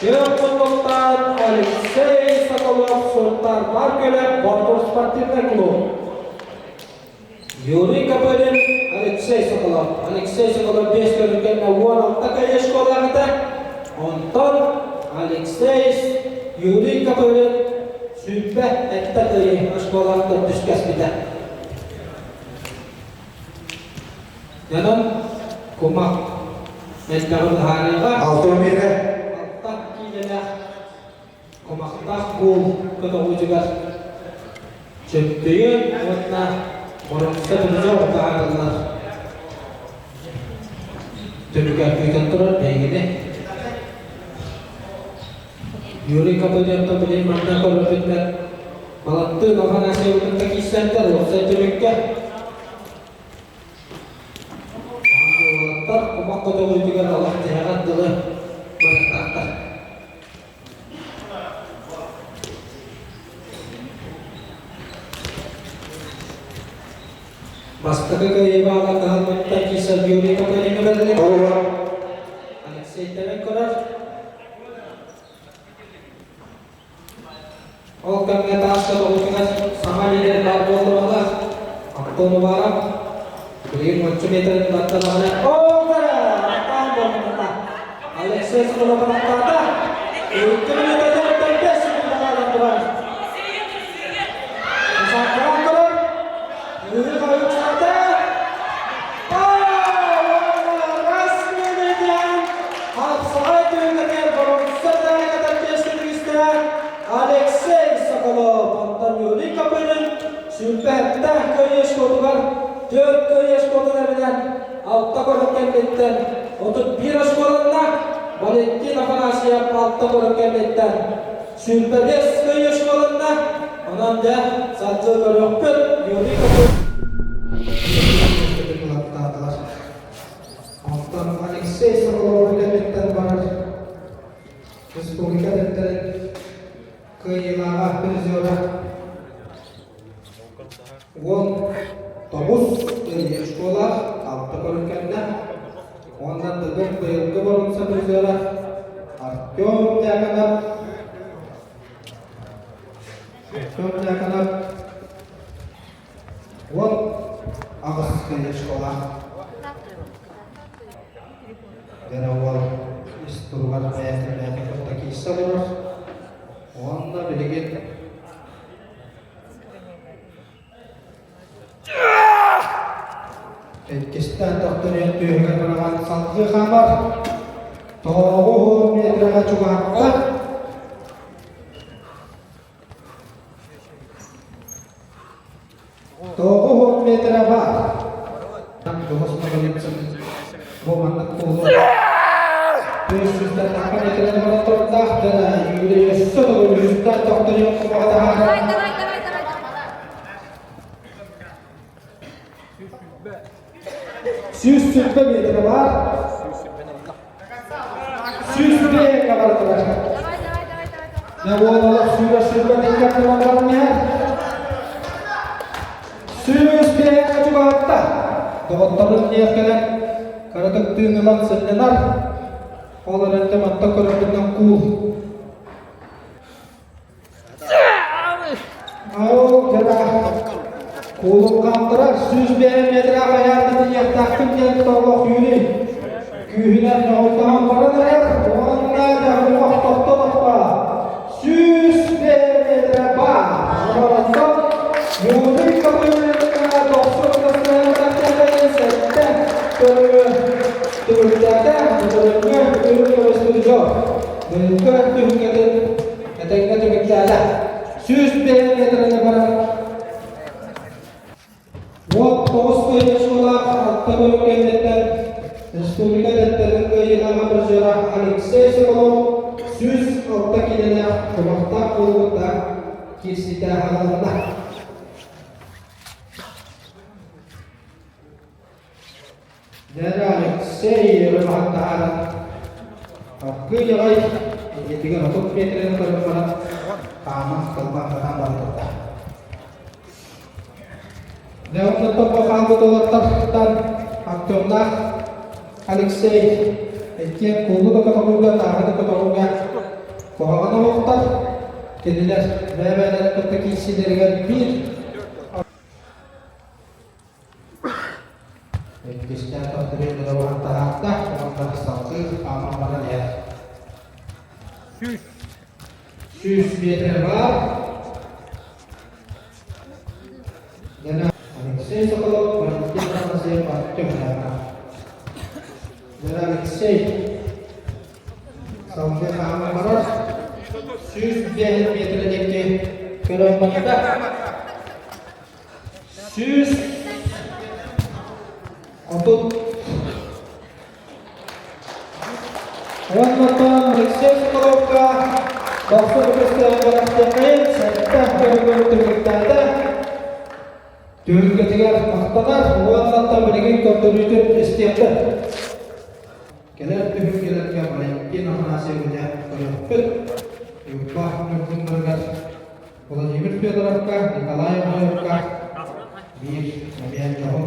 B: Күөх муннуктаан Алексей Соколов Сунтаар Бар Көлө Боотур спортивнай клуб. Юрий Копырин, Алексей Соколов. Алексей Соколов биэс көрүҥ кэннэ 16 кыайыы школаҕыта. Онтон Алексей Юрий Копырин 27 кыайыы школаҕыттан түскэспитэ. Онон кумах элбэҕи быһаарыыга
P: Алта миэтэ.
B: Алта киилэлээх кумахтаах куул көтөҕүүтүгэр чөмпүйүөн уонна боруонса призер таһаарыллар. Түмүгэр күүтэн турар биһигини. Юрий Копылевка билин манна көрөрбүтүнэн Балаттыын Афанасьевы кытта киирсэнтэр уопсай түмүккэ Уолаттар кумах көтөҕүүтүгэр олох тиһэҕэр дылы барыктаахтар. Бастакы кыайыылааҕа кыһаллыбыттан киирсэр Юрий Копырин бэриллибит. Алексей Тэбэн көрөр. Ол кэмҥэ таас көтөҕүүтүгэр саҥа лидер баар буоллаҕына, Антон Уваров билигин уонча метрин баттанаҕына Оҕара! Антон буолбатата. Алексей Соколов аттаата. Икки мүнүүтэ 45 секунда хаалан турар. Саккаран турар. Юрий Хойуксата. Хапсаҕай түһүлгэтигэр боруонса даарыгатар чиэскэ Алексей Соколов, онтон Юрий Копырин сүүрбэһэттээх кыайыы шкотугар түөрт кыайыы шкотун эбинэн алта көрүҥ кэнниттэн 31 оскуоланна, Валентин Афанасьев алта көрүҥ кэнниттэн 25 кыайыы школанна. Онон дьэ, салгыы көрүөхпүт Юрий Копырин Онтон Алексей Соколов кэнниттэн барар республика дэптэрин кыайыылааҕа призера 19 кыайыы школаах алта көрүҥ кэннэ уонна Тыгын быйылгы боруонса призера Артем Дьяконов Артем Дьяконов 18 кыайыы школаах Дьэ уол ис туругар бэйэтин бэйэтэ кытта киирсэ олорор. Уонна билигин иккистээн төхтөрүйэн түөһүгэр быраҕан салгыы хаамар. 90 метрэҕэ чугаһатта. 90 метрэ баар. Дьоҕус Ноговицын бу маннык буолуо. Үс тахха метрэни баран турардаах дьэ Юрий өссө төгүл үстэн тохторуйан кумаҕа таһаарар. 120 метрэ баар. 101 бара турар.
G: Дьэ уол олох сүүрэ сүүрбэ тиккэрдинэн баран иһэр. Сүүс биэһэ чугаһатта. Доҕотторун диэх кэлэн кыратык тыын ылан сынньанар. Ол эрэнтэ манта көрөрбүнэн куул. Ол дьара куулун хаамтарар 105 метр хайаан тиийиэхтээхпин диэн толох үүрүй. Күүһүнэн ньоҕойдоһон баран эрэр уонна дьаһаллах тохто-тохто 105 метр баар. Онтон Юрий Копыленко тохсун кыстыһан сэттэ көрүҥү түмүктээтэ. Көрүҥҥэ үрүҥ көмүс призер. Быйылгы түһүлгэтин этэҥҥэ түмүктээтэ. 105 метрини баран 19 кыайыылаах алта көрүҥ кэнниттэн республика дэттэрин кыайыылааҕа призера Алексей Соколов 106 киилэлээх кумахтаах буолбута киирсиитэ аҕаланна. Дьэ, Алексей өрө таһааран аргыый аҕай илиитигэр 30 миэтирэни көрөн баран хааман кылбаҥнатан бара турда. Дьэ, оннуттан бу хаалбыт уолаттартан Артемнаах Алексей иккиэн куулу да көтөҕүүгэ, тааһы да көтөҕүүгэ куһаҕан оһохтор. Кинилэр бэйэ-бэйэлэрин кытта киирсиилэригэр биир Иккистээн тохтуруйан уһан таһаарда, уонна салгыы хааман баран иһэр. 100 метр баар. Дана Алексей Соколов, Валентин Афанасьев, Артем Дана. Дана Алексей салгыы хааман барар. 105 метр диэки көрөн барда. 130 Уоннаттан Алексей Соколовка Бахсы көстөөн бэлэхтиэххэйин сэттэ көрүҥүн түмүктээтэ. Түһүлгэтигэр махтанар уоннаттан билигин көрдөрүүтүн истиэхпит. Кэлэр түһүлгэлэргэ Валентин Афанасьевича көрүөхпүт. Ньурба ньургуннарыгар Владимир Федоровка, Николай Ноевка биир эмиэ дьоһун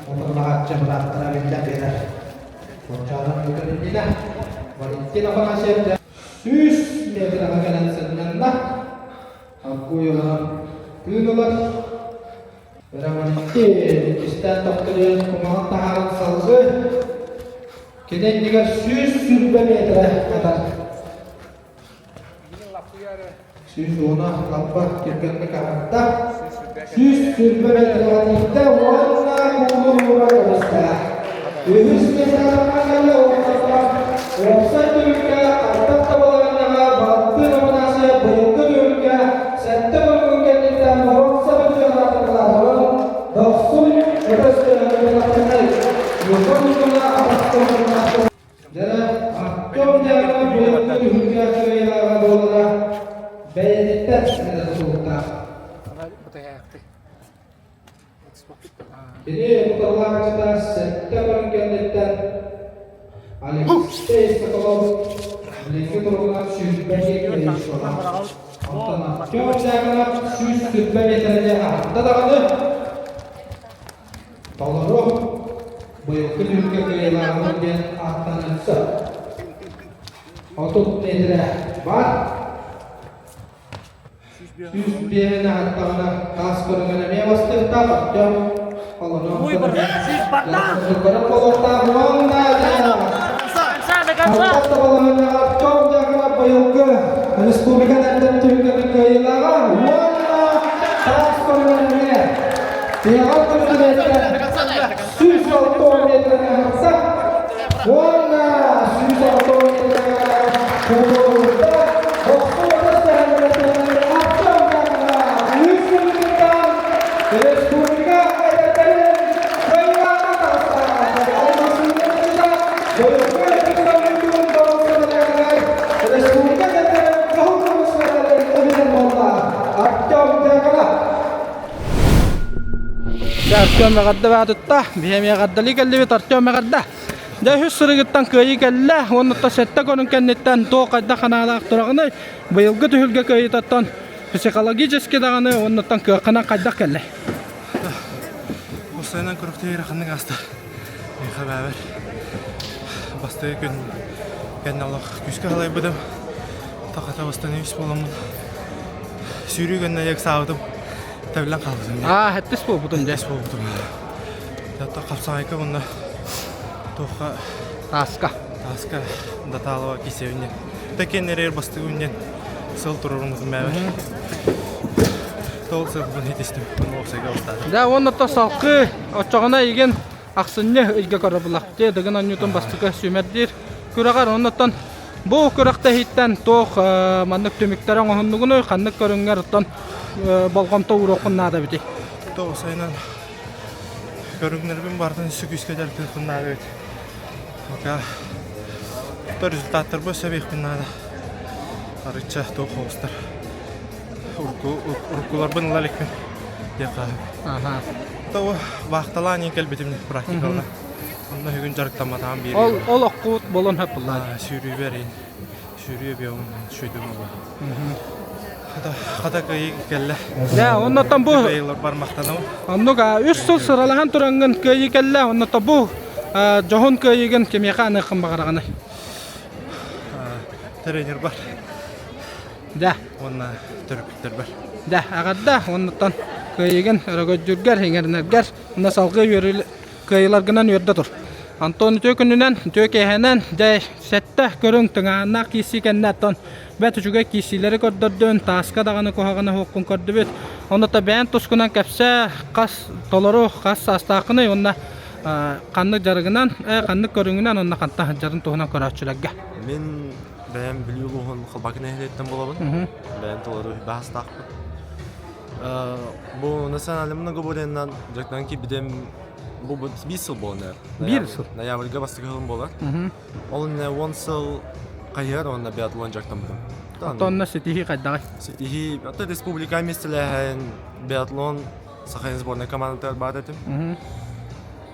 G: утарылаһааччы бырааттара биллэн биэрэр. Курчаанан бүтэр иннинэ Валентин Афанасьев 100 метраҕа кэлэн сынньанна. Аккуйаланан тыын ылар. Өрө Валентин иккистээн тохтуруйан кумаҕын таһааран салгыы кини иннигэр 120 метрэ атар. 110 лаппа түргэнник аһарда. 120 метрға тиийдэ уонна куулун уура көрүстэ. Үһүс миэстэҕэ кэллэ уонна уопсай түмүккэ ардах табаларынаҕа Балтын Афанасьев быйылгы түмүккэ сэттэ көрүҥүн кэнниттэн боруонса чемпионатыгар дохсун ытыс тыаһын Юрган Ньургуна атахтан Дьэ, Артем Дьяконов быйылгы түһүлгэ кыайыылааҕа буолара бэйэтиттэн эрэ тутулуктаах. Кини утарылааччыта сэттэ көрүҥ кэнниттэн Алексей Соколов билиҥҥи туругунан 120 киһи Оттон Артем Дьяконов 120 миэтэрэни аһарда даҕаны Толору быйылгы түһүлгэ кыайыылааҕынан диэн ааттаныан сөп. 30 миэтэрэ баар. 105 аһаттаҕына таас көрүҥүн эмиэ бастыахтаах Артем Холонов буолуохтаах уонна Артем табалаһыннаҕа Артем Дьяконов быйылгы республика нэрдэн түһүлгэтин кыайыылааҕа уонна таас көрүҥүн эмиэ Тиһэҕэр көрүллүбэттэр 106 метрини аһарса уонна 106 метрга куурда бохсуота сэһэннэртэн үс күнүттэн республика эдэрдэрин кыайыылааҕа таҕыста. Республика эдэрдэрин кыһыл көмүс медалын ылынан буолла. Артем Дьяконов. Артем эҕэрдэ баатытта. Биһи эмиэ эҕэрдэлии кэллибит. Артем эҕэрдэ. Дьэ үһүс сырыгыттан кыайыы кэллэ, уонна сэттэ көрүҥ кэнниттэн туох хайдах ханаалаах тураҕыный? Быйылгы түһүлгэ кыайыытыттан психологически даҕаны уоннаттан кыаххынан хайдах кэллэ?
J: Уопсайынан күрэхтэһии ыараханнык ааста. Миэхэ бэйэбэр бастакы күн кэннэ олох күүскэ халайбытым. Тахата бастан үс буоламмын сүүрүү кэннэ ыксаабытым. Тэбилэн хаалбытым.
G: Аа, хэттис буолбутун дьэ.
J: буолбутум. Ятта хапсаҕайка уонна туохха
G: Тааска.
J: Тааска Даталова кисевинен. Тэкен эрэр бастыгын сыл турарымызын бэбэр. Тол сылбын хитистим. Уопсайга устаатым.
G: Да, уонна то салкы оччоҕуна игин ахсынньы ыйга көрө булахты дыгын онньутун бастакы сүүмэрдиир күрэҕэр оннуттан бу күрэхтэһииттэн туох маннык түмүктэрэ оҥоһуннугунуй ханнык көрүҥҥэр оттон болҕомто ууруоххун наада эбитий
J: Тоҕусайынан көрүҥнэрбин барытын сүкүскэ дьарыктыахпын наада эбит. Пока то результаттарбын сөбүөхпүн наада. Арычча туох хоҕустар. Уруккуларбын ыла иликпин диэххэ.
G: Аха.
J: То вахталаан иин кэлбитим практикалана. Онно бүгүн дьарыктамматаҕым биир.
G: Ол ол оккут болон хөп буллаа.
J: Сүүрүүбэр иин. Сүүрүү биэҕим шүйдүм ола. Хата кыайыы кэллэ.
G: Дьэ, оннотон бу
J: Кыайыыларбар махтанабын.
G: Оннук үс сыл сыралаһан тураҥҥын кыайыы кэллэ, онното бу дьоһун кыайыыгын кимиэхэ аныаххын баҕараҕыный?
J: Тренербар.
G: Дьэ.
J: Уонна төрөппүттэрбэр.
G: Дьэ, аҕарда, оннуттан кыайыыгын өрөгөйдүүргэр, иҥэринэргэр, уонна салгыы үөрүү кыайыыларгынан үөрдэ тур. Антон үтүө күнүнэн, үтүө киэһэнэн, дьэ, сэттэ көрүҥ тыҥааһыннаах киирсии кэннэ оттон бэрт үчүгэй киирсиилэри көрдөрдүн, тааска даҕаны куһаҕаны суоххун көрдүбүт. Онно бэйэн тускунан кэпсээ, хас толору, хас саастааххыный уонна ханнык дьарыгынан, ханнык көрүҥүнэн уонна хантан сылдьарын туһунан көрөөччүлэргэ.
Q: Мин бэйэм Бүлүү улууһун Халбаакы нэһилиэгиттэн буолабын. Бэйэм толору баһастаахпын. Бу национальный многоборьенан дьарыктанан киирбитим бу биир сыл буолан
G: Биир сыл?
Q: Ноябрьга бастакы сылым буолар. Ол иннинэ уон сыл хайыһар уонна биатлон дьарыктаммытым.
G: Оттон ситиһии хайдаҕый?
Q: Ситиһии, ата республика миэстэлээһин биатлон Сахалин сборнай командатыгар баар этим.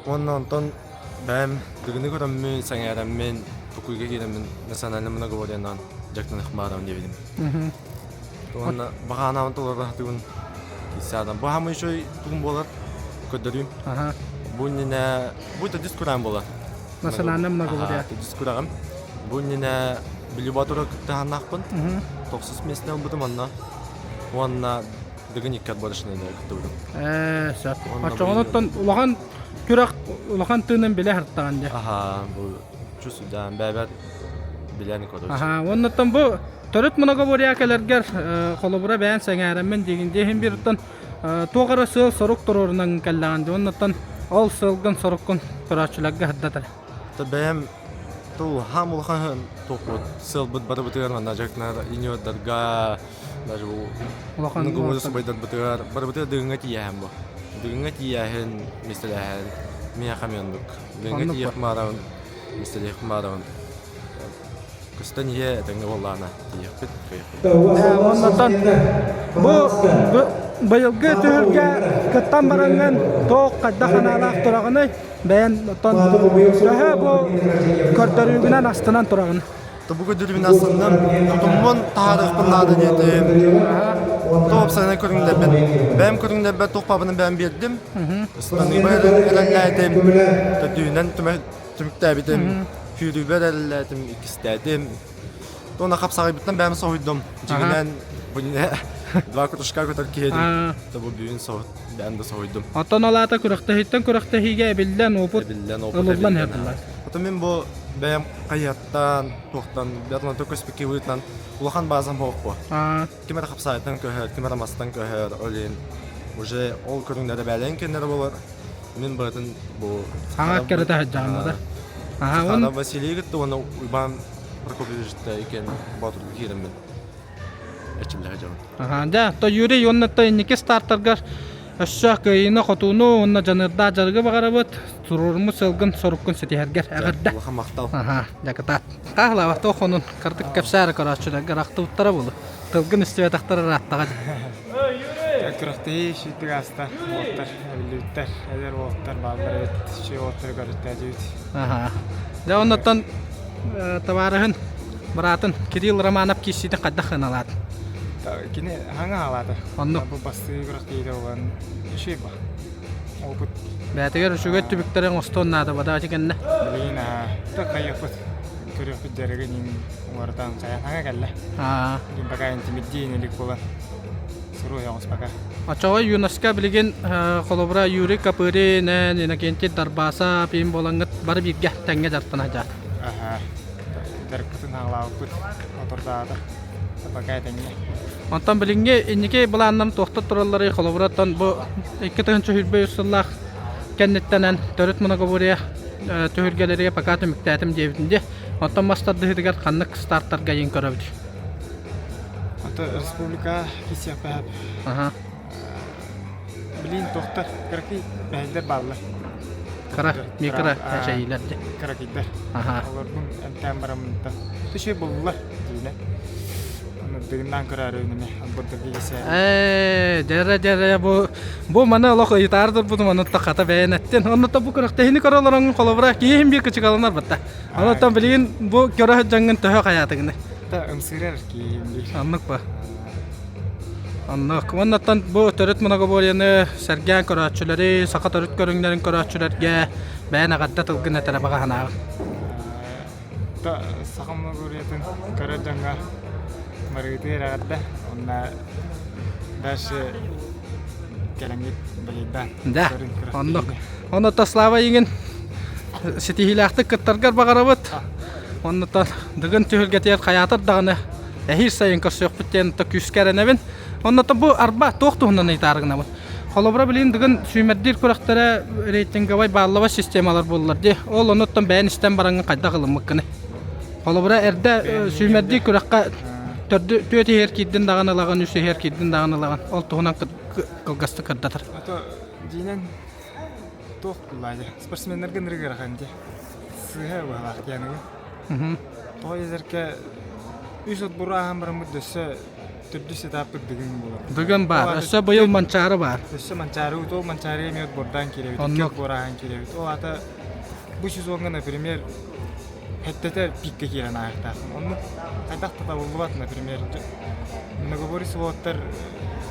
Q: Уонна онтон бэйэм дыгыны көрөммүн, сэҥээрэммин, тукуйга киирэммин национальный многоборьенан дьарыктаныах баарым диэбитим. Уонна баҕанаабын толоро сатыыбын киирсээтим. Бу хаамыы үчүгэй тугум буолар көрдөрүүм. Бу иннинэ бу төрдүс күрэҕим буолар.
G: Национальный многоборье.
Q: Төрдүс күрэҕим. Бу иннинэ Бүлүү Боотуру кыттыһаннаахпын. Тохсус миэстэни ылбытым онно. Уонна Дыгын икки отборочнайда кыттыбытым.
G: Ээ, сөп. Оччоҕунуттан улахан күрэх улахан тыынын билэ сырыттаҕын дьэ.
Q: Аха, бу чувствуйдаан бэйэбэр билэн короче.
G: Аха, уоннаттан бу төрүт многоборье кэлэргэр холобура бэйэн сэҥээрэммин диигин диэһин бииртэн туох эрэ сыал-сорук туруорунан кэллэҕин дии уоннаттан ол сыалгын соруккун көрөөччүлэргэ сырдатар.
Q: Бэйэм тыл хаам улахан туохпут сыалбыт барыбытыгар манна дьарыктанар юниордарга даже бу
G: улахан
Q: субайдарбытыгар барыбытыгар дыгыҥҥа тиийээһин бу дыгыҥҥа тиийээһин миэстэлээһин миэхэ эмиэ оннук дыгыҥҥа тиийиэх маарабын миэстэлиэх маарабын көстөн иһэ этэҥҥэ буоллаҕына тиийиэхпит кыайыахпыт
G: Оннотон бу быйылгы түһүлгэ кыттан бараҥҥын туох хайдах санаалаах тураҕыный бэйэн оттон төһө бу көрдөрүүгүнэн астынан тураҕын
Q: Бу көрдөрүүбүн астынным тутуммун таһаарыахпын наада диэтим топ сана көрүҥнэрбин бэйэм көрүҥнэрбэр туох баабынан бэйэм биэрдим ыстаныыбар эрэллээтим төрдүһүнэн түмүктээбитим сүүрүүбэр эрэллээтим иккистээтим Туона хапсаҕайбыттан бэйэм соһуйдум дьиҥинэн бу два кутушка көтөр киһи этим бу бүгүн бэйэм да соһуйдум
G: Оттон ол аата күрэхтэһииттэн күрэхтэһиигэ эбиллэн опыт
Q: эбиллэн опыт
G: ылыллан
Q: эбиллэн
G: иһэр
Q: Оттон мин бу бэйэм хайыһаттан туохтан биатлонтан көспүккэ быһыытынан улахан баазам суох буо ким эрэ хапсаайтан көһөр ким эрэ мастан көһөр ол иһин уже ол көрүҥнэрэ бээлээн кэннэрэ буолар мин быатын бу
G: Саҥа кэрэтэ сылдьаҕын да
Q: Сахара Василий кытта уонна Уйбаан Прокопьевичта иккиэн Боотурга киирэммин эрчиллэһэ дьабын.
G: Аха, дьэ, то Юрий уонна то инники стартаргар өссө кыайыыны-хотууну уонна дьаныардаах дьарыгы баҕарабыт. Туруоруммут сыалгын соруккун ситиһэргэр эҕэрдэ.
Q: Улахан махтал.
G: Аха, дьэ кытаат. Хаһылаабат туох онун кырдык кэпсээри көрөөччүлэргэ ахтыбыттара буолу. Тылгын истибэтэхтэр ырааттаҕа.
E: Күрэхтэһии сүүттүк ааста. Уолаттар эбиллибиттэр. Эдэр уолаттар бааллар эбит. Үчүгэй уолаттары көрүттээдибит.
G: Аха. Дьэ оннуттан табаарыһын, быраатын Кирилл Романов киирсиитин хайдах сыаналаатын?
J: Кини хаҥа хаалаата.
G: Оннук.
J: Бу бастыы күрэхтэһиитэ буолан үчүгэй ба. Опыт.
G: Бээтигэр үчүгэй түбүктэри оҥостуон наада бада ити кэннэ.
J: Билигин аа хайыахпыт көрүөхпүт дьарыгын иҥ уларытан хайа хаҥа кэллэ.
G: Аа.
J: Билигин пока интимирдиин илик буолан суруйаҕыс пока.
G: Оччоҕо юноска билигин холобура Юрий Копырин, Иннокентий Дарбасов иин буолаҥҥыт бары бииргэ тэҥҥэ дьарыктана сылдьаат.
J: Аха. Дьарыкпытын хаалаабыппыт отордаата. Пока этэҥҥэ.
G: Онтон билиҥҥи инники былааннам туохтар туралларый холобура оттон бу 2023 сыллаах кэнниттэнэн төрүт многоборье түһүлгэлэригэр пока түмүктээтим диэбитин дии. Оттон мас тардыһыытыгар ханнык стартарга иин көрөбүт?
J: Ото республика кисиэхпэһэп.
G: Аха.
J: Билин тохтар кыракый мэһэйдэр бааллар.
G: Кыра, микро эчэйиилэр дии.
J: Кыракыйдар.
G: Аха.
J: Олорбун эмтээн бараммыттан. Түшүй буллар диинэ. Аны дыгыннаан көрөөрү неме албырдыргы кисээ.
G: Ээ, дьэрэ дьэрэ бу бу маны олох ыйытаар турбутум онуттан хата бэйэн эттин. Оннуттан бу күрэхтэһиини көрө олороҥҥун холобура киһи биир кычыгаланар батта. Онуттан билигин бу көрө сылдьаҥҥын төһө хайаатыгыный?
J: Та ымсыырар киһим биир.
G: Оннук ба. Оннук. Уоннаттан бу төрүт многоборьены сэргээн көрөөччүлэри, саха төрүт көрүҥнэрин көрөөччүлэргэ бэйэн эҕэрдэ тылгын этэрэ баҕа санааҕын.
J: Та саха многоборьетын көрөр дьоҥҥо барыгытыгар эҕэрдэ. Онно дальше кэлэҥҥит балейдаан.
G: Да, оннук. Онно Слава игин ситиһиилээхтик кыттаргар баҕарабыт. Оннуттан Дыгын түһүлгэтигэр хайаатар даҕаны эһиил сайын көрсүөхпүт диэн күүскэ эрэнэбин. Оннуттан бу арба туох туһунан ыйытаары гынабын. Холобура билигин Дыгын сүүмэрдиир күрэхтэрэ рейтинговай бааллабай системалар буоллар дии. Ол онуттан бэйэн истэн бараҥҥын хайдах ылыммыккыный? Холобура эрдэ сүүмэрдиир күрэххэ төрдү түөрт иһэр киирдин даҕаны ылаҕын, үс иһэр киирдин даҕаны ылаҕын. Ол туһунан кылгастык кырдатар.
J: Ото дьиинэн туох буллаадьа спортсменнарга ынырык ыарахан дии. Сыыһа быһалаах диэниги. Тоҕо езерке үс отбору ааһан бараммыт дөссө төрдүс этаппыт Дыгын буолар.
G: Дыгын баар. Өссө быйыл Манчаары баар.
J: Өссө Манчаары, ол Манчаары эмиэ отбордаан киирэбит. Икки отбор ааһан киирэбит. Ол аата бу сезоҥҥа, например, хэттэтэ пикка киирэн ааһыахтааххын. Оннук хайдах да табыллыбат, например, многоборец уолаттар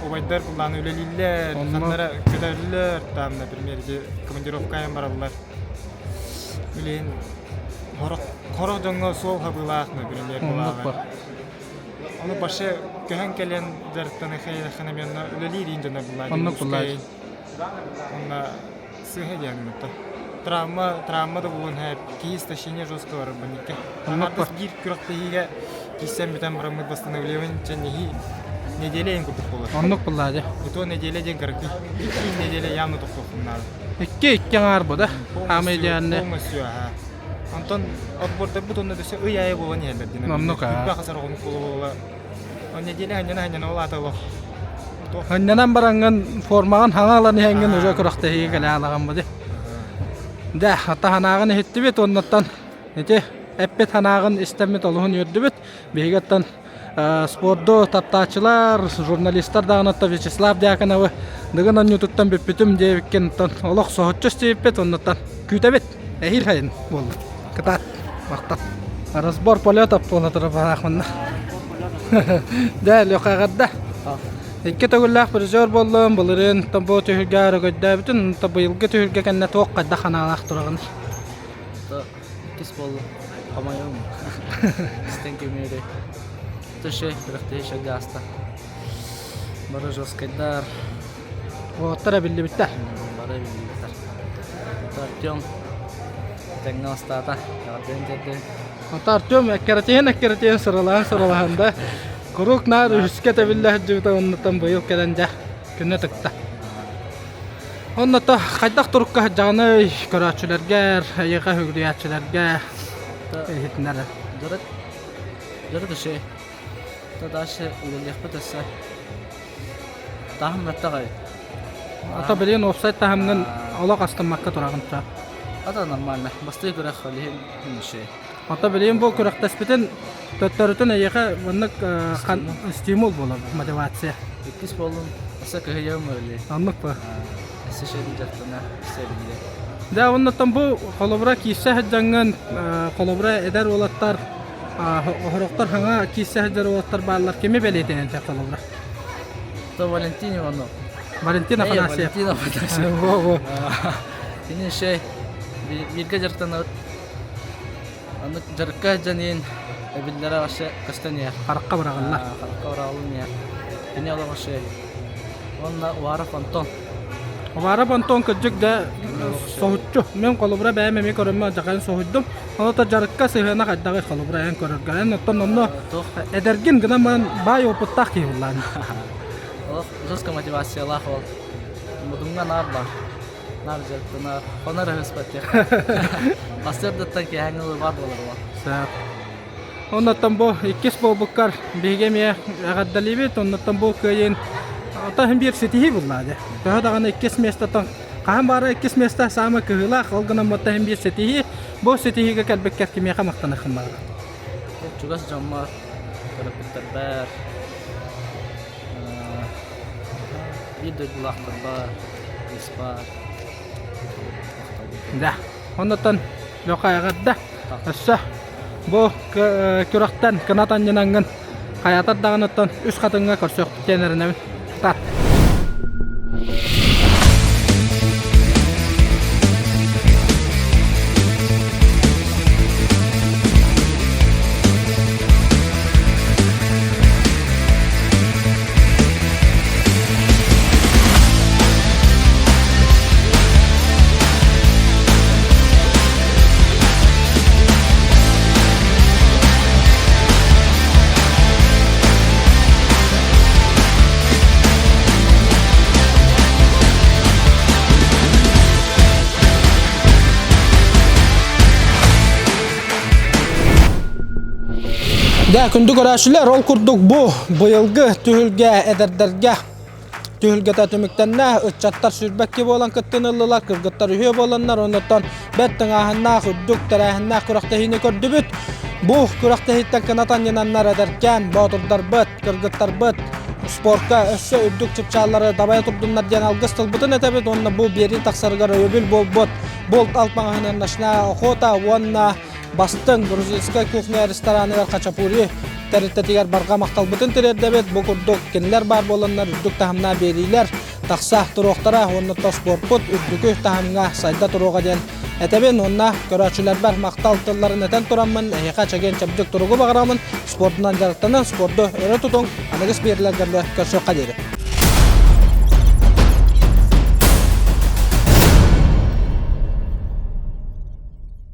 J: убайдар былааны үлэлииллэр, ханнара көтөллөр, там, например, ити командировка айан бараллар. Билигин сорох сорох дьоҥҥо суол хабыылаах, например, былааҕа. Ону башы көһөн кэлэн дьарыктана хайыаххына мен үлэлиир иин дьоно буллаа.
G: Оннук буллаа.
J: Онно сыыһа диэн гынта. Травма, травма да булуон һээп, киһи истощение жесткого барар банникка. Аҥардас биир күрэхтэһиигэ киирсэн бүтэн бараммыт восстановление чэннэһии неделя иһин курдук буолар.
G: Оннук буллаа дьэ.
J: И то неделя диэн кыракый. Икки неделя явно тохтуохпун наада.
G: Икки икки аҥаар бу да. Хаамай диэнне.
J: Полностью, аха. Онтон отбордарбыт онно өссө ый аайы буолан иһэллэр диэн.
G: Оннук аа.
J: Күппэ хасар оҕону буола-буола. Он неделя ханньана-ханньана ол аата олох.
G: Ханньанан бараҥҥын формаҕын хаҥа ылан иһэҥҥин уже күрэхтэһиигэ кэлэ алаҕын бу дии. Дэ, хата санааҕын иһиттибит уоннаттан ити эппит санааҕын истэммит олуһун үөрдүбүт. Биһиги оттон спорду таптааччылар, журналистар даҕаны Вячеслав Дьяконовы Дыгын оонньуутуттан бүппүтүм диэбиккин оттон олох соһуччу истибиппит оннуттан күүтэбит. Эһиил хайын буолла. Кытаат. Махтал. Разбор полетов буола турар баһаах манна. Дэ, Леха эҕэрдэ. Икки төгүллээх призер буоллум. Былырыын бу түһүлгэ өрөгөйдөөбүтүн, быйылгы түһүлгэ кэннэ туох хайдах ханаалаах тураҕын?
H: Иккис буолла. Хомойуом. Истэн кимиэри. Түшэ, күрэхтэһии шага ааста. Бары жесткайдар.
G: Уолаттар эбиллибиттэр.
H: Бары эбиллибиттэр. Артем тэҥҥэ бастаата. Эҕэрдэни тиэрдэбин.
G: Ото Артем эккирэтиһэн эккирэтиһэн сыралаһан сыралаһан да куруук наар үһүскэ тэбиллэ сылдьыбыта оннуттан быйыл кэлэн дьэ күнэ тыкта. Онното хайдах турукка сылдьаҕыный көрөөччүлэргэр, эйиэхэ сүгүрүйээччилэргэ иһитинэр.
H: Дьарык дьарык үчүгэй. Дальше үлэлиэхпит өссө. Таһым мөлтөх эбит.
G: Ото билигин уопсай таһымҥын олох астыммакка тураҕын да.
H: Ата нормально. Бастыы күрэх билигин үчүгэй.
G: Ото билигин бу күрэхтэспитин төттөрүтүн эйиэхэ маннык стимул буолар мотивация.
H: Иккис буоллум. Өссө кыһыйыам үлэлии.
G: Оннук ба.
H: Өссө шөйдүн дьарыктана өссө эбиллиэ.
G: Дьэ, оннуттан бу холобура киирсэ сылдьаҥҥын, холобура эдэр уолаттар, оһорохтор хаҥа киирсэ сылдьар уолаттар бааллар. Кими бэлиэтэнэн холобура?
H: То Валентин Иванов.
G: Валентин Афанасьев.
H: Валентин Афанасьев.
G: Во-во.
H: Кини шей бииргэ дьарыктанабыт. Оннук дьарыкка дьаниин эбиллэрэ вообще көстөн иһэр.
G: Харахха быраҕыллар.
H: Харахха быраҕыллан иһэр. Кини олох вообще Уонна Уваров Антон.
G: Уваров Антон кырдьык да соһуччу. Мен холобура бэйэм эмиэ көрөммө дьакайын соһуйдум. Оното дьарыкка сыһыана хайдаҕый холобура эн көрөргөр. Эн оттон онно эдэргин гынан баран баай опыттаах киһи буллаан.
H: Олох жестко мотивациялаах ол. Мудуҥҥа наар бар. Наар дьарыктанар. Хонор өһөспөт Сарсыардаттан киэһээҥҥи дылы баар буолар уол.
G: Сөп. Оннуттан бу иккис буолбуккар биһиги эмиэ эҕэрдэлиибит. Оннуттан бу кыайыын оттон биир ситиһии буллаа дии. Төһө даҕаны иккис миэстэттэн хаһан баара иккис миэстэ саамай кыһыылаах, ол гынан баттан иһин биир ситиһии. Бу ситиһиигэ кэлбиккэр кимиэхэ махтаныаххын баҕарар?
H: Чугас дьоммор, төрөппүттэрбэр, биир дойдулаахтарбар, кыыспар
G: Да. Оннуттан Лөкө эҕэрдэ. Өссө бу күрэхтэн кынат анньынаҥҥын хайатар даҕаныттан үс хатыҥҥа көрсүөхпүт диэн эрэнэбин. Тат. Дьэ, күндү көрөөччүлэр, ол курдук бу быйылгы түһүлгэ эдэрдэргэ Түһүлгэтэ түмүктэннэ, ыччаттар сүүрбэкки буолан кыттыыны ыллылар, кыргыттар үһүө буоланнар, оннуттан бэрт тыҥааһыннаах, үрдүк тэрээһиннээх күрэхтэһиини көрдүбүт. Бу күрэхтэһииттэн кынат анньынаннар эдэркээн боотурдарбыт, кыргыттарбыт спорка өссө үрдүк чыпчааллары дабайа турдуннар диэн алгыс тылбытын этэбит уонна бу биэрии тахсарыгар өйөбүл буолбут Булт алт маҕаһыынын Ночная охота уонна Бастыҥ грузинскай кухня рестораныгар хачапури тэрилтэтигэр барҕа махталбытын тириэрдэбит. Бу курдук кинилэр баар буоланнар үрдүк таһымнаах биэриилэр тахса туруохтара уонна спорпут үрдүкү таһымҥа сайда туруоҕа диэн этэбин. Уонна көрөөччүлэрбэр махтал тылларын этэн тураммын, эһиэхэ чэгиэн-чэбдик туругу баҕараммын, спордунан дьарыктанан, спорду өрө тутуҥ, аныгыс биэриилэргэ көрсүөххэ диэри.